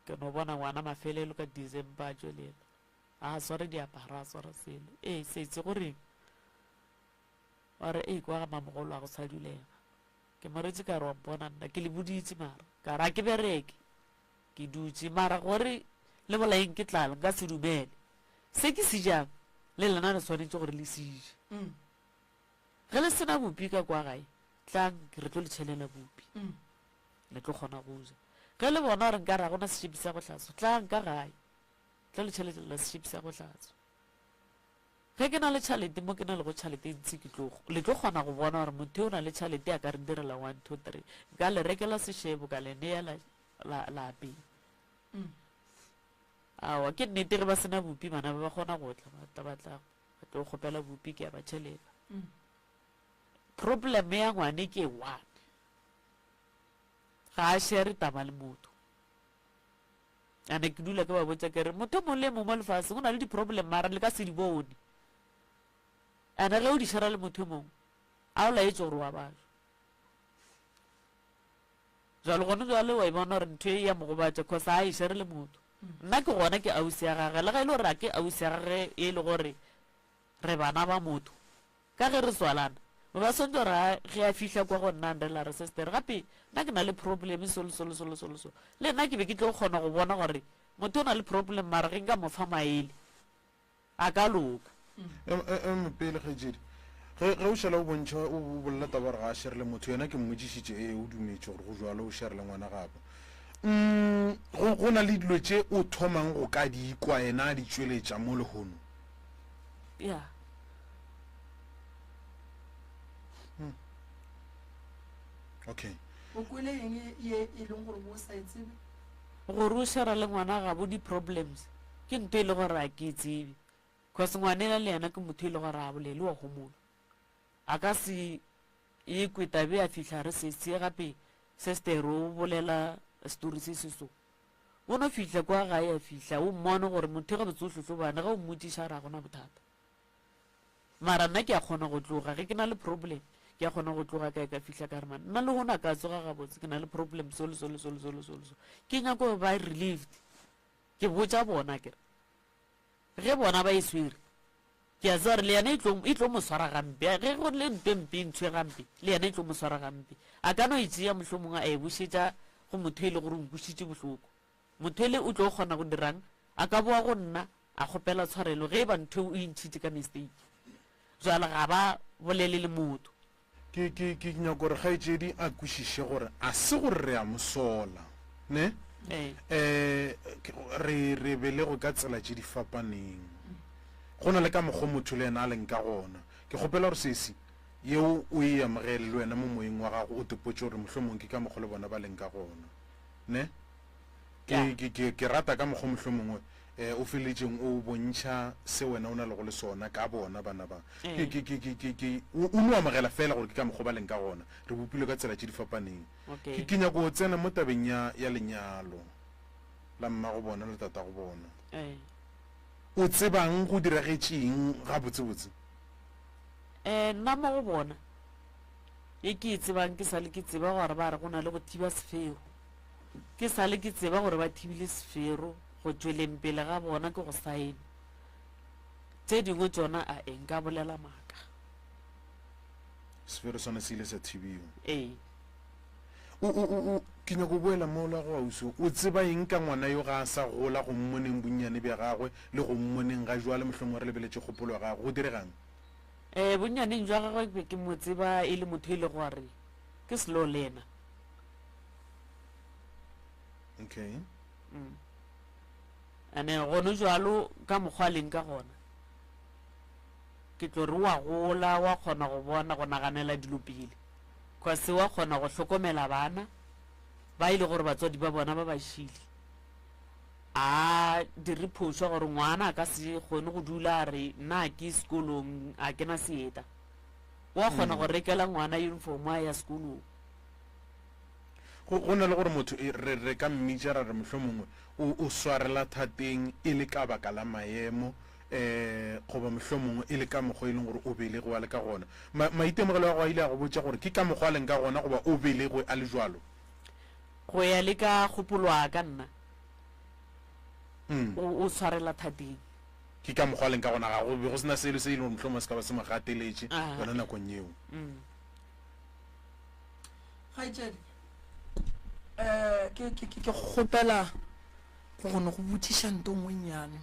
Ke no bona ngwana mafelelo ka December a tšwelela. A sware diaparo, a swara selo. Ee, setse goreng? Wa re, Ei, kwa ga mamogolo a go sa dulega. Ke mo retse ka re wa mpona nna, ke le boditše mara. Ka re a ke bereke, ke dutše mara gore le bolaeng ke tlala, nka se dumele. Se ke se jang, le lena le swanetše gore le se je. Mm. Ge le sena bupi ka kwa gae, tlang re tlo le tšhelela bupi. Mm. Le tlo kgona go ja. Ge le bona gore nka ra gona sešepi sa go hlatswa, tlang ka gae. Tlo le tšhelela sešepi sa go hlatswa. Ge ke na le tšhalete mo ke na lego tšhalete e ntši ke tlo le tlo kgona go bona gore motho yo o na le tšhalete a ka re direla one two three nka le rekela sešebo ka le nea la la la apea mm. awa ke nnete ge ba sena bupi bana ba ba kgona go tla ba tla ba tla ba tlo kgopela bupi ke a ba tšhelela mm. problem ya ngwane ke one ga a share taba le motho ande ke dula ke ba botsa ke re motho mongwe le mongwe mo lefaseng o na le di-problem mara le ka se di bone ande ge o di shara le motho mongwe a o laetse gore wa batho jalo gone jale wa e bona gore ntho e ya mo gobatša cause a e share le motho nna ke gona ke ausi ya gage le ga e le gore a ke ausi ya gage e le gore re bana ba motho Ka ge re tswalana, ba ba swanetše gore a ge a fihla kwa go nna a la re sister gape nna ke na le problem so le so le so le so le so. Le nna ke be ke tlo kgona go bona gore motho o na le problem mara ge nka mo fa maele a ka loka. Ema pele kgaetšedi, ge ge o šala o bontšha o bolela taba gore ga a share le motho yena ke mmotšišitše ee o dumetše gore go jwalo o share le ngwana gabo. Mm, go go na le dilo tše o thomang go ka di kwa yena a di tšweletša mo lehono? Ya. Hmm. Okay. O kwele eng ye e leng gore bo sa e tsebe? Gore o share le ngwana ga bo di-problems ke ntho e le gore a ke e tsebe cause ngwanela le yena ke motho e le gore a bolele wa homola a ka se e kwe tabe a fihla re setse gape sester o bolela story se se so o no fihla kwa gae a fihla o mmone gore motho ga botse o hlohlobane ga o mmotšiša ra gona bothata mara nna ke a kgona go tloga ge ke na le problem ke a kgona go tloga kae ka fihla ka re man nna le gona ka tsoga gabotse ke na le problem so le so le so le so le so le so ke nyako ba relieved ke botša bona kere ge bona ba e swere ke a tseba gore le yena e tlo e tlo mo swara gampe ge go le nto e mpe e ntshwe gampe le yena e tlo mo swara gampe a ka no e tšea mohlomongwe a e bušetša go motho e le gore o nkwešitše bohloko motho ele o tlo kgona go dirang a ka boa go nna a kgopela tshwarelo ge e ba ntho o e ntšhitše ka mistake jwale ga ba bolele le motho Ke, ke, ke nyaka gore kgaetšedi a kwešiše gore a se gore re a mo sola, ne? Ee. Eh, re, re belegwe ka tsela tše di fapaneng. Go na le ka mokgwa motho le yena a leng ka gona. Ke kgopela gore sesi, yeo o e amogele le wena mo moyeng wa gago, o tepotše gore mohlomong ke ka mokgwa le bona ba leng ka gona, ne? Ke, ke, ke, ke rata ka mokgwa mohlomongwe eh, o feleletšeng o bontšha se wena o na lego le sona ka bona bana ba. Ke, ke, ke, ke, ke, ke, o, o no amogela fela gore ke ka mokgwa ba leng ka gona. Re bopilwe ka tsela tše di fapaneng. Okay. Ke, ke nyako go tsena mo tabeng ya, ya lenyalo la mmago bona le tatago bona. Ee. O tsebang go diragetšeng gabotsebotse? Eh, nna mo go bona e ke e tsebang ke sale ke tseba gore ba re go na le go thiba sefero. Ke sa le ke tseba gore ba thibile sefero go tšweleng pele ga bona ke go saena. Tše dingwe tšona a e nka bolela maaka. Sefero sona se ile sa thibiwa. Ee. O, o, o, o, ke nyako boela mola go ausi. O tseba eng ka ngwana yo ga a sa gola go mmoneng bonnyane bja gagwe le go mmoneng ga jwale mohlomongwe re lebeletše kgopolo ya gagwe. Go diregang? Eh, bonnyaneng jwa gagwe ke be ke mo tseba e le motho e le gore ke slow learner. Okay. Mm. Ane gone jwalo ka mokgwa a leng ka gona ke tlo re wa gola wa kgona go bona go naganela dilo pele cause wa kgona go hlokomela bana ba e le gore batswadi ba bona ba ba šile a dire phošo gore ngwana a ka se kgone go dula a re nna ke sekolong a ke na seeta wa kgona go rekela ngwana uniform a ya sekolong. Go, go na le gore motho e, re, re ka mmitša ra re mohlomongwe o, o swarela thateng e le ka baka la maemo, um goba mohlomongwe e le ka mokgwa e leng gore o belegwe a le ka gona. Ma, maitemogelo a gago a ile a go botša gore ke ka mokgwa a leng ka gona goba o belegwe a le bjalo? Go ya le ka kgopolo ya ka nna, Mm. o, o swarela thateng. Ke ka mokgwa a leng ka gona, ga go be go se na selo se e leng gore mohlomongwe se ka ba se mo gateletše Ah. yona nakong yeo. Mm. Kgaetšedi, um ke, ke, ke, ke kgopela go go no go botšiša nto nngwe nnyane.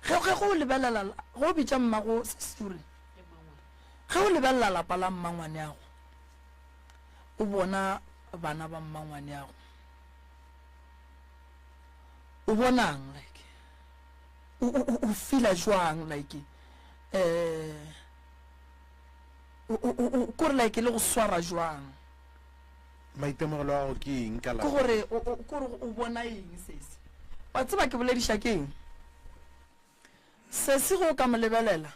Ge, ge go lebelela, ge o bitša mmago sesuri, ge o lebelela lapa la mmangwaneago, o bona bana ba mmangwaneago, o bonang like o, o, o, o feela jwang like um o, o, o, o, kore like le go swara jwang? Maitemogelo a gago ke eng ka Ke lapa? gore o, o, kore o bona eng sesi? Wa tseba ke bolediša ke eng? Sesi ge o ka mo lebelela,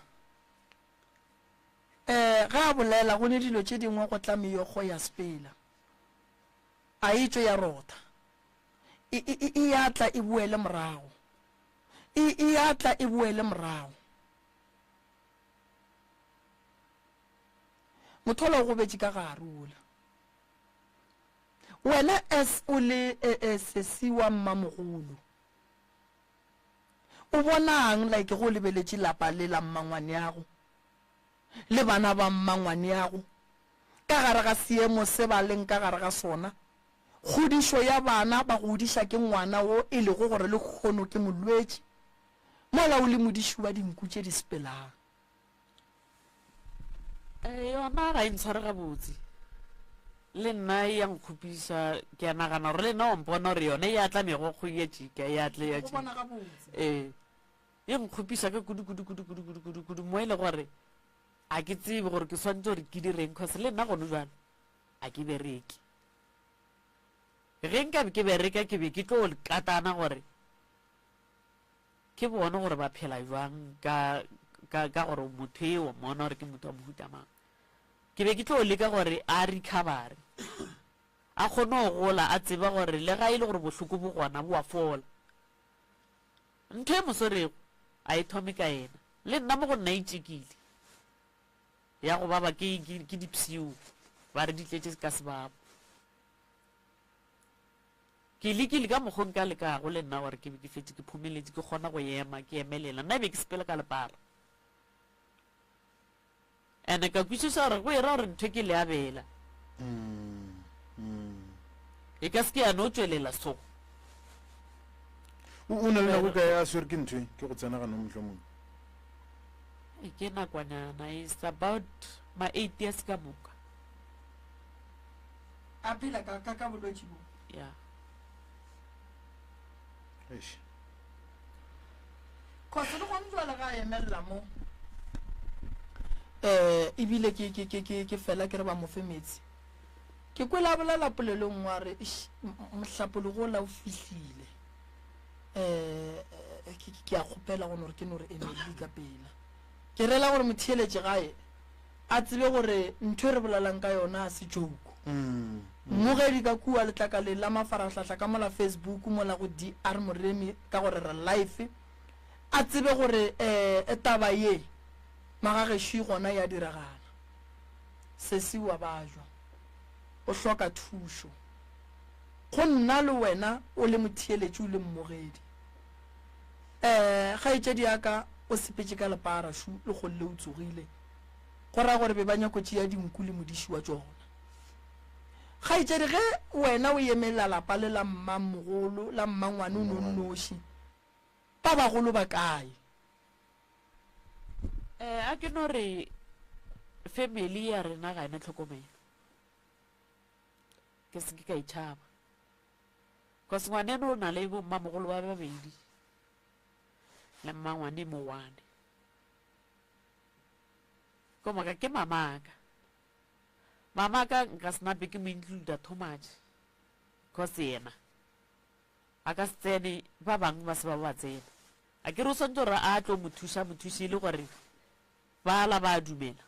um ge a bolela go ne dilo tše dingwe go tla meokgo ya sepela, a e tšwe ya rotha, e, e, e, e ya tla e boele morago, e, e ya tla e boele morago. Motho ola o gobetše ka gare ola. Wena as o le e, e, sesi wa mmamogolo, o bonang like ge o lebeletše lapa le la mmangwaneago le bana ba mmangwaneago ka gare ga seemo se ba leng ka gare ga sona, kgodišo ya bana ba godiša ke ngwana wo e lego gore lehono ke molwetši, mola o le modiši wa dinku tše di sepelang. Eh, yona ga e ntshware gabotse le nna e ya nkgopiša ke a nagana gore le nna wa mpona gore yone ya tla megokgo ya tšika ya tle ya tšika ee e nkgopiša ka kudu kudu kudu kudu kudu kudu kudu mo e le gore a ke tsebe gore ke swanetše gore ke direng cause le nna gone jalo a ke bereke ge nkabe ke bereka ke be ke tlo katana gore Ke bone gore ba phela jwang ka, ka, ka gore motho e wa mmona gore ke motho wa mohuta mang. Ke be ke tlo leka gore a recover, a kgone go gola, a tseba gore le ga e le gore bohloko bo gona bo a fola. Ntho e mo swerego a e thome ka yena. Le nna mo go nna e tšekile ya go baba ke, ke, ke dipshio ba re di tletše ka sebabo. Ke lekile ka mokgo nka lekago le nna gore ke be ke fetše ke phomeletše, ke kgona go ema, ke emelela. Nna e be ke sepela ka lepara. And-e ka kwešiša gore go e ra gore ntho ke leabela. E ka se ke ya no tšwelela so. O, o na le nako e kae a swere ke ntho e? Ke go tsena ganong mohlomongwe. E ke nakwanyana, it's about ma 8 years ka moka. A phela ka, ka, ka bolwetši bo. Ya. Eish. Cause le gone jwale ga a emelela mo. Eh, ebile ke, ke, ke, ke, ke fela ke re ba mo fe metsi. Ke kwele a bolela polelo nngwe a re, eish, mohlapologo ola o fihlile. Eh, ke, ke, ke a kgopela go no re ke no re emelele ka pela. Ke rela gore motheeletše gae a tsebe gore ntho e re bolelang ka yona a se joke. Mmogedi ka kua letlakaleng la mafarahlahla ka mola Facebook mola go DR Moremi ka gore re live a tsebe gore um taba ye magagešo gona ya diragala. Sesi wa bajwa o hloka thušo. Go nna le wena o le motheeletši o le mmogedi. Um kgaetšedi ya ka o sepetše ka lepara šu le kgolle o tsogile. Go ra gore be ba nyako tšea dinku le modiši wa tšona. Kgaetšedi, ge wena o emelela lapa le la mmamogolo, la mmangwane o no nnoši, ba bagolo ba kae? Eh, a ke no re family ya rena ga ena tlhokomelo. Ke se ke ka itšhaba. Cause ngwaneno o na le bo mmamogolo ba babedi le mmangwane mo one. Ko moka ke mamaka. Mamaka nka se nape ke mo include too much. Cause yena a ka se tsene ba bangwe ba se ba ba tsena. A ke re o swantse gore a tlo mo thuša mo thuše e le gore ba la ba dumela.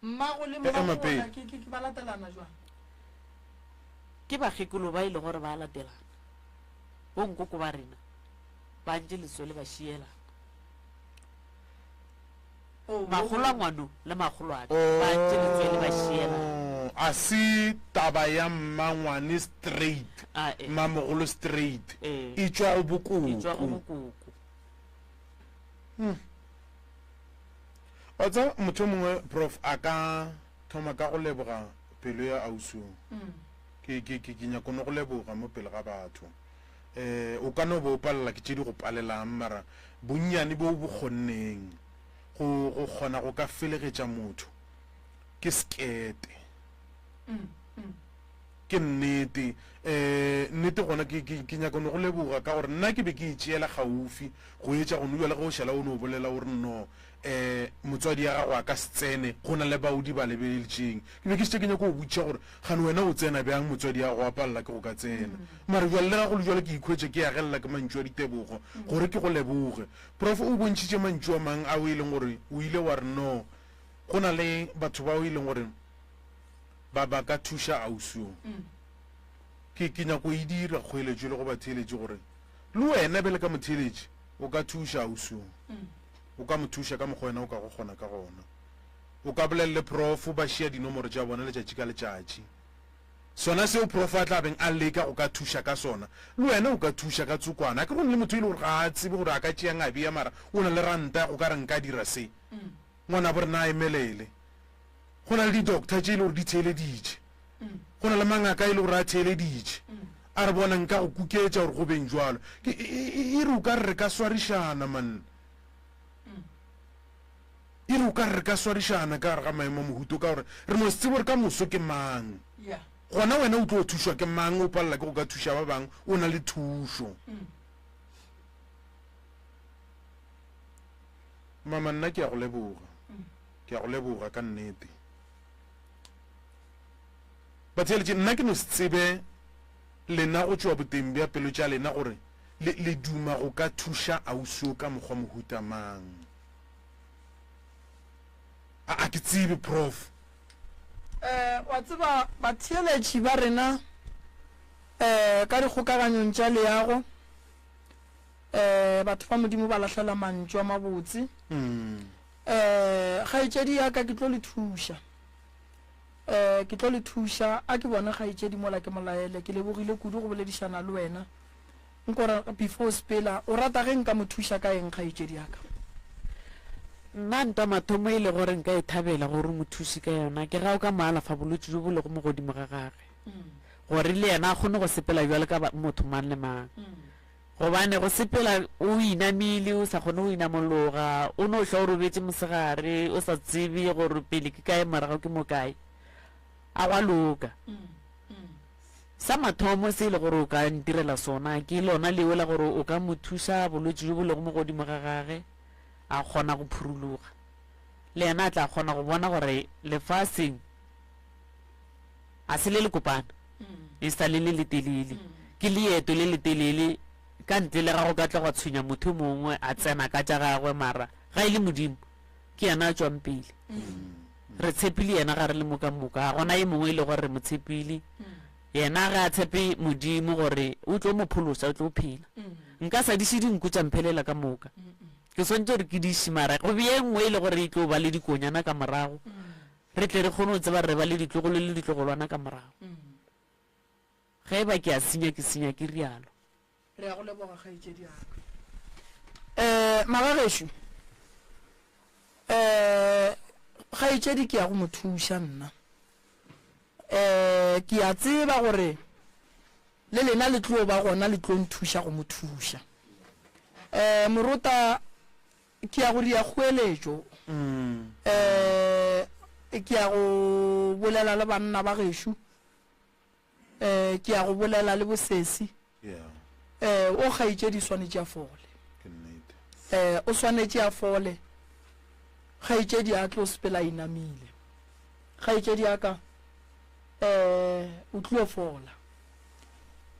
Mmago le Ema mmago pele. bona ke, ke, ke ba latelana jwang? Ke bakgekolo ba e le gore ba latelana. Bonkoko ba rena ba ntše letswele ba šielana. Makgolo a ngwano le makgolo a ka ba ntše letswele ba šielana. Oh, a se taba ya mmangwane straight, A e. mmamogolo straight, Ee. e tšwa go E tšwa go bokoko. bokoko. Wa tseba motho mongwe prof a ka thoma ka go leboga pelo ya ausi o. Ke ke ke ke nyako no go leboga mo pele ga batho. Eh o ka no ba o palela ke tše di go palelang mara bonnyane bo bo kgonneng go go kgona go ka felegetša motho ke sekete. Ke nnete. Um nnete gona ke, ke, ke nyaka no go leboga ka gore nna ke be ke itšeela kgaufi go etša go no bjale ge o šala o no bolela o re no um motswadi ya gago a ka se tsene go na le bao di ba lebeletšeng. Ke be ke šetše ke nyaka go botšiša gore gane wena o tsena bjang motswadi ya gago a palela ke go ka tsena. Mara bjale le ga go le bjalo ke ikhwetša ke agelela ke mantšu a ditebogo gore ke go leboge. Prof o bontšhitše mantšu a mang ao e leng gore o ile wa re no go na le batho bao e leng gore ba ba ka thuša ausi yo. Ke, ke nyako e dira kgoeletšo le go batheeletši gore le wena bjale ka motheeletši o ka thuša ausi yo. O ka mo thuša ka mokgwa wena o ka go kgona ka gona. O ka bolela le prof ba šia dinomoro tša bona letšatši ka letšatši. Sona seo prof a tla beng a leka go ka thuša ka sona, le wena o ka thuša ka tsokwana. Akere go na le motho e le gore ga a tsebe gore a ka tšea ngabi ya mara o na le ranta ya go ka re nka dira se. Ngwanabo rena a emelele. Go na le di-doctor tše e le gore di theeleditše. Go na le mangaka e le gore a theeleditše. A re bona nka go kuketša gore go beng jwalo. Ke, e, e, e re o ka re re ka swarišana man. E re o ka re re ka swarišana ka gare ga maemo a mohuto ka gore re no se tsebe gore ka moso ke mang. Gona wena o tlo thušwa ke mang o palela ke go ka thuša ba bangwe o na le thušo. Mama nna ke a go leboga. Ke a go leboga ka nnete. Batheeletši, nna ke no se tsebe lena go tšwa boteng bja pelo tša lena gore le, le duma go ka thuša ausi o ka mokgwa mohuta mang. A, a ke tsebe, Prof. Eh, wa tseba, batheeletši ba rena, eh, ka dikgokaganyong tša leago, eh, batho ba Modimo ba lahlela mantšu a mabotse. Mm. Eh, kgaetšedi ya ka, ke tlo le thuša. Eh, ke tlo le thuša. A ke bone kgaetšedi mola ke mo laele. Ke lebogile kudu go boledišana le wena. Nko re, before o sepela, o rata ge nka mo thuša ka eng kgaetšedi ya ka? Nna ntwa mathomo e le gore nka e thabela gore o mo thuše ka yona ke ga o ka mo alafa bolwetši bjo bo lego mo godimo ga gage, gore le yena a kgone go sepela bjalo ka motho mang le mang. Gobane go sepela o inamile, o sa kgone go inamologa, o no hlwa o robetše mosegare, o sa tsebe gore pele ke kae morago ke mo kae, a gwa loka. Sa mathomo se e le gore o ka ntirela sona ke lona leo la gore o ka mo thuša bolwetši bjo bo lego mo godimo ga gage, a kgona go phuruluga. Le yena a tla kgona go bona gore lefaseng a se le lekopana e sa le le letelele ke leeto le letelele ka ntle le ga go ka tla gwa tshwenya motho mongwe a tsena ka tša gagwe mara ga e le modimo ke yena a tšwang pele re tshepile yena ga re le moka moka ga gona e mongwe e le gore re mo tshepile yena ga a tshepe modimo gore o tlo mo phološa o tlo phela nka sa diše dinku tša mphelela ka moka ke swantse gore ke diše mara go be e nngwe e le gore e tlo ba le dikonyana ka morago Re tle re kgone go tseba re ba le ditlogolo le ditlogolwana ka morago. Ge e ba ke a senya, ke senya ke rialo. Re a go leboga, kgaetšedi ya ka. Eh, magagešo, eh, kgaetšedi ke ya go mo thuša nna. Eh, ke a tseba gore le lena le tlo ba gona le tlo nthuša go mo thuša. Eh, morota Ke ya go dia kgoeletšo. Um Ke ya go bolela le banna ba gešo. Um Ke ya go bolela le bosesi. Um O kgaetšedi swanetše a fole. Um O swanetše a fole. Kgaetšedi a tlo sepela a inamile. Kgaetšedi ya ka, um o tlio fola.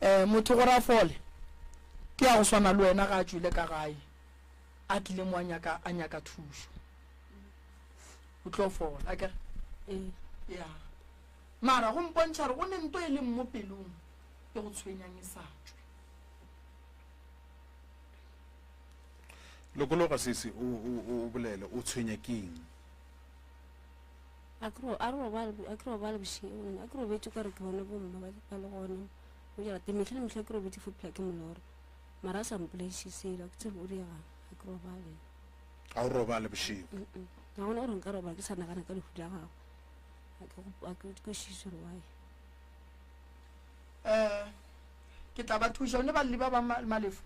Um Motho gore a fole, ke ya go swana le wena ga a tšwele ka gae. a tlile mo a nyaka a nyaka thušo o tlo fola a kere Ee. ya Mara go mpontšha gore go ne nto e leng mo pelong e go tshwenyang e sa tšwe. Lokologa sesi o, o, o bolele, o tshwenya ke eng? A ke ro, a re robale, a ke robale bošego, a ke robetše ka re ke bone bomma ba, ba le gona mo jarateng. Mehla le mehla ke robetše fo phela ke moloro, mara a sa mpolaiše selo, a ke tsebe o diegang, a ke robale. A o robale bošego? Mm-mm. Ga gona gore nka robala ke sa nagana ka lehu la gagwe. A ke go, a ke kwešiše gore why. Eh, ke tla ba thuša, o ne balli ba ba malefo.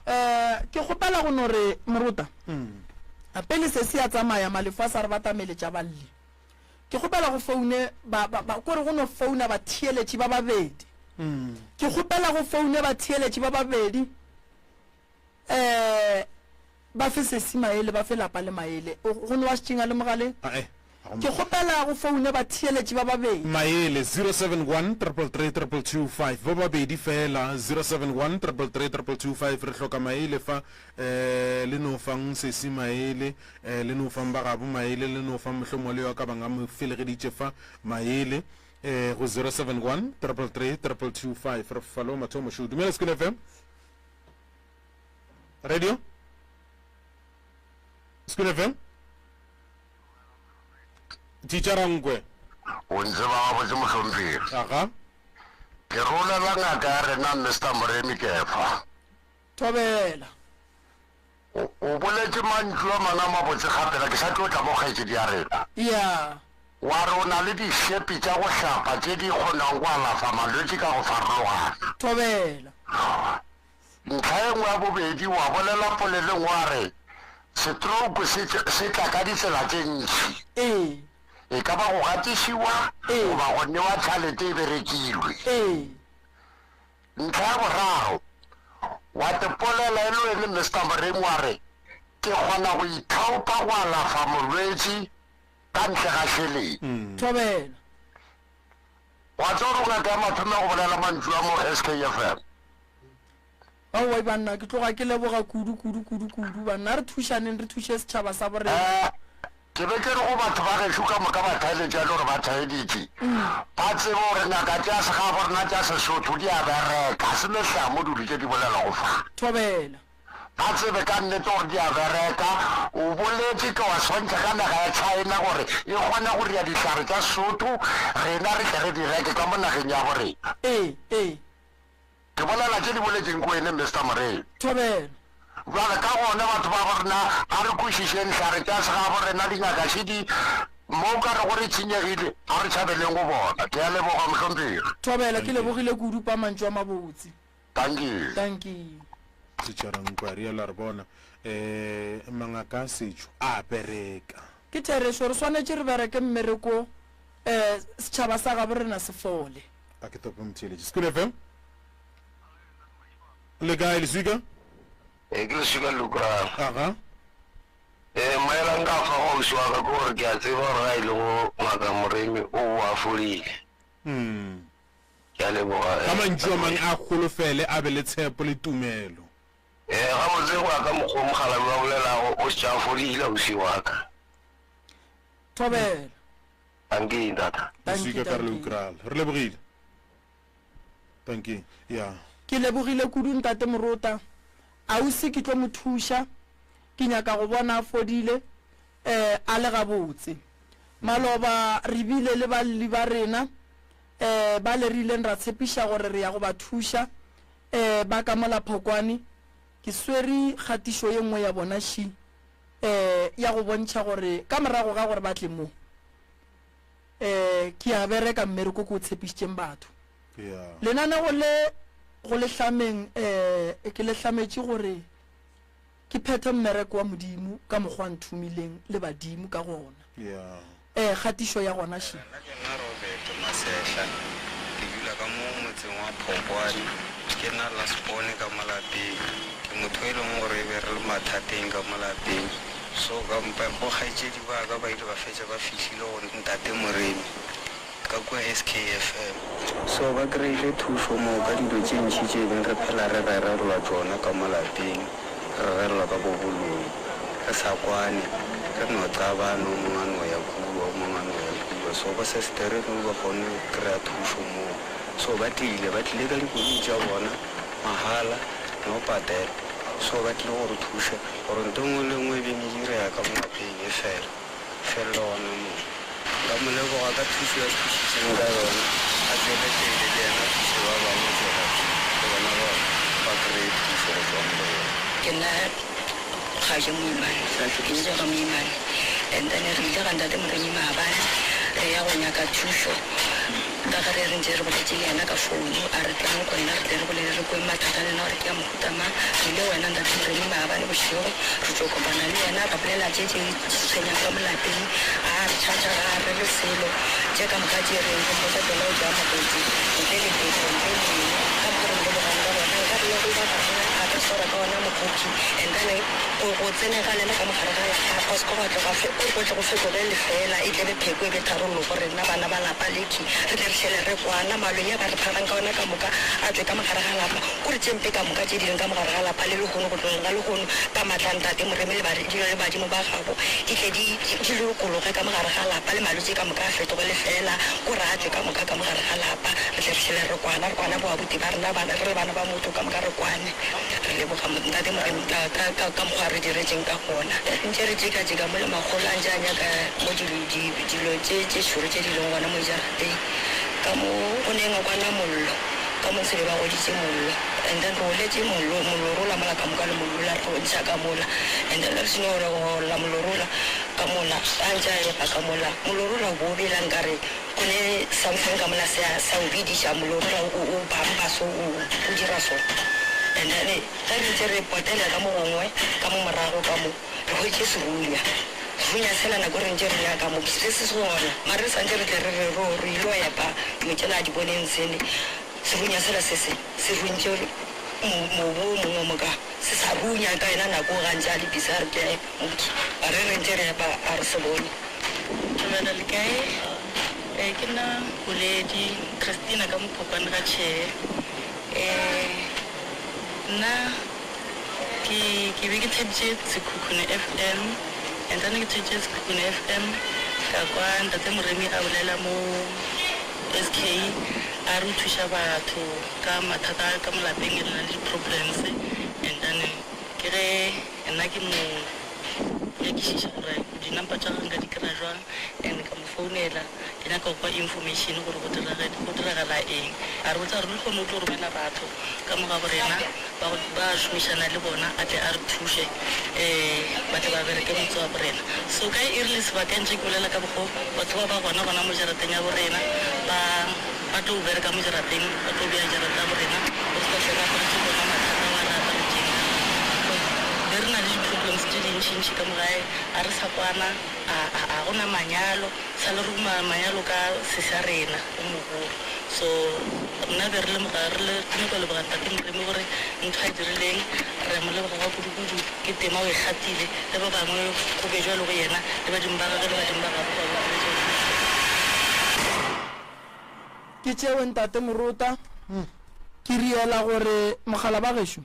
Eh, ke kgopela go no re morota. Mm. Pele se se ya tsamaya malefo a sa re batameletša balli. Ke kgopela go foune ba ba, ba kore go no founa batheeletši ba babedi. Mm. Ke kgopela go foune batheeletši ba babedi. Eh, ba fe sesi maele, ba fe lapa le maele. Go no wa šetšeng a le mogaleng? Ae, Ke kgopela go foune batheeletši ba babedi. Maele, 071 333 2225. Ba babedi feela, 071 333 2225. Re hloka maele fa. Eh, le no fang sesi maele, eh, le no fang ba gabo maele, le no fang mohlomongwe le yo a ka bang a mo felegeditše fa maele. Eh, go 071 333 2225. Re fa le wa mathomo šo. Dumela Sekolo FM. Radio? Sekolo FM? Teacher Nkwe. O ntseba gabotse mohlomphegi. Aga. Ke rolela ngaka ya rena Mister Moremi Kefa. Thobela. O, o boletše mantšu a mangwe a mabotse gapela ke sa tlo tla mo kgaetšedi ya rena. Ya. Wa re o na le dišepi tša go hlapa tše di kgonago go alafa malwetši ka go farologana. Thobela. Ntlha e nngwe ya bobedi, wa bolela polelong wa re setrouku se, se tla ka ditsela tše ntši. Ee. E ka ba go gatišiwa Ee. goba go newa tšhalete e berekilwe. Ee. Ntlha ya boraro, wa te polela e le wene Mister Moremi wa re, Ke kgona go ithaopa go alafa molwetši ka ntle ga šeleng. Thobela. Wa tseba gore o ngaka ya mathomo ya go bolela mantšu a mo SKFM. Aowa banna, ke tloga ke leboga kudu, kudu, kudu, kudu banna. A re thušaneng, re thuše setšhaba sa borena. Eh, ke be ke re go batho ba gešo ka moka ba thaeletša le gore ba thaeditše, ba tsebe gore ngaka tša segabo rena tša Sesotho di a bereka, ga se mehlamo dilo tše di bolelwago fa. Thobela. Ba tsebe ka nnete gore di a bereka. O boletše ke wa swantšha ka naga ya China gore e kgona go dira dihlare tša Sesotho, rena re tle re di reke ka mo nageng ya borena. Ee, ee. Ke bolela tše di boletšeng ke wene Mister Moremi. Thobela. Bjale ka gona batho ba borena a re kwešišeng hlare tša segabo rena dingaka še di mo o ka rego re tshenyegile a re tšhabeleng go bona. Ke a leboga mohlomphegi. Thobela, ke lebogile kudu pa mantšu a mabotse. Dankie. Dankie. Titšhere Nkwe a rialo a re bona um mangaka a setšo a bereka. Ke therešo re swanetše re bereke mmereko um setšhaba sa gabo rena se fole. A ke tope motheeletši. Sekolo FM. Le kae Leswika? Ee, ke Leswika Lukrang. Aga. Ee, maela nka fa go ausi wa ka ke gore ke a tseba gore ga e le go ngaka Moremi o boa fodile. Mm. Ke a leboga. Ka mantšu a mang a holofele, a be le tshepo le tumelo. Ee, gabotse go ya ka mokgwa o mokgalabje a bolelago, o šetše a fodile ausi wa ka. Thobela. Dankie, ntata. Dankie, Leswika ka re le dankie. ukral. Re lebogile. Dankie. Ya. Ke lebogile kudu ntate Morota. Ausi ke tlo mo thuša. Ke nyaka go bona a fodile, eh, a le gabotse. Maloba re bile le balli ba rena, eh, bale re ileng ra tshepiša gore re ya go ba thuša, eh, ba ka mola Phokwane. Ke swere kgatišo ye nngwe ya bona ši, eh, ya go bontšha gore ka morago ga gore ba tle mo, eh, ke a bereka mmereko ke o tshepišitšeng batho. Yeah. Lenanego le go le hlameng, eh, ke le hlametše gore ke phethe mmereko wa Modimo ka mokgwa a nthomileng le badimo ka gona. Yeah. Eh, kgatišo ya gona še. Nna ke nna Robert Masehla, ke dula ka mo motseng wa Phokwane, ke nna last born ka mo lapeng. Ke motho e leng gore e be re le mathateng ka mo lapeng, so ka mpa bo kgaetšedi ba ka ba ile ba fetša ba fihlile go ntate Moremi ka kua SKFM. So ba kry-ile thušo moo ka dilo tše ntši tše beng re phela re rerelwa tšona ka mo lapeng, re rerelwa ka bo boloi, re sa kwane, re no qabana, o mongwe a no ya kua, o mongwe a no ya kua. So ba sestere nou ba kgone go kry-a thušo moo. So ba tlile, ba tlile ka dikoloi tša bona, mahala, no patela. So ba tlile go re thuša gore nto nngwe le nngwe e beng e direga ka mo lapeng e fele, e felele gona moo. Nka mo leboga ka thušo ya thušitšeng ka yona, a tšwele pele le yena a thuše ba bangwe go tšwela pele, le bona ba ba kreye thušo go tšwa mo go yena. Ke nna Kgaje Moimane, ke bitšwa ga Moimane and then re ile ga Ntate Moremi maabane re ya go nyaka thušo ka ge re re ntše re boletše le yena ka founu a re tlang go nna re tle re bolele re kweng mathata a lena gore ke a mohuta mang. Re ile go yena Ntate Moremi maabane bošego re tšo kopana le yena ra bolela tše tše tshwenyang ka mo lapeng a re tšhatšha ga a re re selo tše ka moka tše reng re mmotša tšona o tšea makotsi ntle le tefo ntle le eng ka mokgwa re mo lebogang ka gona nka re le go ba bangwe a ka swara ka ona mokgothi and then go go tsene ga lena ka mo gare ga lapa go se ke gwa tloga go tle go fetoge lefeela e tle be pheko e be tharollo go rena bana ba lapa lekhwi re tle re šele re kwana malweng a ba re pharang ka ona ka moka a tšwe ka mo gare ga lapa Kore tše mpe ka moka tše di leng ka mo gare ga lapa le lehono, go tlogeng ga lehono, ka maatla a Ntate Moremi le ba, le badimo ba gago, di tle di, di lokologe ka mo gare ga lapa, le malwetši ka moka a fetoge lefeela, kore a tšwe ka moka ka mo gare ga lapa, re tle re šele re kwana, re kwana boabuti ba rena, bana, re le bana ba motho ka moka re kwane. Re leboga Ntate Moremi ka, ka, ka, ka mokgwa a re diretšeng ka gona. Re ntše re jeka-jeka mo le makgolo a ntše a nyaka mo dilo, di, dilo tše, tše šoro tše di leng gona mo jarateng, ka mo go neng a kwana mollo. Ka mo se be ba goditše mollo and then re oletše mollo molorola mola ka moka le mollola re o ntšha ka mola and then re seno go olla molorola ka mola a ntše a epa ka mola molorola o bo o bela nkare go ne something ka mola se a sa o bediša molorola o o bamba so o o dira so and then ge re ntše re potela ka mo gongwe ka mo morago ka mo re hwetše serunya serunya sela nako re ntše re nyaka mo se se gona mare re santše re tle re re ro re ilo epa dilo tšela a di boneng sele serunya sela se se se runtše mobu o mongwe mo ka se sa runya ka yena nako ga ntše a le busy a re ke a epa mooki a re re ntše re epa a re se bone. Thobela le kae? Ee ke nna Boledi Christina ka Mophokwane ga Tšhee. Ee nna Ke, ke be ke theeditše Sekhukhune FM, and then ke theeditše Sekhukhune FM, ka kwa Ntate Moremi a bolela mo SK, a re o thuša batho ka mathata a ka mo lapeng, le na le di-problems, and then ke ge nna ke mo nyakišiša gore di-number tša gagwe nka di kry-a jwang, and ka mo founela ke nyaka go kwa information gore go dirage, go diragala eng. A re botsa gore lehono o tlo romela batho ka mo gabo rena ba go ba šomišana le bona a tle a re thuše um ba tle ba bereke motse wa borena. So ka e rile sebakeng tše ke bolela ka bokgo batho ba ba gona gona mo jarateng ya borena ba ba tlo bereka mo jarateng ba tlo bea jarata ya borena gore se ka hlwe re aparetše bona mathata ao a re aparetšeng a. Be re na le di problems tše dintšintši ka mo gae a re sa kwana a a a go na manyalo sa le ruma manyalo ka sesi a rena o mogolo so nna be re lemoga re le ke nyaka go leboga ntate Moremi gore ntho a e dirileng re a mo leboga ga kudu kudu ke tema o e gatile le ba bangwe go be jwalo go yena le badimo ba gagwe le badimo ba gabo ba bo hwetše go fihla. Ke tšewe ntate Morota ke riela gore mogala ba gešo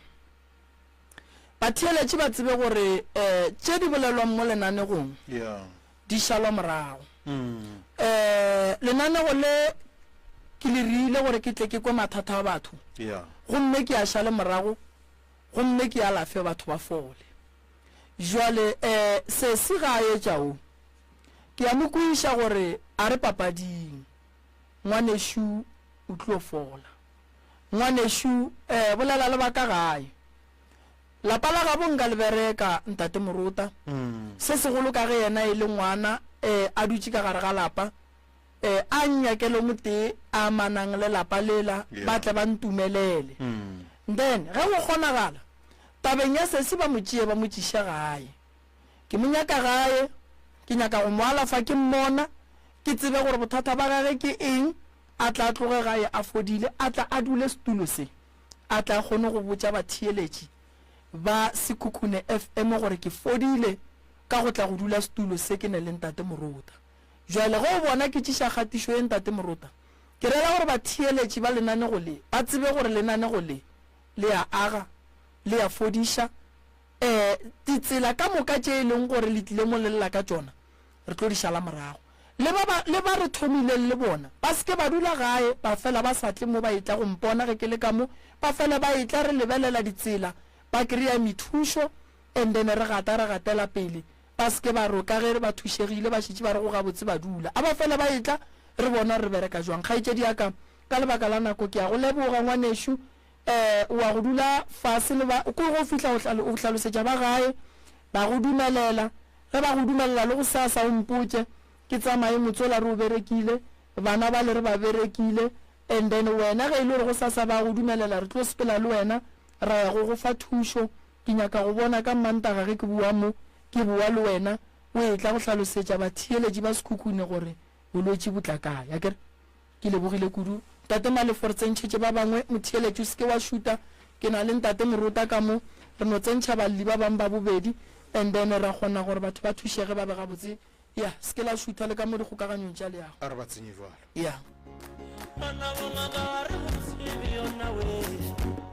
Batheeletši ba tsebe gore tše di bolelwang mo lenanegong di šalwa morago. Lenanego le ke le riile gore ke tle ke kwe mathata a batho gomme ke a šale morago gomme ke alafe batho ba fole. Jwale sesi ga a etša o, ke a mo kweša gore a re papading, ngwanešu o tlo fola. Ngwanešu, eh, bolela le ba ka gae. Lapa la gabo nka le bereka, Ntate Morota. Se segolo ka ge yena e le ngwana, eh, a dutše ka gare ga lapa, eh, a nnyakele o motee a amanang le lapa lela, ba tle ba ntumelele. Then, ge go kgonagala, tabeng ya sesi ba mo tšee ba mo tšiše gae. Ke mo nyaka gae, ke nyaka go mo alafa ke mmona, ke tsebe gore bothata ba gage ke eng, a tla tloge gae a fodile, a tla a dule setulo se, a tla a kgone go botša batheeletši ba Sekhukhune FM gore ke fodile ka go tla go dula setulo se ke ne le Ntate Morota. Bjale ge o bona ke tšiša kgatišo ye Ntate Morota, ke rera gore batheeletši ba lenanego le ba tsebe gore lenanego le le a aga, le a fodiša, ee, ditsela ka moka tše e leng gore le tlile mo le lla ka tšona, re tlo di šala morago. Le ba ba, le ba re thomileng le bona, ba se ke ba dula gae, ba fela ba sa tle mo ba etla go mpona ge ke le ka mo, ba fele ba etla re lebelela ditsela, ba kry-a methušo, and then re gata re gatela pele, ba se ke ba re ka ge ba thušegile ba šetše ba re go gabotse ba dula. A ba fele ba etla re bona gore re bereka jwang. Kgaetšedi ya ka, ka lebaka la nako ke a go leboga ngwanešu, um wa go dula fase le ba, ko go fihla o hlalosetša ba gae, ba go dumelela. Ge ba go dumelela le gosasa o mpotše, ke tsamaye motse ola re o berekile, bana bale re ba berekile, and then wena ge e le gore gosasa ba go dumelela re tlo sepela le wena ra ya go go fa thušo. Ke nyaka go bona ka Mantaga ge ke bowa mo, ke bowa le wena o etla go hlalosetša batheeletši ba Sekhukhune gore bolwetši bo tla kae. Akere? Ke lebogile kudu. Ntate Malefo, re tsentšhetše ba bangwe. Motheeletši, o se ke wa šuta. Ke na le Ntate Morota ka mo. Re no tsentšha balli ba bangwe ba bobedi, and then ra kgona gore batho ba thušege ba be gabotse. Ya, se ke la šutha le ka mo dikgokaganyong tša leago. A re ba tsenye bjalo. Ya.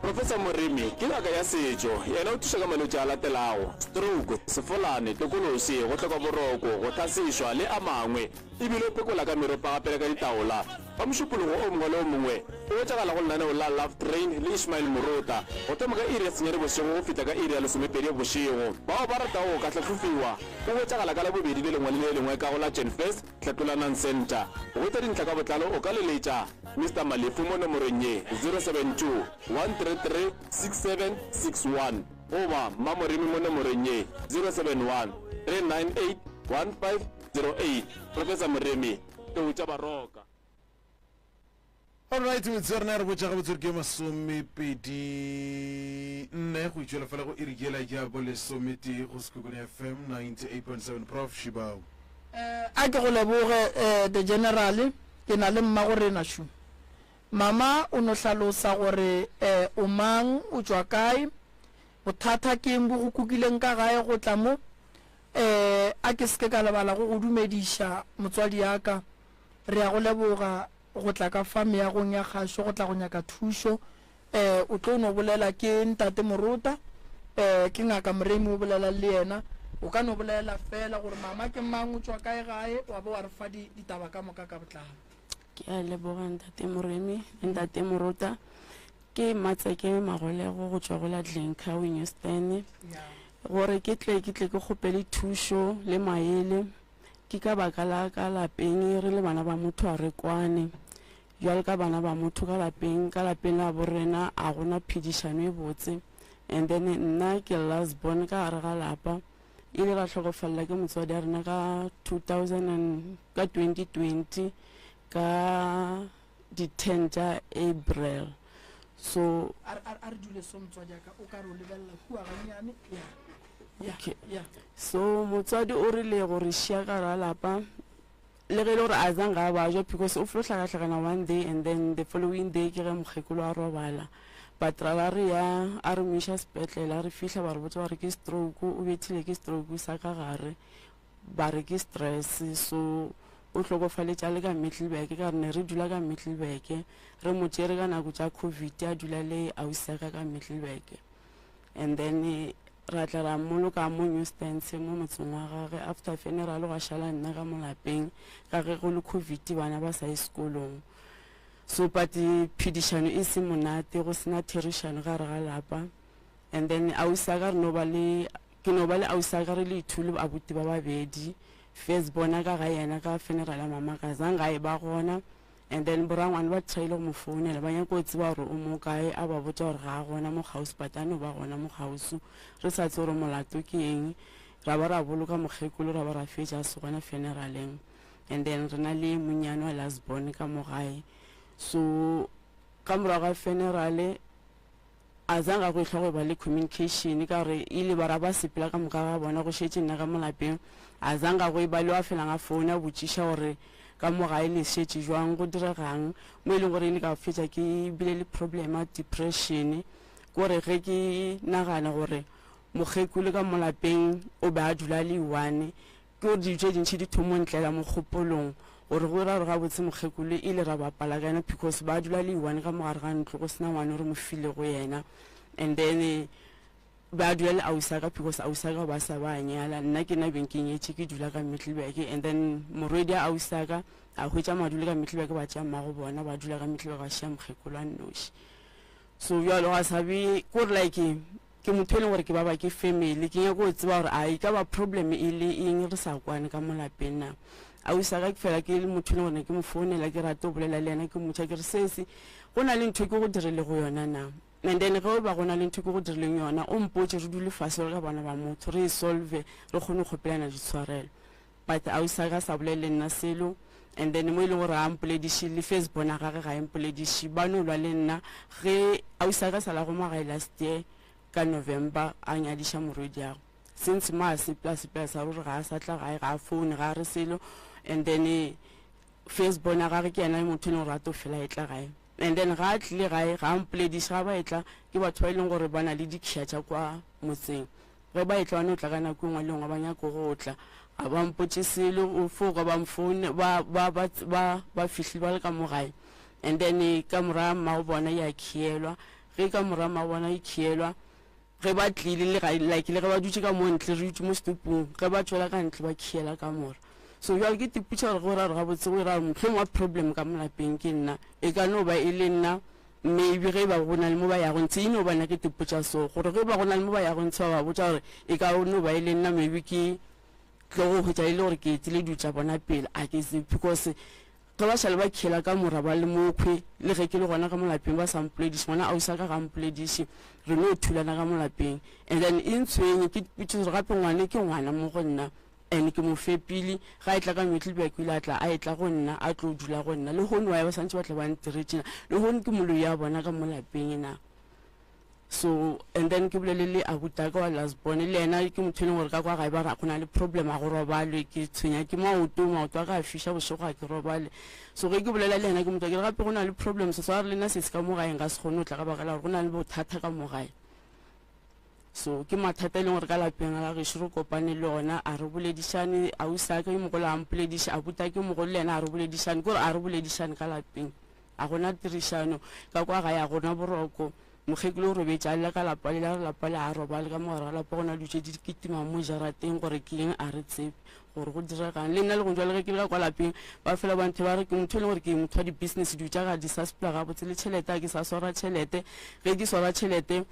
Professor Moremi ke ngaka ya setšo. Yena o thuša ka malwetši a latelago, stroke, sefolane, tokološi, go hloka boroko, go hlasešwa le a mangwe. E bile o phekola ka meropa gape le ka ditaola. Ka Mošupologo o mongwe le o mongwe, o hwetšagala go lenaneo la Love Train le Ishmael Morota, go thoma ka iri ya senyane bošego go fihla ka iri ya lesomepedi bošego. Bao ba ratago go ka hlahlofiwa, o hwetšagala ka Labobedi le lengwe le le lengwe ka go la Genfest Hlatlolanang Centre. Go hwetša dintlha ka botlalo o ka leletša Mister Malefu mo nomorong ye, 072 133 6761 goba Mmamoremi mo nomorong ye, 071 398 15 08, Professor Moremi, Tlou tša Baroka. Alright, metsotso ya rena ya re botša gabotse gore ke masomepedi nne go itšwela fela go iri yela ya bolesometee go Sekhukhune FM 98.7. Prof Shibau. A ke go leboge the General, ke na le mmagorena šo. Mama o no hlalosa gore o mang, o tšwa kae, bothata ke eng bo go kukileng ka gae go tla mo. Ee, a ke se ke ka lebala go go dumediša, motswadi ya ka. Re a go leboga go tla ka fa meagong ya kgašo go tla go nyaka thušo. Ee, o tlo no bolela ke Ntate Morota, ee, ke Ngaka Moremi o bolelang le yena. O ka no bolela feela gore mama ke mang, o tšwa kae gae, wa ba wa re fa di, ditaba ka moka ka botlalo. Ke a leboga Ntate Moremi le Ntate Morota. Ke Mmatseke Magolego go tšwa go la Glencoe, Newston. Gore ke tle ke tle ke kgopele thušo le maele, ke ka baka la ka lapeng re le bana ba motho a re kwane. Bjalo ka bana ba motho ka lapeng, ka lapeng la borena a gona phedišano e botse. And then nna ke last born ka gare ga lapa. Ile ra hlokofalela ke motswadi a rena ka 2000 and ka 2020 ka di 10 tša April so A re, a re dule so motswadi wa ka, o ka re o lebelela kua gannyane. Ya, ya, Okay. ya. So motswadi o rile go re šia ka ra lapa le ge e le gore a zang ga a bajwa because o flo hlakahlakana one day and then the following day ke ge mokgekolo a robala but ra ba re ya a re mo iša sepetlele a re fihla ba re botsa ba re ke stroke o bethile ke stroke sa ka gare ba re ke stress so o hlokofaletše a le ka Middelburg ka re ne re dula ka Middelburg re mo tšere ka nako tša covid a dula le ausi ya ka ka Middelburg and then ra tla ra mmoloka mo New Stance mo motseng wa gage after funeral gwa šala nna ka mo lapeng ka ge go le covid bana ba sa ye sekolong so but phedišano e se monate go sena therišano gare ga lapa and then ausi ya ka re no ba le Ke no ba le ausi wa ka re le two le abuti ba babedi. First bona ka ga yena ka funeral ya mama ka zang ga e ba gona and then borangwane ba tryile go mo founela ba nyaka go tseba gore o mo kae a ba botša gore ga a gona mo kgauswi but a no ba gona mo kgauswi re sa tsebe gore molato ke eng ra ba ra boloka mokgekolo ra ba ra fetša a se gona funeraleng and then re na le monyane wa last born ka mo gae so ka morago ga funeral A zanga go ehlwa go eba le communication ka gore ile ba ra ba sepela ka moka ga bona go šetše nna ka mo lapeng. A zanga go eba le wa felang a phone a botšiša gore ka mo gae le šetše jwang, go diregang. Mo e leng gore ile ka fetša ke bile le problem ya depression kore ge ke nagana gore mokgekolo ka mo lapeng o be a dula le one Ke gore dilo tše dintši di thomo ntlela mo kgopolong gore go ra gore gabotse mokgekolo ile ra bapala ka yena because ba dula le one ka mo gare ga ntlo go sena ngwana o re mo filego yena and then. Be a dula le ausi wa ka because ausi wa ka o ba sa ba a nyala, nna ke nna beng ke nyetše ke dula ka Middelburg and then morwedi a ausi wa ka a hwetša madulo ka Middelburg ba tšea mmago bona ba dula ka Middelburg ba šia mokgekolo a nnoši. So bjalo gwa sa be kore like ke motho e leng gore ke baba ke family ke nyaka go tseba gore a e ka ba problem e le eng re sa kwane ka mo lapeng na. Ausi wa ka ke fela ke le motho e leng gore ne ke mo founela ke rate go bolela le yena ke mmotša ke re sesi go na le ntho e ke go dirilego yona na. And then ge o ba go na le ntho ke go dirileng yona, o mpotše re dule fase re ka bana ba motho re e solve re kgone go kgopelana ditshwarelo. But ausi a ka sa bolele le nna selo and then mo e leng gore ga a mpolediše le first born ya gage ga e mpolediše ba no lwa le nna. Ge ausi a ka sa la go magae last year ka November a nyadiša morwediagwe since mo a sepela sepela sa ruri ga a sa tla gae ga a phone ga a re selo and then first born ya gage ke yena motho e leng gore a tlo fela e tla gae. And then ga a tlile gae ga a mpolediše, ga ba etla ke batho ba e leng gore ba na le dikhia tša kwa motseng. Ge ba etla ba no tla ka nako e nngwe le nngwe ba nyako go tla, ga ba mpotše selo, o fo kwa ba mfoune ba ba ba ba ba fihlile ba le ka mo gae. And then kamora ya mmago bona ya khielwa, ge kamora ya mmago bona e khielwa, Ge ba tlile le ga, like le ge ba dutše ka mo ntle, re dutše mo setupung, ge ba tšwela ka ntle ba khiela kamora. So bjale ke tipotša gore go ra gore gabotse go ra gore mohlomongwe wa problem ka mo lapeng ke nna, e ka no ba e le nna, maybe ge e ba go na le mo ba yago ntshe, e no ba nna ke tipotša so, gore ge e ba go na le mo ba yago ntshe ba ba botša gore e ka no ba e le nna, maybe ke tlo go hwetša e le gore ke etile dilo tša bona pele, a ke tsebe because Ge ba šale ba khela ka mora ba le mokhwe, le ge ke le gona ka mo lapeng ba sa mpolediše, ngwana ausi wa ka ga a mpolediše, re no thulana ka mo lapeng. And then e ntshwenye, ke ipotšiše gore gape ngwane ke ngwana mo go nna and ke mo fepile, ge a etla ka Middelburg o ile a tla a etla go nna a tlo dula go nna. Lehono wa ya ba santše ba tla ba ntiretše na, lehono ke moloi ya bona ka mo lapeng na. So and then ke bolele le abutaka wa last born le yena ke motho e leng gore ka kwa gae ba ra go na le problem a go robalwe ke tshwenya ke maoto maoto a ka a fiša bošego ga ke robale so ge ke bolela le yena ke motho ke re gape go na le problem se sa re le nna se se ka mo gaeng ga se kgone go tla ka baka la gore go na le bothata ka mo gae so ke mathata e leng gore ka lapeng la gešo re kopane le ona a re boledišane ausi a ka yo mogolo a mpolediše abuta ke mogolo le yena a re boledišane kore a re boledišane ka lapeng A go na tirišano ka kwa gae, a go na boroko. Mokgekolo o robetše a lla ka lapa le la re lapa le a robale ka mo gare ga lapa go na dilo tše di kitimang mo jarateng gore ke eng a re tsebe gore go diregang. Le nna le gong jwale ge ke le ka kwa lapeng ba fela ba nthe ba re ke motho e leng gore ke motho wa di-business dilo tša ka di sa sepela gabotse le tšhelete ga ke sa swara tšhelete ge ke swara tšhelete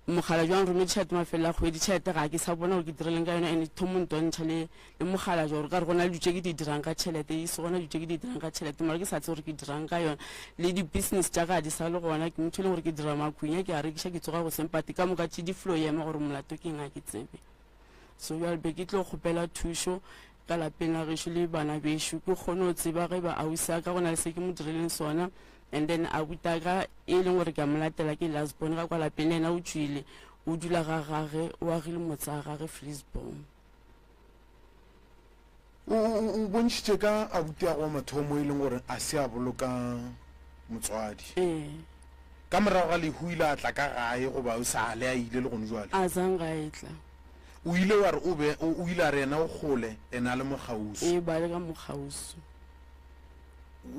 Mokgalabje wa nromedi tšhelete mafelelo a kgwedi, tšhelete ga ke sa bona gore ke direleng ka yona and e thomo ntontšha le le mokgalabje gore ka re go na le dilo tše ke di dirang ka tšhelete e se gona dilo tše ke di dirang ka tšhelete mara ke sa tsebe gore ke dirang ka yona le di-business tša ka ga di sa le gona ke motho e leng gore ke dira makhwinya ke a rekiša ke tsoga goseng but ka moka tše di flo ema gore molato ke eng ga ke tsebe. So bjale be ke tlo kgopela thušo ka lapeng la gešo le bana bešo ke kgone go tseba ge ba ausi a ka go na le se ke mo dirileng sona and then abutaka e leng gore ke a mo latela ke last born ka kwa lapeng le yena o tšwile o dula ga gage o agile motse wa gage Vleesboom. O, o, o bontšhitše ka abutiago wa mathomo e leng gore a se a boloka motswadi. Ee. Ka morago ga lehu o ile a tla ka gae goba o sa le a ile le gone jwale? A zang ga e tla. O ile wa re o be, o, o ile a re yena o kgole, ene a le mo kgauswi. Ee, ba le ka mo kgauswi.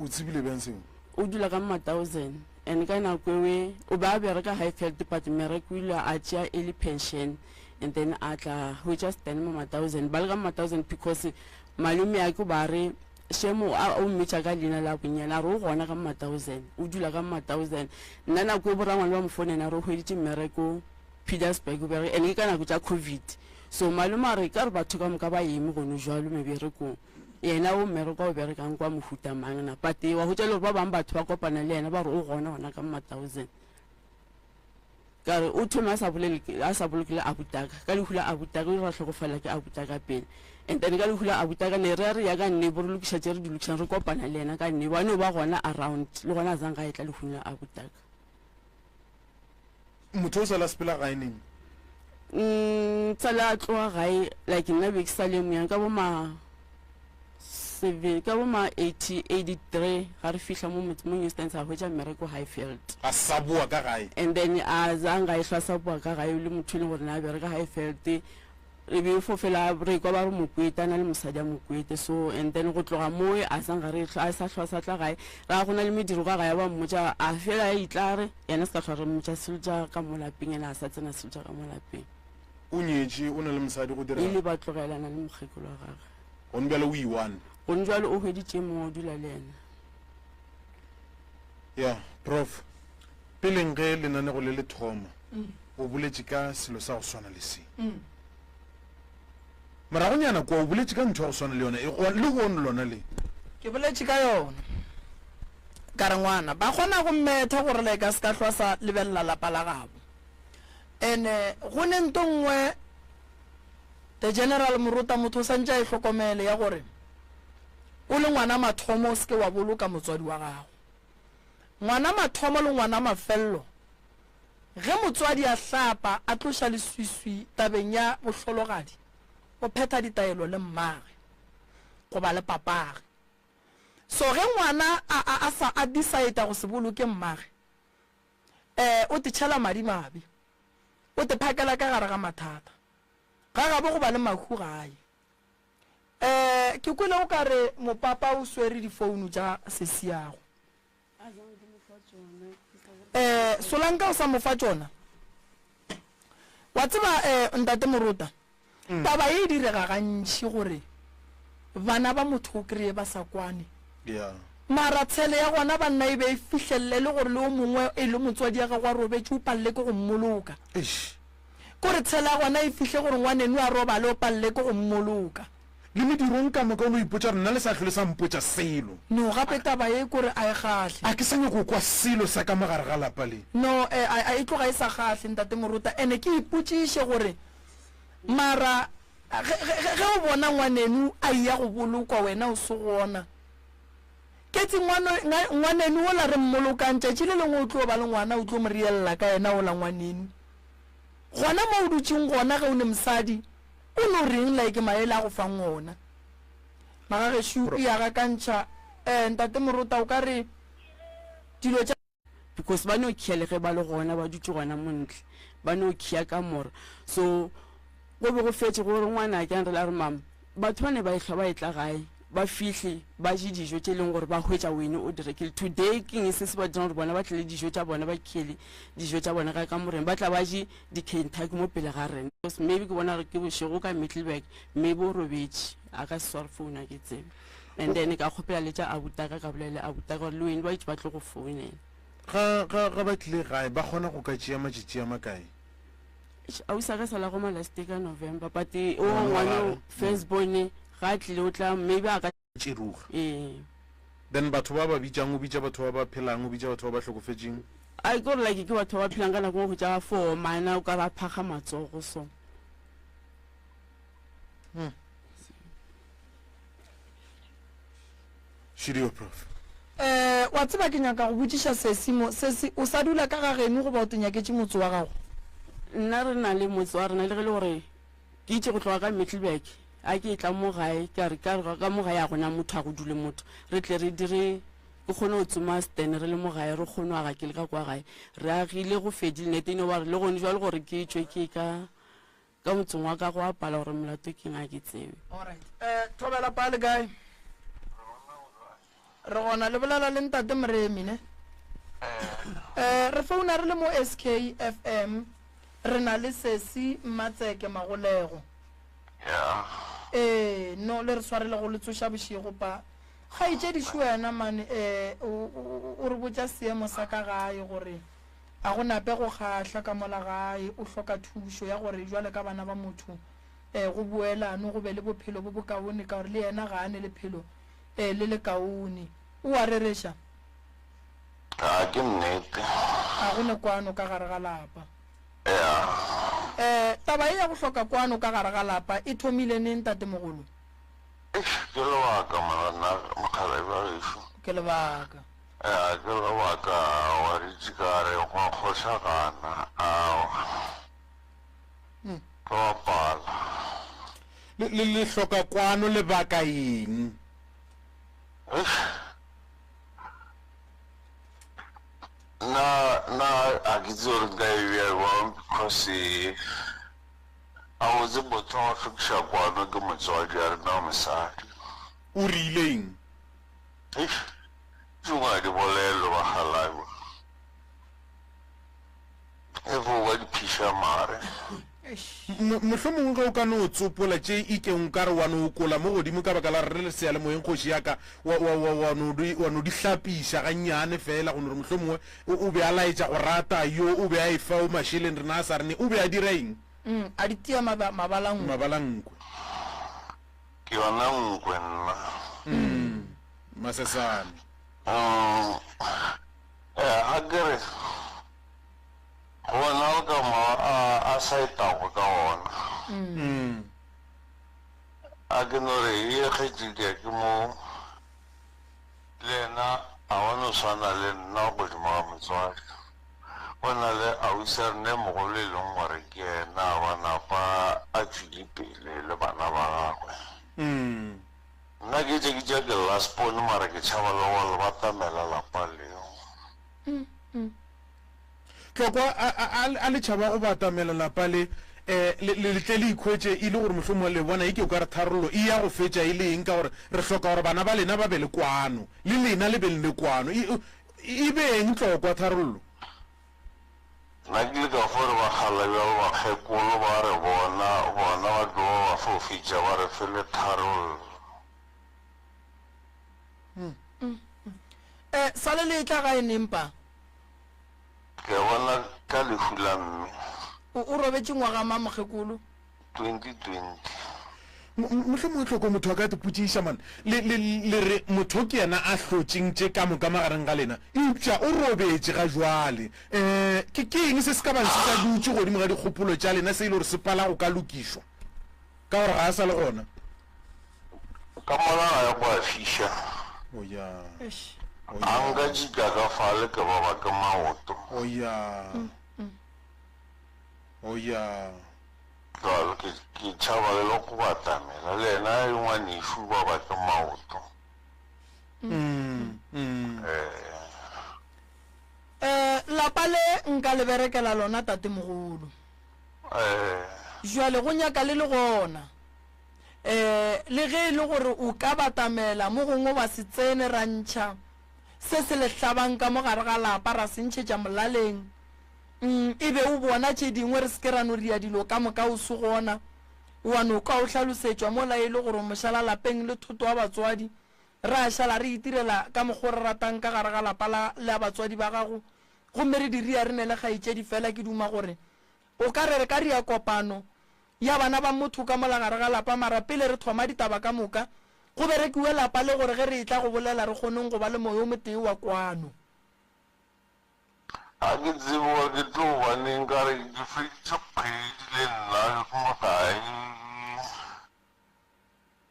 O tsebile bjang seo? O dula ka Mauthausen and ka nako ewe o be a bereka Highveld but mmereko o ile a tšea early pension and then a tla hwetša stand mo Mauthausen. Ba le ka Mauthausen because malome ake o ba re shemo a o mmitša ka leina la bonyane a re o gona ka Mauthausen, o dula ka Mauthausen. Nna nako e borangwane ba mo founela a re o hweditše mmereko Pietersburg o bereka and ke ka nako tša Covid. So malome a re ka re batho ka moka ba eme gone jwalo meberekong. Yena o mmereko a o berekang kwa mohuta mang na? But wa hwetša le gore ba bang batho ba kopana le yena ba re o gona gona ka Mauthausen. Ka re o thome a sa bolele a sa bolokele abutaka ka lehu la abutaka o ile ra hlokofala ke abutaka pele and then ka lehu la abutaka ne re ya re ya ka nnebo re lokiša tše re di lokišang re kopana le yena ka nnebo a no ba gona around le gona a zang ga etla lehung la abutaka. Motho o sala a sepela gae neng? Mm, sale a tloga gae like nna be ke sa le moyang ka bo ma seven ka bo ma 80 83 ga re fihla mo motse mo New Stands a hwetša mmereko Highfield. A sa boa ka gae. And then a zang ga e hlwa sa boa ka gae le motho e leng gore ne a bereka Highfield Re be fo fela re kwa ba re Mokwete a na le mosadi a Mokwete so and then go tloga mowe a sa nka re a sa hlwa sa tla gae ra go na le mediro ka gae ba mmotša a fela a itla re yena se ka hlwa re mmotša selo tša ka mo lapeng yena a sa tsena selo tša ka mo lapeng. O nyetše, o na le mosadi, go direga. Ile ba tlogelana le mokgekolo wa gagwe. Gone bjale o i-one. Gone bjale o hweditše mongwe o dula le yena. Ya, Prof. Peleng ge lenanego le le thoma, o boletše ka selo sa go swana le se. Moragonyana kua o boletše ka ntho ya go swana le yona, e, lehono lona le. Ke boletše ka yona. Ka re, Ngwana, ba kgona go mmetha gore le ka se ka hlwa sa lebelela lapa la gabo. Ene go ne nto nngwe The General Morota motho o santše a e hlokomele ya gore o le ngwana mathomo o se ke wa boloka motswadi wa gago. Ngwana mathomo le ngwana mafello ge motswadi a hlapa a tloša leswiswi tabeng ya bohlologadi o phetha ditaelo le mmage goba le papage. So ge ngwana a a a sa a decide go se boloke mmage eh o te tšhela madi mabe, o te phakela ka gare ga mathata. Ga gabo go ba le mahu gae. Eh ke kwele o ka re mopapa o swere difounu tša sesiago. Eh Solanka o sa mo fa tšona? Wa tseba eh ntate Morota, taba ye e direga gantši gore bana ba motho o kry-e ba sa kwane. Yeah. Mara tshele ya gona banna e be e fihlelele le gore le o mongwe e le motswadi ya gagwe a robetše o palele ke go mmoloka. Eish. Kore tshele ya gona e fihle gore ngwaneno a robale o palele ke go mmoloka. Le medirong ka moka o no ipotša gore nna le sa hlole sa mpotša selo. No, gape taba ye kore a e kgahle. A ke sa nyaka go kwa selo sa ka mo gare ga lapa le. No, e, a, a e tloga e sa kgahle, Ntate Morota. Ene ke ipotšiše gore, mara ge, ge, ge, ge o bona ngwaneno a eya go bolokwa wena o se gona, Ketsi ngwano, nga, ngwaneno wola re mmolokang, tšatši le lengwe o tlo ba le ngwana, o tlo mo reella ka yena wola ngwaneno. Gona mo o dutšeng gona ge o ne mosadi, o no reng like maele a go fang ona? Magagešo e a gakantšha. Eh, Ntate Morota, o ka re dilo tša. Because ba no khiya le ge ba le gona ba dutše gona mo ntle ba no khiya kamora so go be go fetše gore ngwanake a nrela a re mama batho ba ne ba ehlwa ba etla gae ba fihle ba je dijo tše leng gore ba hwetša wene o di rekile today keng se se ba dirang gore bona ba tle le dijo tša bona ba khiele dijo tša bona ka kamoreng ba tla ba je di-kentucky mo pele ga rena because maybe ke bona gore ke bošego ka Middelburg maybe o robetše a ka se sware phone a ke tsebe And then ka kgopela le tša abutaka ka bolela le abutaka gore le wene ba itše ba tlo go founela. Ga, ga, ga ba tlile gae ba kgona go ka tšea matšatši a makae? Eish, ausi a ka sala go ma last ka November but o Ngwana wa ngwana gagwe. first born ga a tlile o tla maybe a ka Tširoga. Ee. Then batho ba ba bitšang, o bitša batho ba ba phelang, o bitša batho ba ba hlokofetšeng. Ai ke gore like ke batho ba ba phelang ka nako ngwe hwetša ba fomana o ka ba phakga matsogo so. Hmm. Šidio prof. Eh, wa tseba ke nyaka go botšiša sesi mo, sesi o sa dula ka ga geno goba o te nyaketše motse wa gago? Nna re na le motse wa rena le ge le gore ke itše go tloga ka Middelburg a ke etla mo gae ka re ka re ka mo gae a gona motho a go dule motho re tle re dire ke kgone go tsoma stand re le mo gae re kgone go aga ke le ka kwa gae re agile go fedile nete e no ba gore le gone jwale gore ke tšwe ke ka Ka motseng wa ka go a pala gore molato keng a ke tsebe. Alright. Eh, Thobela pa le kae? Re gona le bolela le ntate Moremi ne? Eh, re founa re le mo SKFM. Re na le sesi Mmatseke Magolego. Yeah. Eh, no le re swarele go le tsoša bošego pa. Kgaetšedi šo wena mane eh o o re botša seemo sa ka gae gore A go nape go kgahla ka mola gae, o hloka thušo ya gore jwale ka bana ba motho go boelano go be le bophelo bo bokaone ka gore le yena ga a ne lephelo le lekaone. O a rereša? A ke nnete. A go ne kwano ka gare ga lapa. Ya. Taba ye ya go hloka kwano ka gare ga lapa e thomile neng tatemogolo? Eish, ke lebaka morena mokgalabje wa gešo. Ke lebaka. Ea ke lebaka wa ditše ka re gwa kgohlagana aowa ke wa pala. Le, le, le hloka kwano lebaka eng? Eish nna nna a ke tsebe gore nka e bea bjang because a botse motho wa go hlokiša kwano ke motswadi a rena wa mosadi. O rile eng? Eish tšeo ga di bolelwe bakgalabje, e fo ba di phiša mare. Mohlomongwe ge o ka no tsopola tše e keng o ka re wa no okola mo godimo ka baka la re le seyalemoyeng kgoši ya ka, wa, wa, wa, wa no di, wa no di hlapiša gannyane feela go no re mohlomongwe o, o be a laetša go rata yo, o be a e fa o mašeleng rena a sa re ne, o be a dira eng? Mm, a di tia maba, mabalankwe. Mabalankwe. Ke yona nkwe nna. Mm, masesane. Mm, eh, a ke re. Gona o ka mo a a sa etago ka ona. A ke no re ye kgetšedia ke mo le yena a wa no swana le nna godimo ga motswadi. O na le ausi a rena e mogolo e leng gore ke yena a ba napa a tšwile pele le bana ba gagwe. Nna ke tše ke tšea ke last born mara ke tšhaba le go le batamela lapa leo. Tlokwa a, a, a, a le tšhaba go batamela lapa le, eh, le, le, le tle le ikhwetše e le gore mohlomongwe le bona eke o ka re tharollo e ya go fetša e le eng, ka gore re hloka gore bana ba lena ba be le kwano, le lena le be le ne kwano. E, e be eng Tlokwa tharollo? Nna ke ile ka fo re bakgalabje ba bakgekolo ba re bona, bona ba tlo ba ba fo fetša ba re fe le tharollo. Eh, sale le etla gae neng pa? Ke a bona ka lehu la mme. O, o robetše ngwaga mang mokgekolo? 2020. Mohlomongwe hloko motho a ka ipotšiša, man, le, le, le re motho ke yena a hlotšeng tše ka moka magareng ga lena, eupša o robetše ga jwale. Um, ke, ke eng se se ka bang se sa dutše godimo ga dikgopolo tša lena se e le gore se pala go ka lokišwa, ka gore ga a sa le gona? Ka mola gae go a fiša. O ya. O A ya. nka tšika ka fale ke baba ke maoto. O ya. O ya. Jwalo ke ke tšhaba le go batamela le yena e ngwanešu baba ke maoto. Eh. Eh, lapa le nka le berekela lona tatemogolo. Eh. Jwale go nyaka le le gona. Ee, le ge e le gore o ka batamela mo gongwe wa se tsene, ra ntšha se se le hlabang ka mo gare ga lapa, ra se ntšhetša molaleng, mm, e be o bona tše dingwe, re se ke ra no ria dilo ka moka o se gona, wa no kwa o hlalosetšwa mola e le gore o mošala lapeng le thoto wa batswadi, ra šala re itirela ka mokgo re ratang ka gare ga lapa la, la batswadi ba gago, gomme re di ria re ne le kgaetšedi fela, ke duma gore o ka re re ka ria kopano ya bana ba motho ka mola gare ga lapa, mara pele re thoma ditaba ka moka, go berekiwe lapa le gore ge re etla go bolela re kgoneng go ba le moyo o motee wa kwano. Ga ke tsebe gore ke tlo ba neng ka re ke feditše kgwedi le nna ke mo gae.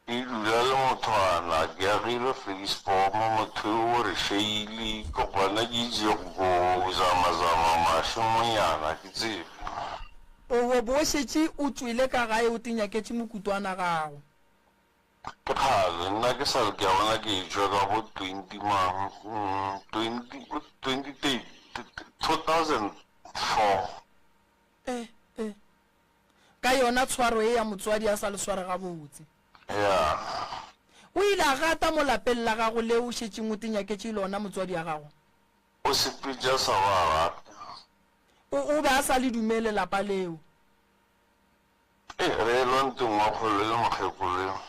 Ke dula le mothwana, ke agile Vleisboom, motho yo o re šeile, ke gona ke itše go zamazama mašemonyana, ke tsebe. O bo o šetše o tšwele ka gae o tinyaketše mokutwana gago. Ke kgale nna ke sa le ke a bona ke etšwa ka bo twenty mang, twenty, twenty thirty, 2004. Eh, eh. Ka yona tshwaro ye ya motswadi a sa le sware gabotse. Ya. O ile a gata mo lapeng la gago leo o šetšeng o tinyaketše lona motswadi a gago. O sepetše a sa ba rate. O, o be a sa le dumele lapa leo. Ee, re elwa ntweng wa kgole le mokgekolo yo.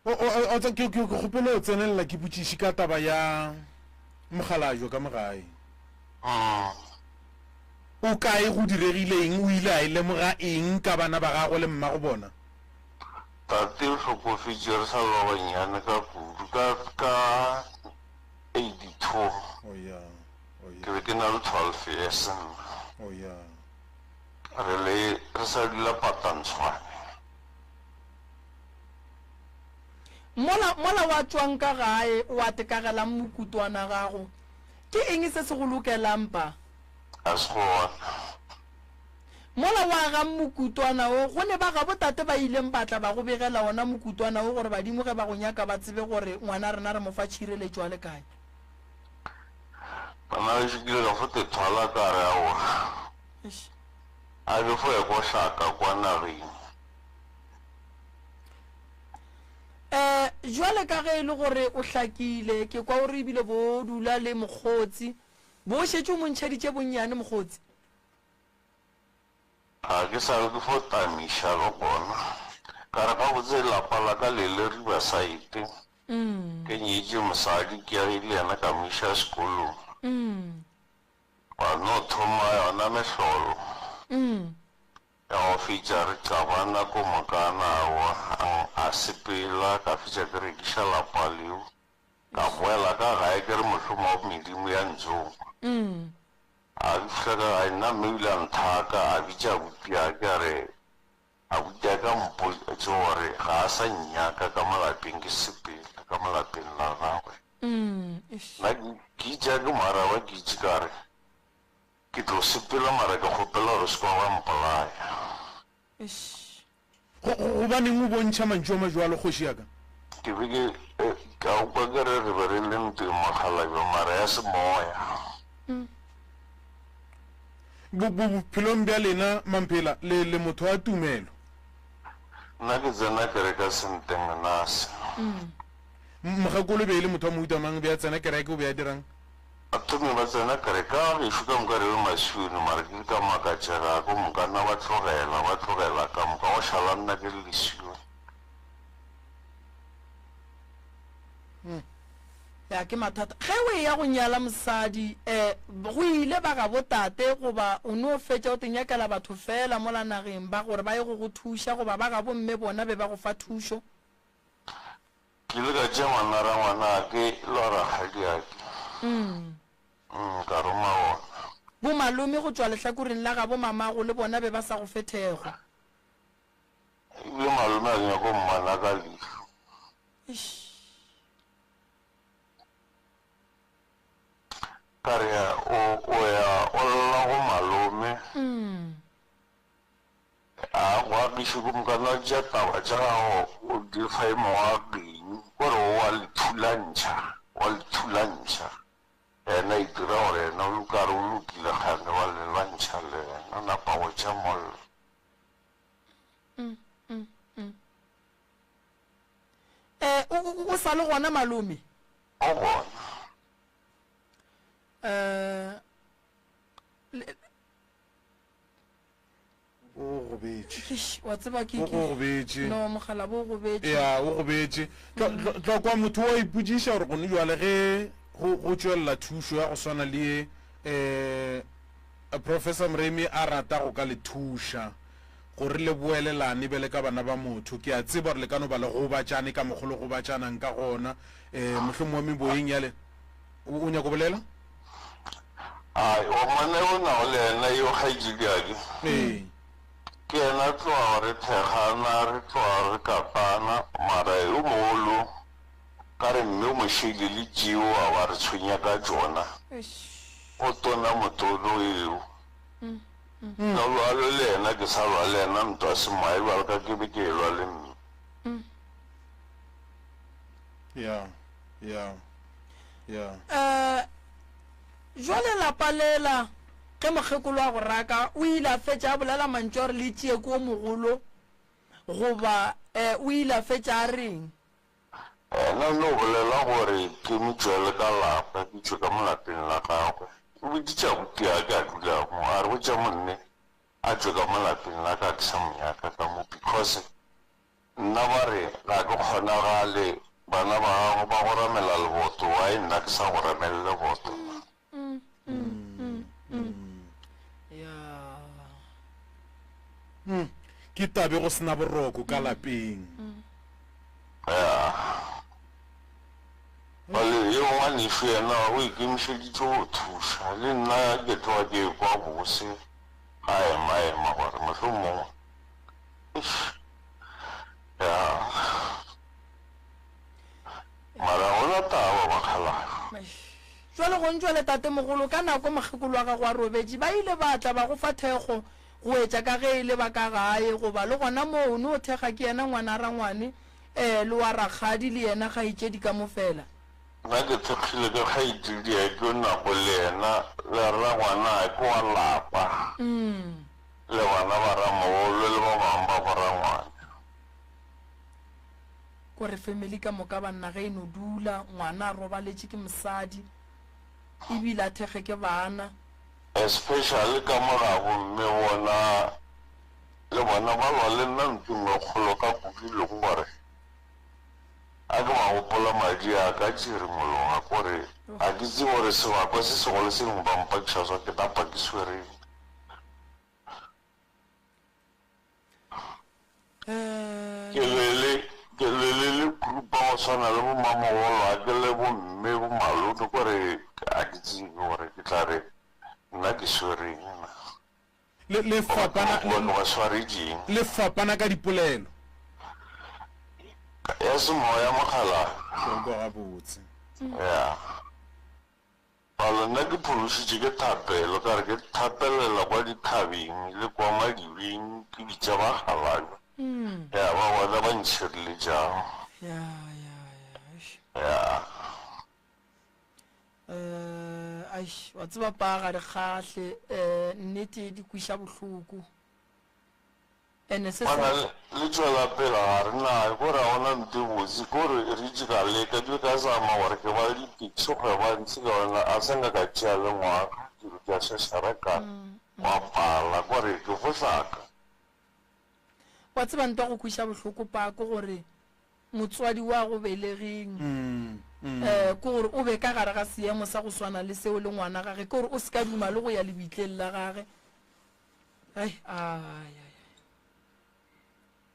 O, o, o, o, ke, ke, ke kgopela o tsenelela ke botšiše ka taba ya mokgalajwe ka mo gae. Mm. O kae, go diregile eng, o ile a e lemoga eng ka bana ba gagwe le mmago bona? Tate o hlokofetše re sa le ba bannyane ka kudu, ka, ka 82. Oh ya, oh ya. Ke be ke na le 12 years nna. Oh ya. Re le, re sa dula Patantshwane. Mola, mola wa tšwang ka gae, wa tekagelang mokutwana gago, ke eng se se go lokelang pa? Ga se gona. Mola wa agang mokutwana wo, go ne ba gabo tate ba ileng ba tla ba go begela wona mokutwana wo gore badimo ge ba go nyaka ba tsebe gore ngwana rena re mo fa tšhireletšo a le kae. Bana bešo ke ile ka fo te thwala ka re aowa, a ke fo ya ko hlaka kwa nageng. Um jwale ka ge e le gore o hlakile, ke kwa o re ebile bo dula le mokgotsi, bo o šetše o mo ntšheditše bonnyane mokgotsi? Ga ke sa re ke fo tamiša le gona. Ka re gabotse lapa la ka le le Riverside. Ke nyetše mosadi ke ya le yena ka mo iša sekolong. Gwa no thoma yona mehlolo ya go fetša re qabana ko mokana aowa a sepela ka fetša ke rekiša lapa leo ka boela ka gae ke re mohlomong medimo ya ntsoma. A ke fihla ka gae, nna mme o ile a nthaka, a bitša abuti ya ke, a re, Abuti ya ka mpotše gore ga a sa nnyaka ka mo lapeng, ke sepele ka mo lapeng la gagwe. Nna ke itše ke mo araba, ke itše ka re, Ke tlo sepela mara ke kgopela gore o se ke wa ba mpolaya. Go, go, gobaneng o bontšha mantšu a majwalo, kgoši ya ka? Ke be ke, ka kwa ke re re be re le ntweng mokgalabje, mara ya semoya. Bo, bo, bophelong bja lena, Mamphela, le, le motho wa tumelo. Nna ke tsena kereke ya Sentengenase. M, mokgekolo e be e le motho wa mohuta mang? Be a tsena kereke, o be a dirang? Bathomi ba tsena kereke ka gešo ka moka re le masione mara ke ile ka makatšega ko moka nna ba tlogela ba tlogela ka moka go šala nna ke le lesione. Ya ke mathata ge o eya go nyala mosadi um go ile ba gabo tate goba o no fetša o te nyakela batho fela mola nageng ba gore ba ye go go thuša goba ba gabo mme bona be ba go fa thušo. Ke ile ka tšea ngwana rangwanake le wa rakgadiake, ka roma bona. Bomalome go tšwa lehlakoreng la gabo mamago le bona be ba sa go fe thekgo. Ebile malome a nyaka go mmona ka leihlo. Eish. Ka re, O, o ya o lla go malome. A go agiše ko moka na tša taba tša gago o di fa e mongwe a geng o re o wa le thulantšha wa le thulantšha yena a itira gore yena o ka re o lokile kgane wa le lwantšha le yena o napa go tša mollo. Eh, o, o, o sa le gona malome? O gona. Eh, le, O gobetše. Eish, wa tseba ke O gobetše. No, mogala bo gobetše. Ya, o gobetše. Tlokwa motho wa ipotšiša gore gone jwale ge go go tšwelela thušo ya go swana le ye eh Professor Moremi a rata go ka le thuša gore le boelelane bjale ka bana ba motho. Ke a tseba gore le ka no ba le gobatšane ka mokgwa le gobatšanang ka gona. Eh mohlomongwe meboyeng ya le o nyaka go bolela? Ai, wa mmona yo nago le yena yo kgaetšediake? Ee. Ke yena tloga re thekgana, re tloga re katana, mara yo mogolo ka re mme o mo šeile le tšeo a ba re tshwenya ka tšona. O tona motono eo. Nna lwalo le yena ke sa lwa le yena ntwa semoya bjalo ka ke be ke elwa le mme. Ya, ya, ya. Eh, jwale lapa lela ge mokgekolo a go raka o ile a fetša a bolela mantšu a gore le tšee ko mogolo goba eh, o ile a fetša a reng? Yena o no bolela gore ke mo tšwele ka lapa, ke tšwe ka mo lapeng la gagwe. O boditše abuti ya ka a dula mo, a re botša monne a tšwe ka mo lapeng la ka, ke sa mo nyaka ka mo because Nna ba re ga ke kgonagale, bana ba gago ba go ramela leboto, why nna ke sa go ramele leboto? Ke tabe go sena boroko ka lapeng. Ya. Bjale yo ngwanešu yena o ikemišeditše go thuša, le nna ke tloga ke ekwa bose a ema-ema gore mohlomongwe Eish. Ya. Mara ga gona taba bakgalabje. Jwale go ntšwele tatemogolo ka nako mokgekolo wa gago a robetše, ba ile ba tla ba go fa thekgo go etša ka ge e le ba ka gae goba le gona moo o no thekga ke yena ngwana rangwane eh le wa rakgadi le yena kgaetšedi ka mo fela. Nna ke thekgile ke kgaetšedi ya ke o nago le yena le rangwanake wa lapa. Le bana ba ramogolo le ba bangwe ba borangwane. Kore family ka moka banna ge e no dula ngwana a robaletše ke mosadi ebile a thekge ke bana. Especially ka mo gabo mme bona. Le bona ba lwa le nna ntweng e kgolo ka kudu e lego gore a ke ba gopola madi a ka tšere mologa kore ga ke tsebe gore sebakwa se segolo se lengwe ba mpakiša sona ke napa ke swereng. Ke lwele ke lwele le group ba go swana le bo mamogolo a ke le bo mme bo malome kore ga ke tsebe gore ke tla re nna ke swereng na. Le, le fapana, Goba ke ba swaretšeng. Le fapana ka dipolelo. Ya semoya mokgalabje. Ke go kwa gabotse. Ya. Palo nna ke phološitše ke thapelo, ka re ke thapelela kwa dithabeng le kwa madibeng ke bitša bakgalabje. Ya ba bona ba ntšhireletšang. Ya, ya, ya. Eish. Ya. Eh, aish, wa tseba pa ga di kgahle, eh, nnete di kwiša bohloko. Ene se Bona se le tšwela pele ga re na, ko re ga gona nto e botse, ko re re itše ka leka, ke ka zama gore ke ba le di-taxi kgwebo ntši ka gona a se nka ka tšea le ngwaga dilo tša šašara ka wa pala, ko re ke fohlaka. Wa tseba nto ya go kwiša bohloko pa ke gore motswadi wa go belegeng um ke gore o be ka gare ga seemo sa go swana le seo le ngwana gage, ke gore o se ka duma le go ya lebitleng la gage. Ai, ai, ai.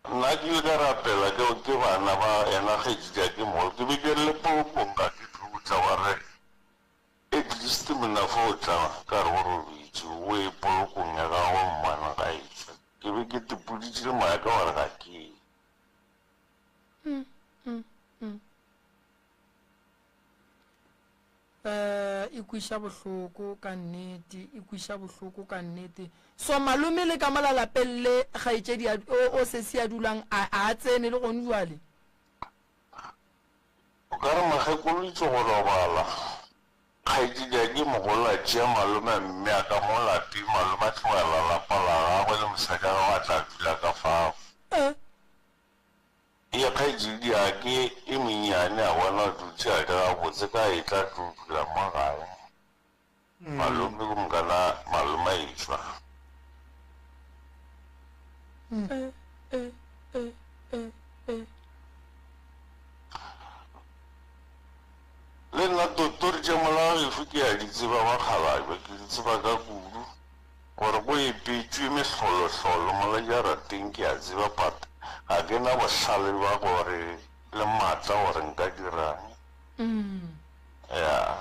Nna ke ile ka rapela ke ke bana ba yena kgaetšedi ke mogolo, ke be ke re le polokong ga ke tlo tla wa re at least monna fa o tla ka re o robetše o ye polokong ya gagwe mmane ga etšwa. Ke be ke tepoditše le moya ka gore ga ke ye. Eh, e kwiša bohloko ka nnete, e kwiša bohloko ka nnete. So malome le ka mola lapeng le kgaetšedi a, o, o sesi a dulang a, a tsene le gone jwale? O ka re mokgekolo itše go robala, kgaetšedi a ke mogolo a tšea malome a mmea ka mo lapeng, malome a tlogela lapa la gagwe le mosadi wa gagwe a tla dula ka fao. Eh. Ye kgaetšedi ya ke e mennyane a bona a dutše a le gabotse ka e tla tlo dula mo gae. Malome ke mokana malome a etšwa. Eh, eh, eh, eh, eh. Le nna totori tša molao ke a di tseba bakgalabje, ke di tseba ka kudu. Gore go epetšwe mehlolohlolo mola jarateng ke a tseba but ga ke na bohlale bja gore le maatla gore nka dirang. Yeah.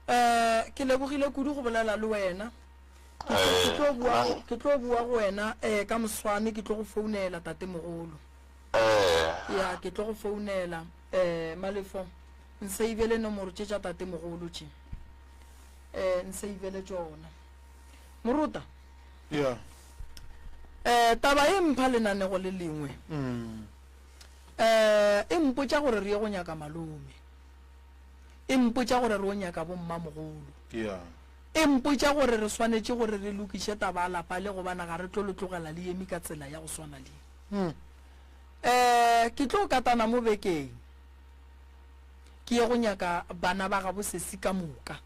Eh, ke lebogile kudu go bolela le wena. Ke tlo- ke tlo bua go- ke tlo bua go wena eh ka moswane ke tlo go founela tatemogolo. Eh. Ya ke tlo go founela eh Malefo. Nseivele nomoro tše tša tatemogolo tše. Eh nseivele tšona. Moruta. Ya. Eh taba e mpha lenanego le lengwe. Mm. Eh e mpotša gore re ye go nyaka malome. E mpotša gore re o nyaka bommamogolo. Ya. E mpotša gore re swanetše gore re lokiše taba ya lapa le gobane ga re tlo le tlogela le eme ka tsela ya go swana le. Mm. Eh ke tlo katana mo bekeng. Ke ye go nyaka bana ba gabo sesi ka moka,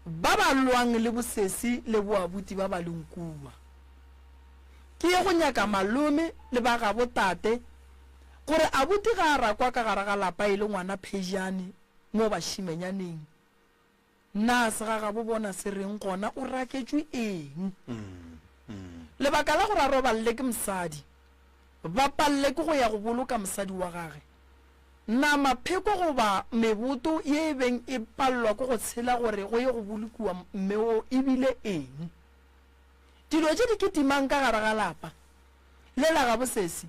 ba ba lwang le bosesi le boabuti ba ba leng kua. Ke ye go nyaka malome le ba gabo tate, gore abuti ga a rakwa ka gare ga lapa e le ngwana phejane mo bašimenyaneng, Na segagabo bona se reng gona o raketšwe eng? Lebaka la gore a roballe ke mosadi, ba palle ke go ya go boloka mosadi wa gage. Na mapheko goba meboto ye e beng e pallwa ke go tshela gore go ye go bolokiwa mme wo e bile eng? Dilo tše di kitimang ka gare ga lapa le la gabo sesi,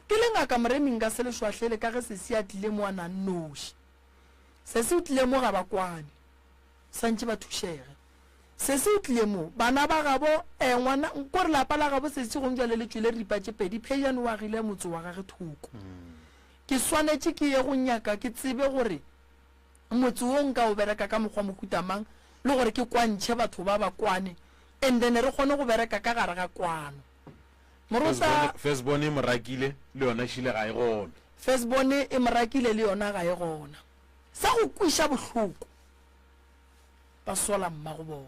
ke le Ngaka Moremi nka se le šwahlele ka ge sesi a tlile mo a na nnoši. Sesi o tlile mo ga ba kwane. Swantše ba thušege. Sesi o tlile mo, bana ba gabo, eh, ngwana, kore lapa la gabo sesi gong jwale le tšwele ripa tše pedi, Phejane o agile motse wa gage thoko. Ke swanetše ke ye go nyaka ke tsebe gore motse wo nka o bereka ka mokgwa mohuta mang, le gore ke kwantšhe batho ba ba kwane, and then re kgone go bereka ka gare ga kwano. Morota. Firstborn e mo rakile, le yona šile ga e gona. Firstborn e mo rakile le yona ga e gona. Sa go kwiša bohloko, ba sola mmago bona.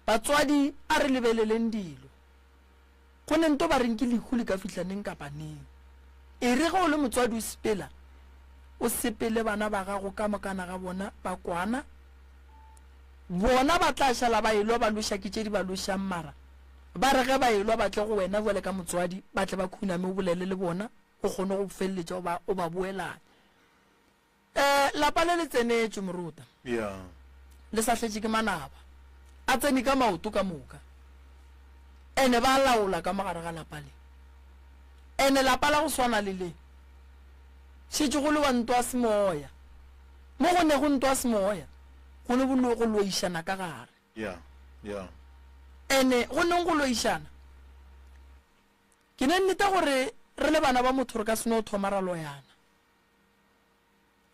Batswadi a re lebeleleng dilo. Go ne nto ba reng ke lehu le ka fihla neng kapa neng. E re ge o le motswadi o sepela, o sepele bana ba gago ka mokana ga bona ba kwana. Bona ba tla šala ba elwa ba lweša ke tše di ba lwešang mara ba re ge ba elwa ba tle go wena bjale ka motswadi ba tle ba khuname o bolele le bona o kgone go feleletša o ba o ba boelanya. Eh, lapa le le tsenetšwe moruta. Yeah. Le sa hletše ke manaba. A tsene ka maoto ka moka. Ene ba laola ka mogare ga lapa le. Ene lapa la go swana le le. Šetše go lewa ntwa semoya. Mo go ne go ntwa semoya, go ne go go loišana ka gare. Yeah. Yeah. Ene go neng go loišana. Ke ne nnete gore re le bana ba motho re ka se no thoma ra loyana.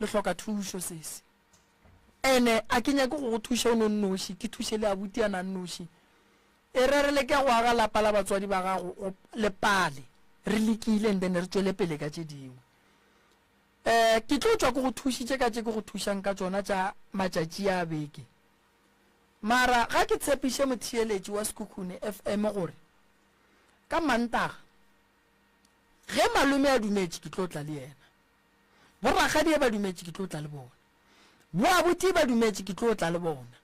Le hloka thušo sesi. Ene a ke nyake go go thuša o no nnoši, ke thuše le abuti a na nnoši. E re re leke go aga lapa la batswadi ba gago go le pale. Re lekile and then re tšwele pele ka tše dingwe. Eh ke tlo tšwa ke go thušitše ka tše ke go thušang ka tšona tša matšatši a beke. Mara ga ke tshepiše motheeletši wa Sekhukhune FM gore ka Mantaga Ge malome a dumetše, ke tlo tla le yena. Borakgadie ba dumetše, ke tlo tla le bona. Boabuti ba dumetše, ke tlo tla le bona.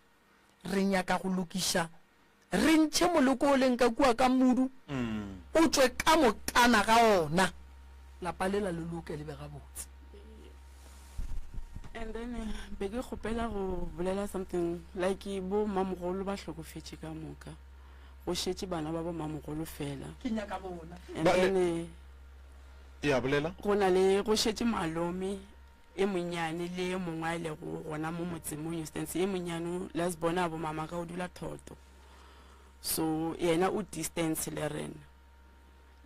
Re nyaka go lokiša, re ntšhe moloko o leng ka kua ka modu, o tšwe ka mokana ga ona. Lapa lela le loke le be gabotse. And then eh, be ke kgopela go bolela something like bo mamogolo ba hlokofetše ka moka. Go šetše bana ba bo mamogolo fela. Ke nyaka bona. And Ba le- then eh, Ya bolela. go na le go šetše malome e monnyane le e mongwe a e lego gona mo motseng mo Newstance. E monnyane o last born a bo mama ka o dula Thoto. So yena o distance le rena.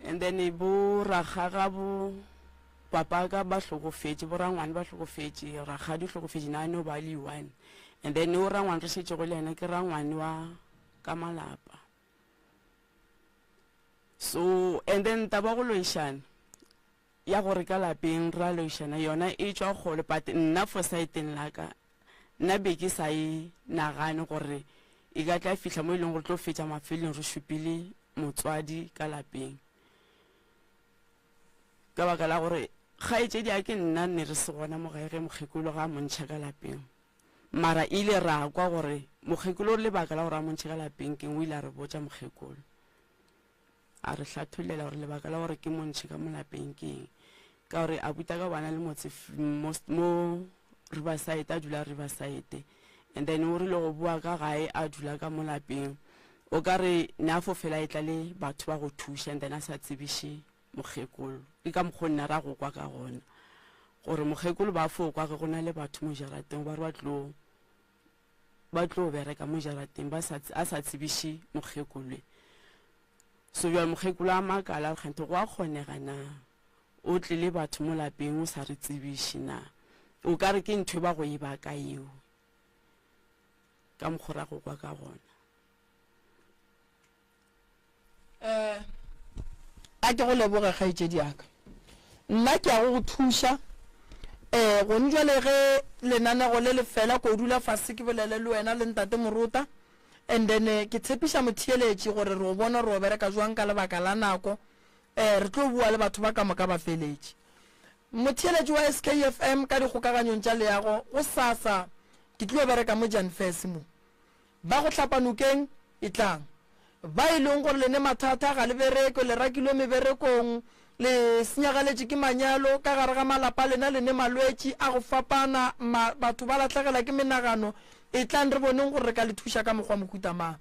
And then eh, bo rakgaga bo papa ka ba hlokofetše, bo rangwane ba hlokofetše, rakgadi o hlokofetše na no ba le one. And then o rangwane re šetšego le yena ke rangwane wa ka malapa. So and then taba go loišana ya gore ka lapeng ra loišana yona e tšwa kgole, but nna for side-eng la ka nna be ke sa e nagane gore e ka tla fihla mo e leng gore tlo fetša mafelong re šupile motswadi ka lapeng, ka baka la gore kgaetšedi a ke nna ne re se gona mo gae ge mokgekolo ga a mo ntšha ka lapeng. Mara ile ra kwa gore mokgekolo lebaka la gore a mo ntšhe ka lapeng keng, o ile a re botša mokgekolo. A re hlathollela gore lebaka la gore ke mo ntšhe ka mo lapeng keng. Ka gore a buta ka bana le motse mo, mo Riverside, a dula Riverside. And then o rile go boa ka gae a dula ka mo lapeng. O ka re ne a fo fela e tla le batho ba go thuša and then a sa tsebiše mokgekolo. Ke ka mokgo nna ra go kwa ka gona. Gore mokgekolo ba fo kwa ge go na le batho mo jarateng ba re ba tlo, ba tlo bereka mo jarateng ba sa, a sa tsebiše mokgekolo. So bjale mokgekolo a makala a re kganthe go a kgonega na o tle le batho mo lapeng o sa re tsebiše na? O ka re ke ntho e ba go e baka eo ka mokgo ra go kwa ka gona. Eh, a ke go leboge kgaetšedi ya ka. Nna ke ya go go thuša. Eh, gone jwale ge lenanego le le fela ko dula fase ke bolele le wena le ntate Morota. And then eh, ke tshepiša motheeletši gore re o bona gore o bereka jwang ka lebaka la nako. Eh, re tlo bua le batho ba ka moka ba feletše. Motheeletši wa SKFM ka dikgokaganyong tša leago go sasa ke tlo bereka mo Jan Fes mo. Ba go hlapa nokeng, etlang. Ba e leng gore le ne mathata, ga le bereke, le rakilwe meberekong, le senyagaletše ke manyalo, ka gare ga malapa a lena le ne malwetši a go fapana, ma, batho ba lahlegela ke menagano, etlang re boneng gore re ka le thuša ka mokgwa mohuta mang.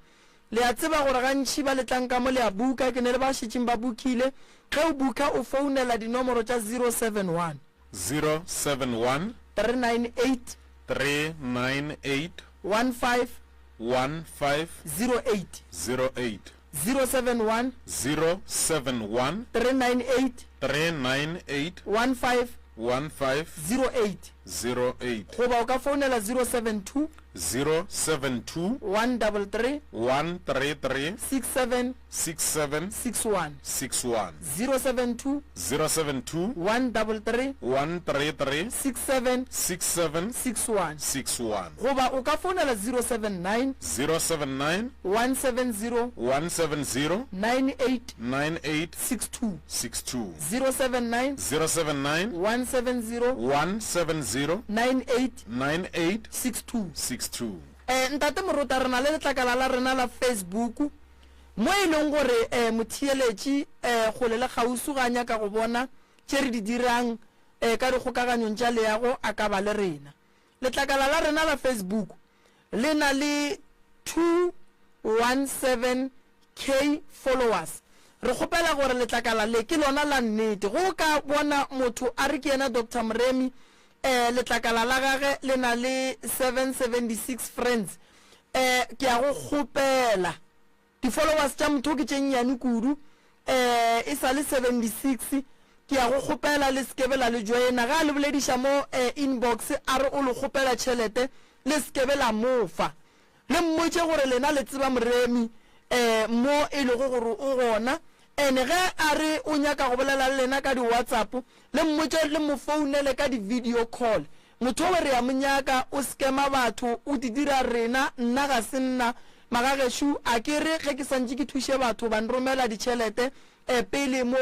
Le a tseba gore gantši ba le tlang ka mo le a buka, ke ne le ba šetšeng ba bukile. Ge o buka o founela dinomoro tša 071. 071. 398. 398. 15. 15. 08. 08. 071. 071. 398. 398. 15. 15. 08. 08. Goba o ka founela 072. 072 133 133 67 67 61 61 072 072 133 133 67 67 61 61 Goba o ka founela 079 079 170 170 98 98 62 62 079 079 170 170 98 98 62 62 Eh, Ntate Morota, re na le letlakala la rena la Facebook mo e leng gore eh, motheeletši eh, kgole le kgauswi ga a nyaka go bona tše re di dirang eh, ka dikgokaganyong tša leago a ka ba le rena. Letlakala la rena la Facebook le na le 217K followers. Re kgopela gore letlakala le ke lona la nnete. Ge o ka bona motho a re ke yena Doctor Moremi, eh, letlakala la gage le na le 776 friends. Eh, ke a go kgopela. Di-followers tša motho ke tše nnyane kudu, eh, e sa le 76. Ke ya go kgopela le se ke be la le joina. Ge a le bolediša mo eh, inbox a re o le kgopela tšhelete, le se ke be la mo fa. Le mmotše gore lena le tseba Moremi eh, mo e lego gore o gona. Ene ge a re o nyaka go bolela le lena ka di-WhatsApp, le mmotše le mo founele ka di-video call. Motho owe re a mo nyaka, o scammer batho, o di dira rena, nna ga se nna. Magagešo, a ke re ge ke santše ke thuše batho ba nromela ditšhelete eh, pele mo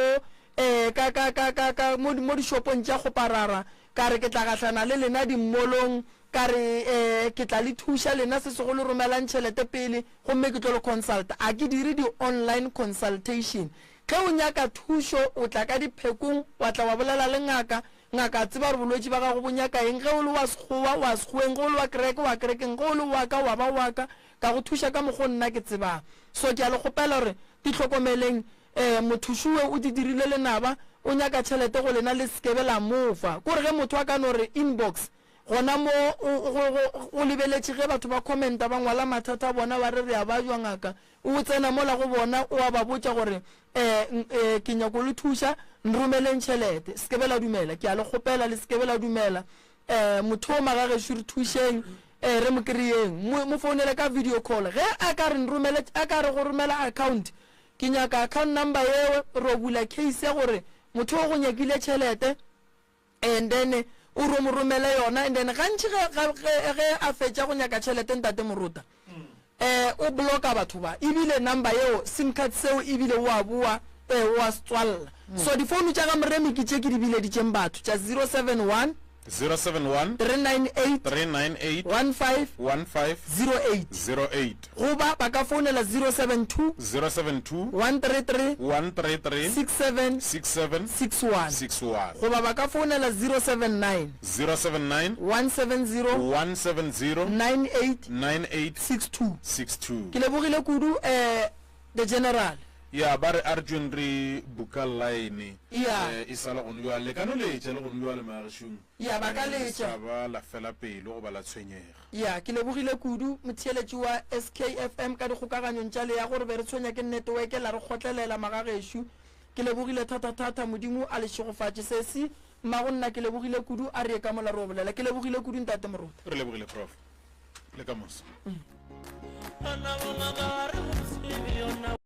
eh, ka, ka, ka, ka, ka, mo, mo dishopong tša kgoparara, ka re ke tla gahlana le lena dimmolong, ka re eh, ke tla le thuša lena se segolo romelang tšhelete pele gomme ke tlo le consulta. A ke dire di online consultation. Ge o nyaka thušo o tla ka diphekong wa tla wa bolela le ngaka, Ngaka a tseba gore bolwetši ba gago bo nyaka eng. Ge o le wa Sekgowa, wa Sekgoweng, ge o le wa kereke, wa kerekeng, ge o le wa ka, wa ba wa ka. Ka go thuša ka mokgo nna ke tsebang. So ke a le kgopela gore di hlokomeleng. Eh, motho šuwe o di dirile lenaba, o nyaka tšhelete go lena le se ke be la mo fa. Kore ge motho a ka no re inbox, gona mo o, go, go, o lebeletše ge batho ba commenta ba ngwala mathata a bona ba re re a bajwa ngaka, O tsena mola go bona, o a ba botša gore, E, e, ke nyako le thuša, nromeleng tšhelete. Se ke be la dumela. Ke a le kgopela, le se ke be la dumela. E, motho o magagešo, re thušeng, e, re mo kry-eng. Mo, mo founele ka video call. Ge a ka re nromele, a ka re go romela account, ke nyaka account number yeo, ro bula case ya gore motho o go nyakile tšhelete. And then o ro mo romele yona and then gantši ge, ge, ge, ge a fetša go nyaka tšhelete ntate Morota eh o blocka batho ba ebile number yeo sim card seo ebile o a boa eh o a se tswalla. So difounu tša ga Moremi ke tše ke di bileditšeng batho tša 071 071 398 398 15 15 08 08 goba ba ka founela 072 072 133 133 67 67 61 61 goba ba ka founela 079 079 170 170 98 98 62. 62. Ke lebogile kudu eh the general. Ya ba re Arjun re buka line Ya. eh, e sa le gone bjale le ka no letša le gone bjale magešong. Ya ba ka Eh, le letša. sa ba la fela pelo goba la tshwenyega. Ya, ke lebogile kudu motheeletši wa SKFM ka dikgokaganyong tša leago. Re be re tshwenya ke neteweke, la re kgotlelela magagešo. Ke lebogile thata-thata. Modimo a le šegofatše. Sesi, mmago nna, ke lebogile kudu. A re ye ka mola re o bolela. Ke lebogile kudu, Ntate Morota. Re lebogile, Prof. Le ka moso.